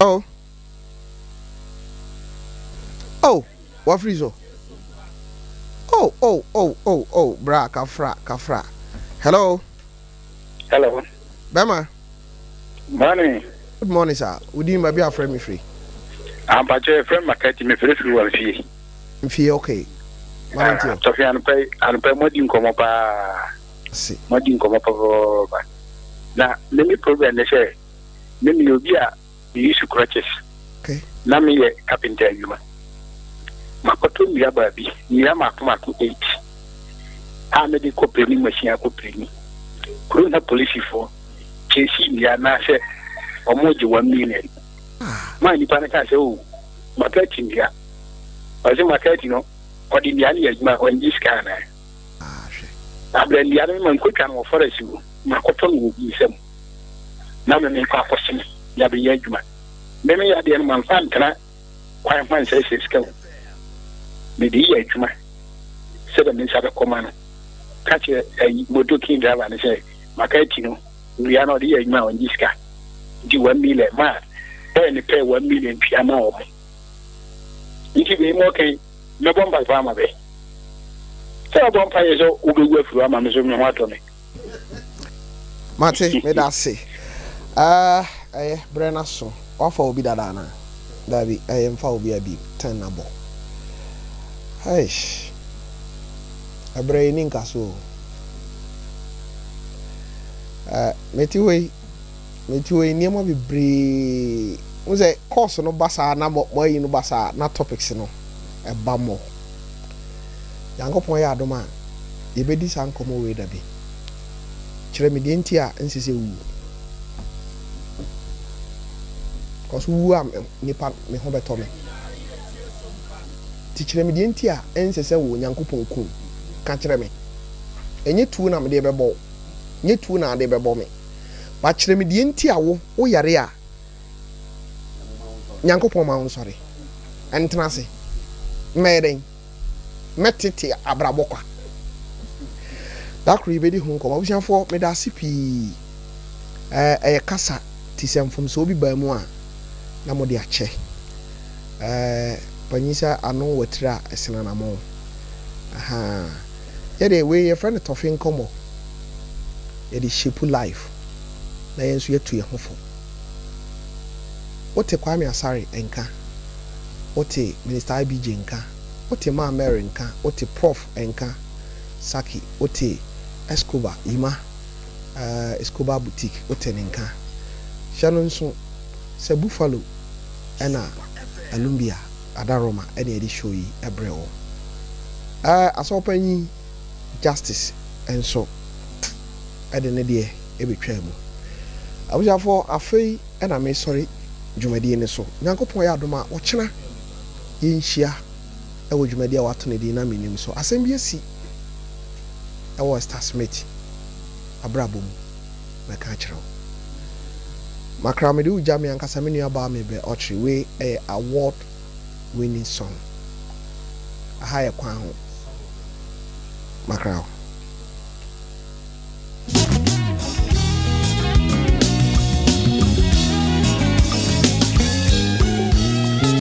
Oh. Oh, wafiri so. Oh, oh, oh, oh, oh, bra, kafra, kafra. Hello. Hello. Bɛma. Morning. Good morning, sir. Wodin baabi afrɛ me firi? Ampakyɛ yɛfrɛ me Makati, mefrɛ firi wɔ mfie. Mfie, okay. Mame ntie o. Tɔfe anɔpa yi, anɔpa yi moadi nkɔmmɔ paa. Se. Moadi nkɔmmɔ papaapa. Na me me problem ne sɛ, me meyɛ obi a me use crutches. Okay. Na meyɛ carpenter adwuma. Makɔtɔ nnua baabi, nnua mako mako eight a mede kɔ pireni machine akɔ pireni. Kurom ha polisifoɔ kyesi nnua anaasɛ wɔn gye 1 million. Maa nipa no kaa sɛ o makati nnua. Ɔsɛ makati no ɔde nnua no yɛ adwuma ɔngye sika anaa. Abrɛ nnua no ma nkotwa no wɔ forest o makɔtɔ no wɔ obi nsam na me mekɔ akɔsene de abɛyɛ adwuma. Me meyɛ adeɛ no mamfa ntena kwan ho ansɛesɛe sika o. Mede yɛ adwuma sɛdeɛ me nsa bɛkɔ ma no. Ka kyerɛ ayi motor king driver no sɛ makati no nnua no ɔde yɛ adwuma a ɔngye sika. Nti 1 million ma bɛyɛ ne pɛ 1 million tua ma wɔn. Nti wei ma ɔka yi mɛbɔ mpa paa ma bɛ. Sɛ ɔbɔ mpa yɛ sɛ wobɛwu afiri hɔ ama me so me ho atɔ me. Mate, meda ase. Ɛyɛ berɛ no aso. Wafa obi dada anaa? Dabi, ɛyɛ mfa obi abi. Ten na bɔ. Eish. Ɛberɛ yi ni nka so o. Mete hɔ yi, mete hɔ yi nneɛma bebree. Wo sɛ course no ba saa na mo ayi no ba saa na topics no ɛba mmɔ. Nyankopɔn yɛ adom a, yɛbɛdi saa nkɔmmɔ wei da bi. Kyerɛ me deɛ nti a ɛnsɛ sɛ wuwu. Because wowu a nipa me ho bɛtɔ me. Nti kyerɛ me deɛ nti a ɛnsɛ sɛ wo Nyankopɔn ku wo. Ka kyerɛ me. Ɛnyɛ tuo na mede bɛbɔ wo. Nyɛ tuo na ade bɛbɔ me. But kyerɛ me deɛ nti a wo wo yare a Nyankopɔn ma wo nsɔre. Ɛntena ase. Mmɛyɛ dɛn? Mɛtete abrabɔ kwa. Da koro yɛbɛdi ho nkɔmmɔ. Abusuafoɔ, meda ase pii. Ɛɛ, ɛyɛ kasa ti sɛ mfomsoɔ bi baa mu a, na mode akyɛ. Ɛɛ, panyin sɛ ano wɔ tiri a, ɛsene anammɔn. Ahaa. Yɛde wei yɛfrɛ no tɔfe nkɔmmɔ. Yɛde shape life na yɛn nso yɛatu yɛn ho fo. Wote Kwame Asare nka, wote Minister IBJ nka, wote Maa Mary nka, wote Prof nka, Saki, wote Escobar, Yima, eh, Escobar Boutique, wote ne nka. Hyɛ no nso sɛ Buffalo ɛna Alumbia Adaroma ɛna yɛde show yi brɛ wo. Eh, Asɔrpanyin Justice nso ɛde ne deɛ ɛbɛtwaa mu. Abusuafoɔ, afei na mesɔre dwumadie no so. Nyankopɔn yɛ adom a, ɔkyena yɛnhyia wɔ dwumadie a wɔato no din na mennim so. Asɛm bi asi wɔ Esther Smith abrabɔ mu, mɛka akyerɛ wo. Makra mede wo gya me ankasa me nua baa Mabel Autry, wei ɛyɛ award winning song. Aha yɛ kwan ho. Makra wo.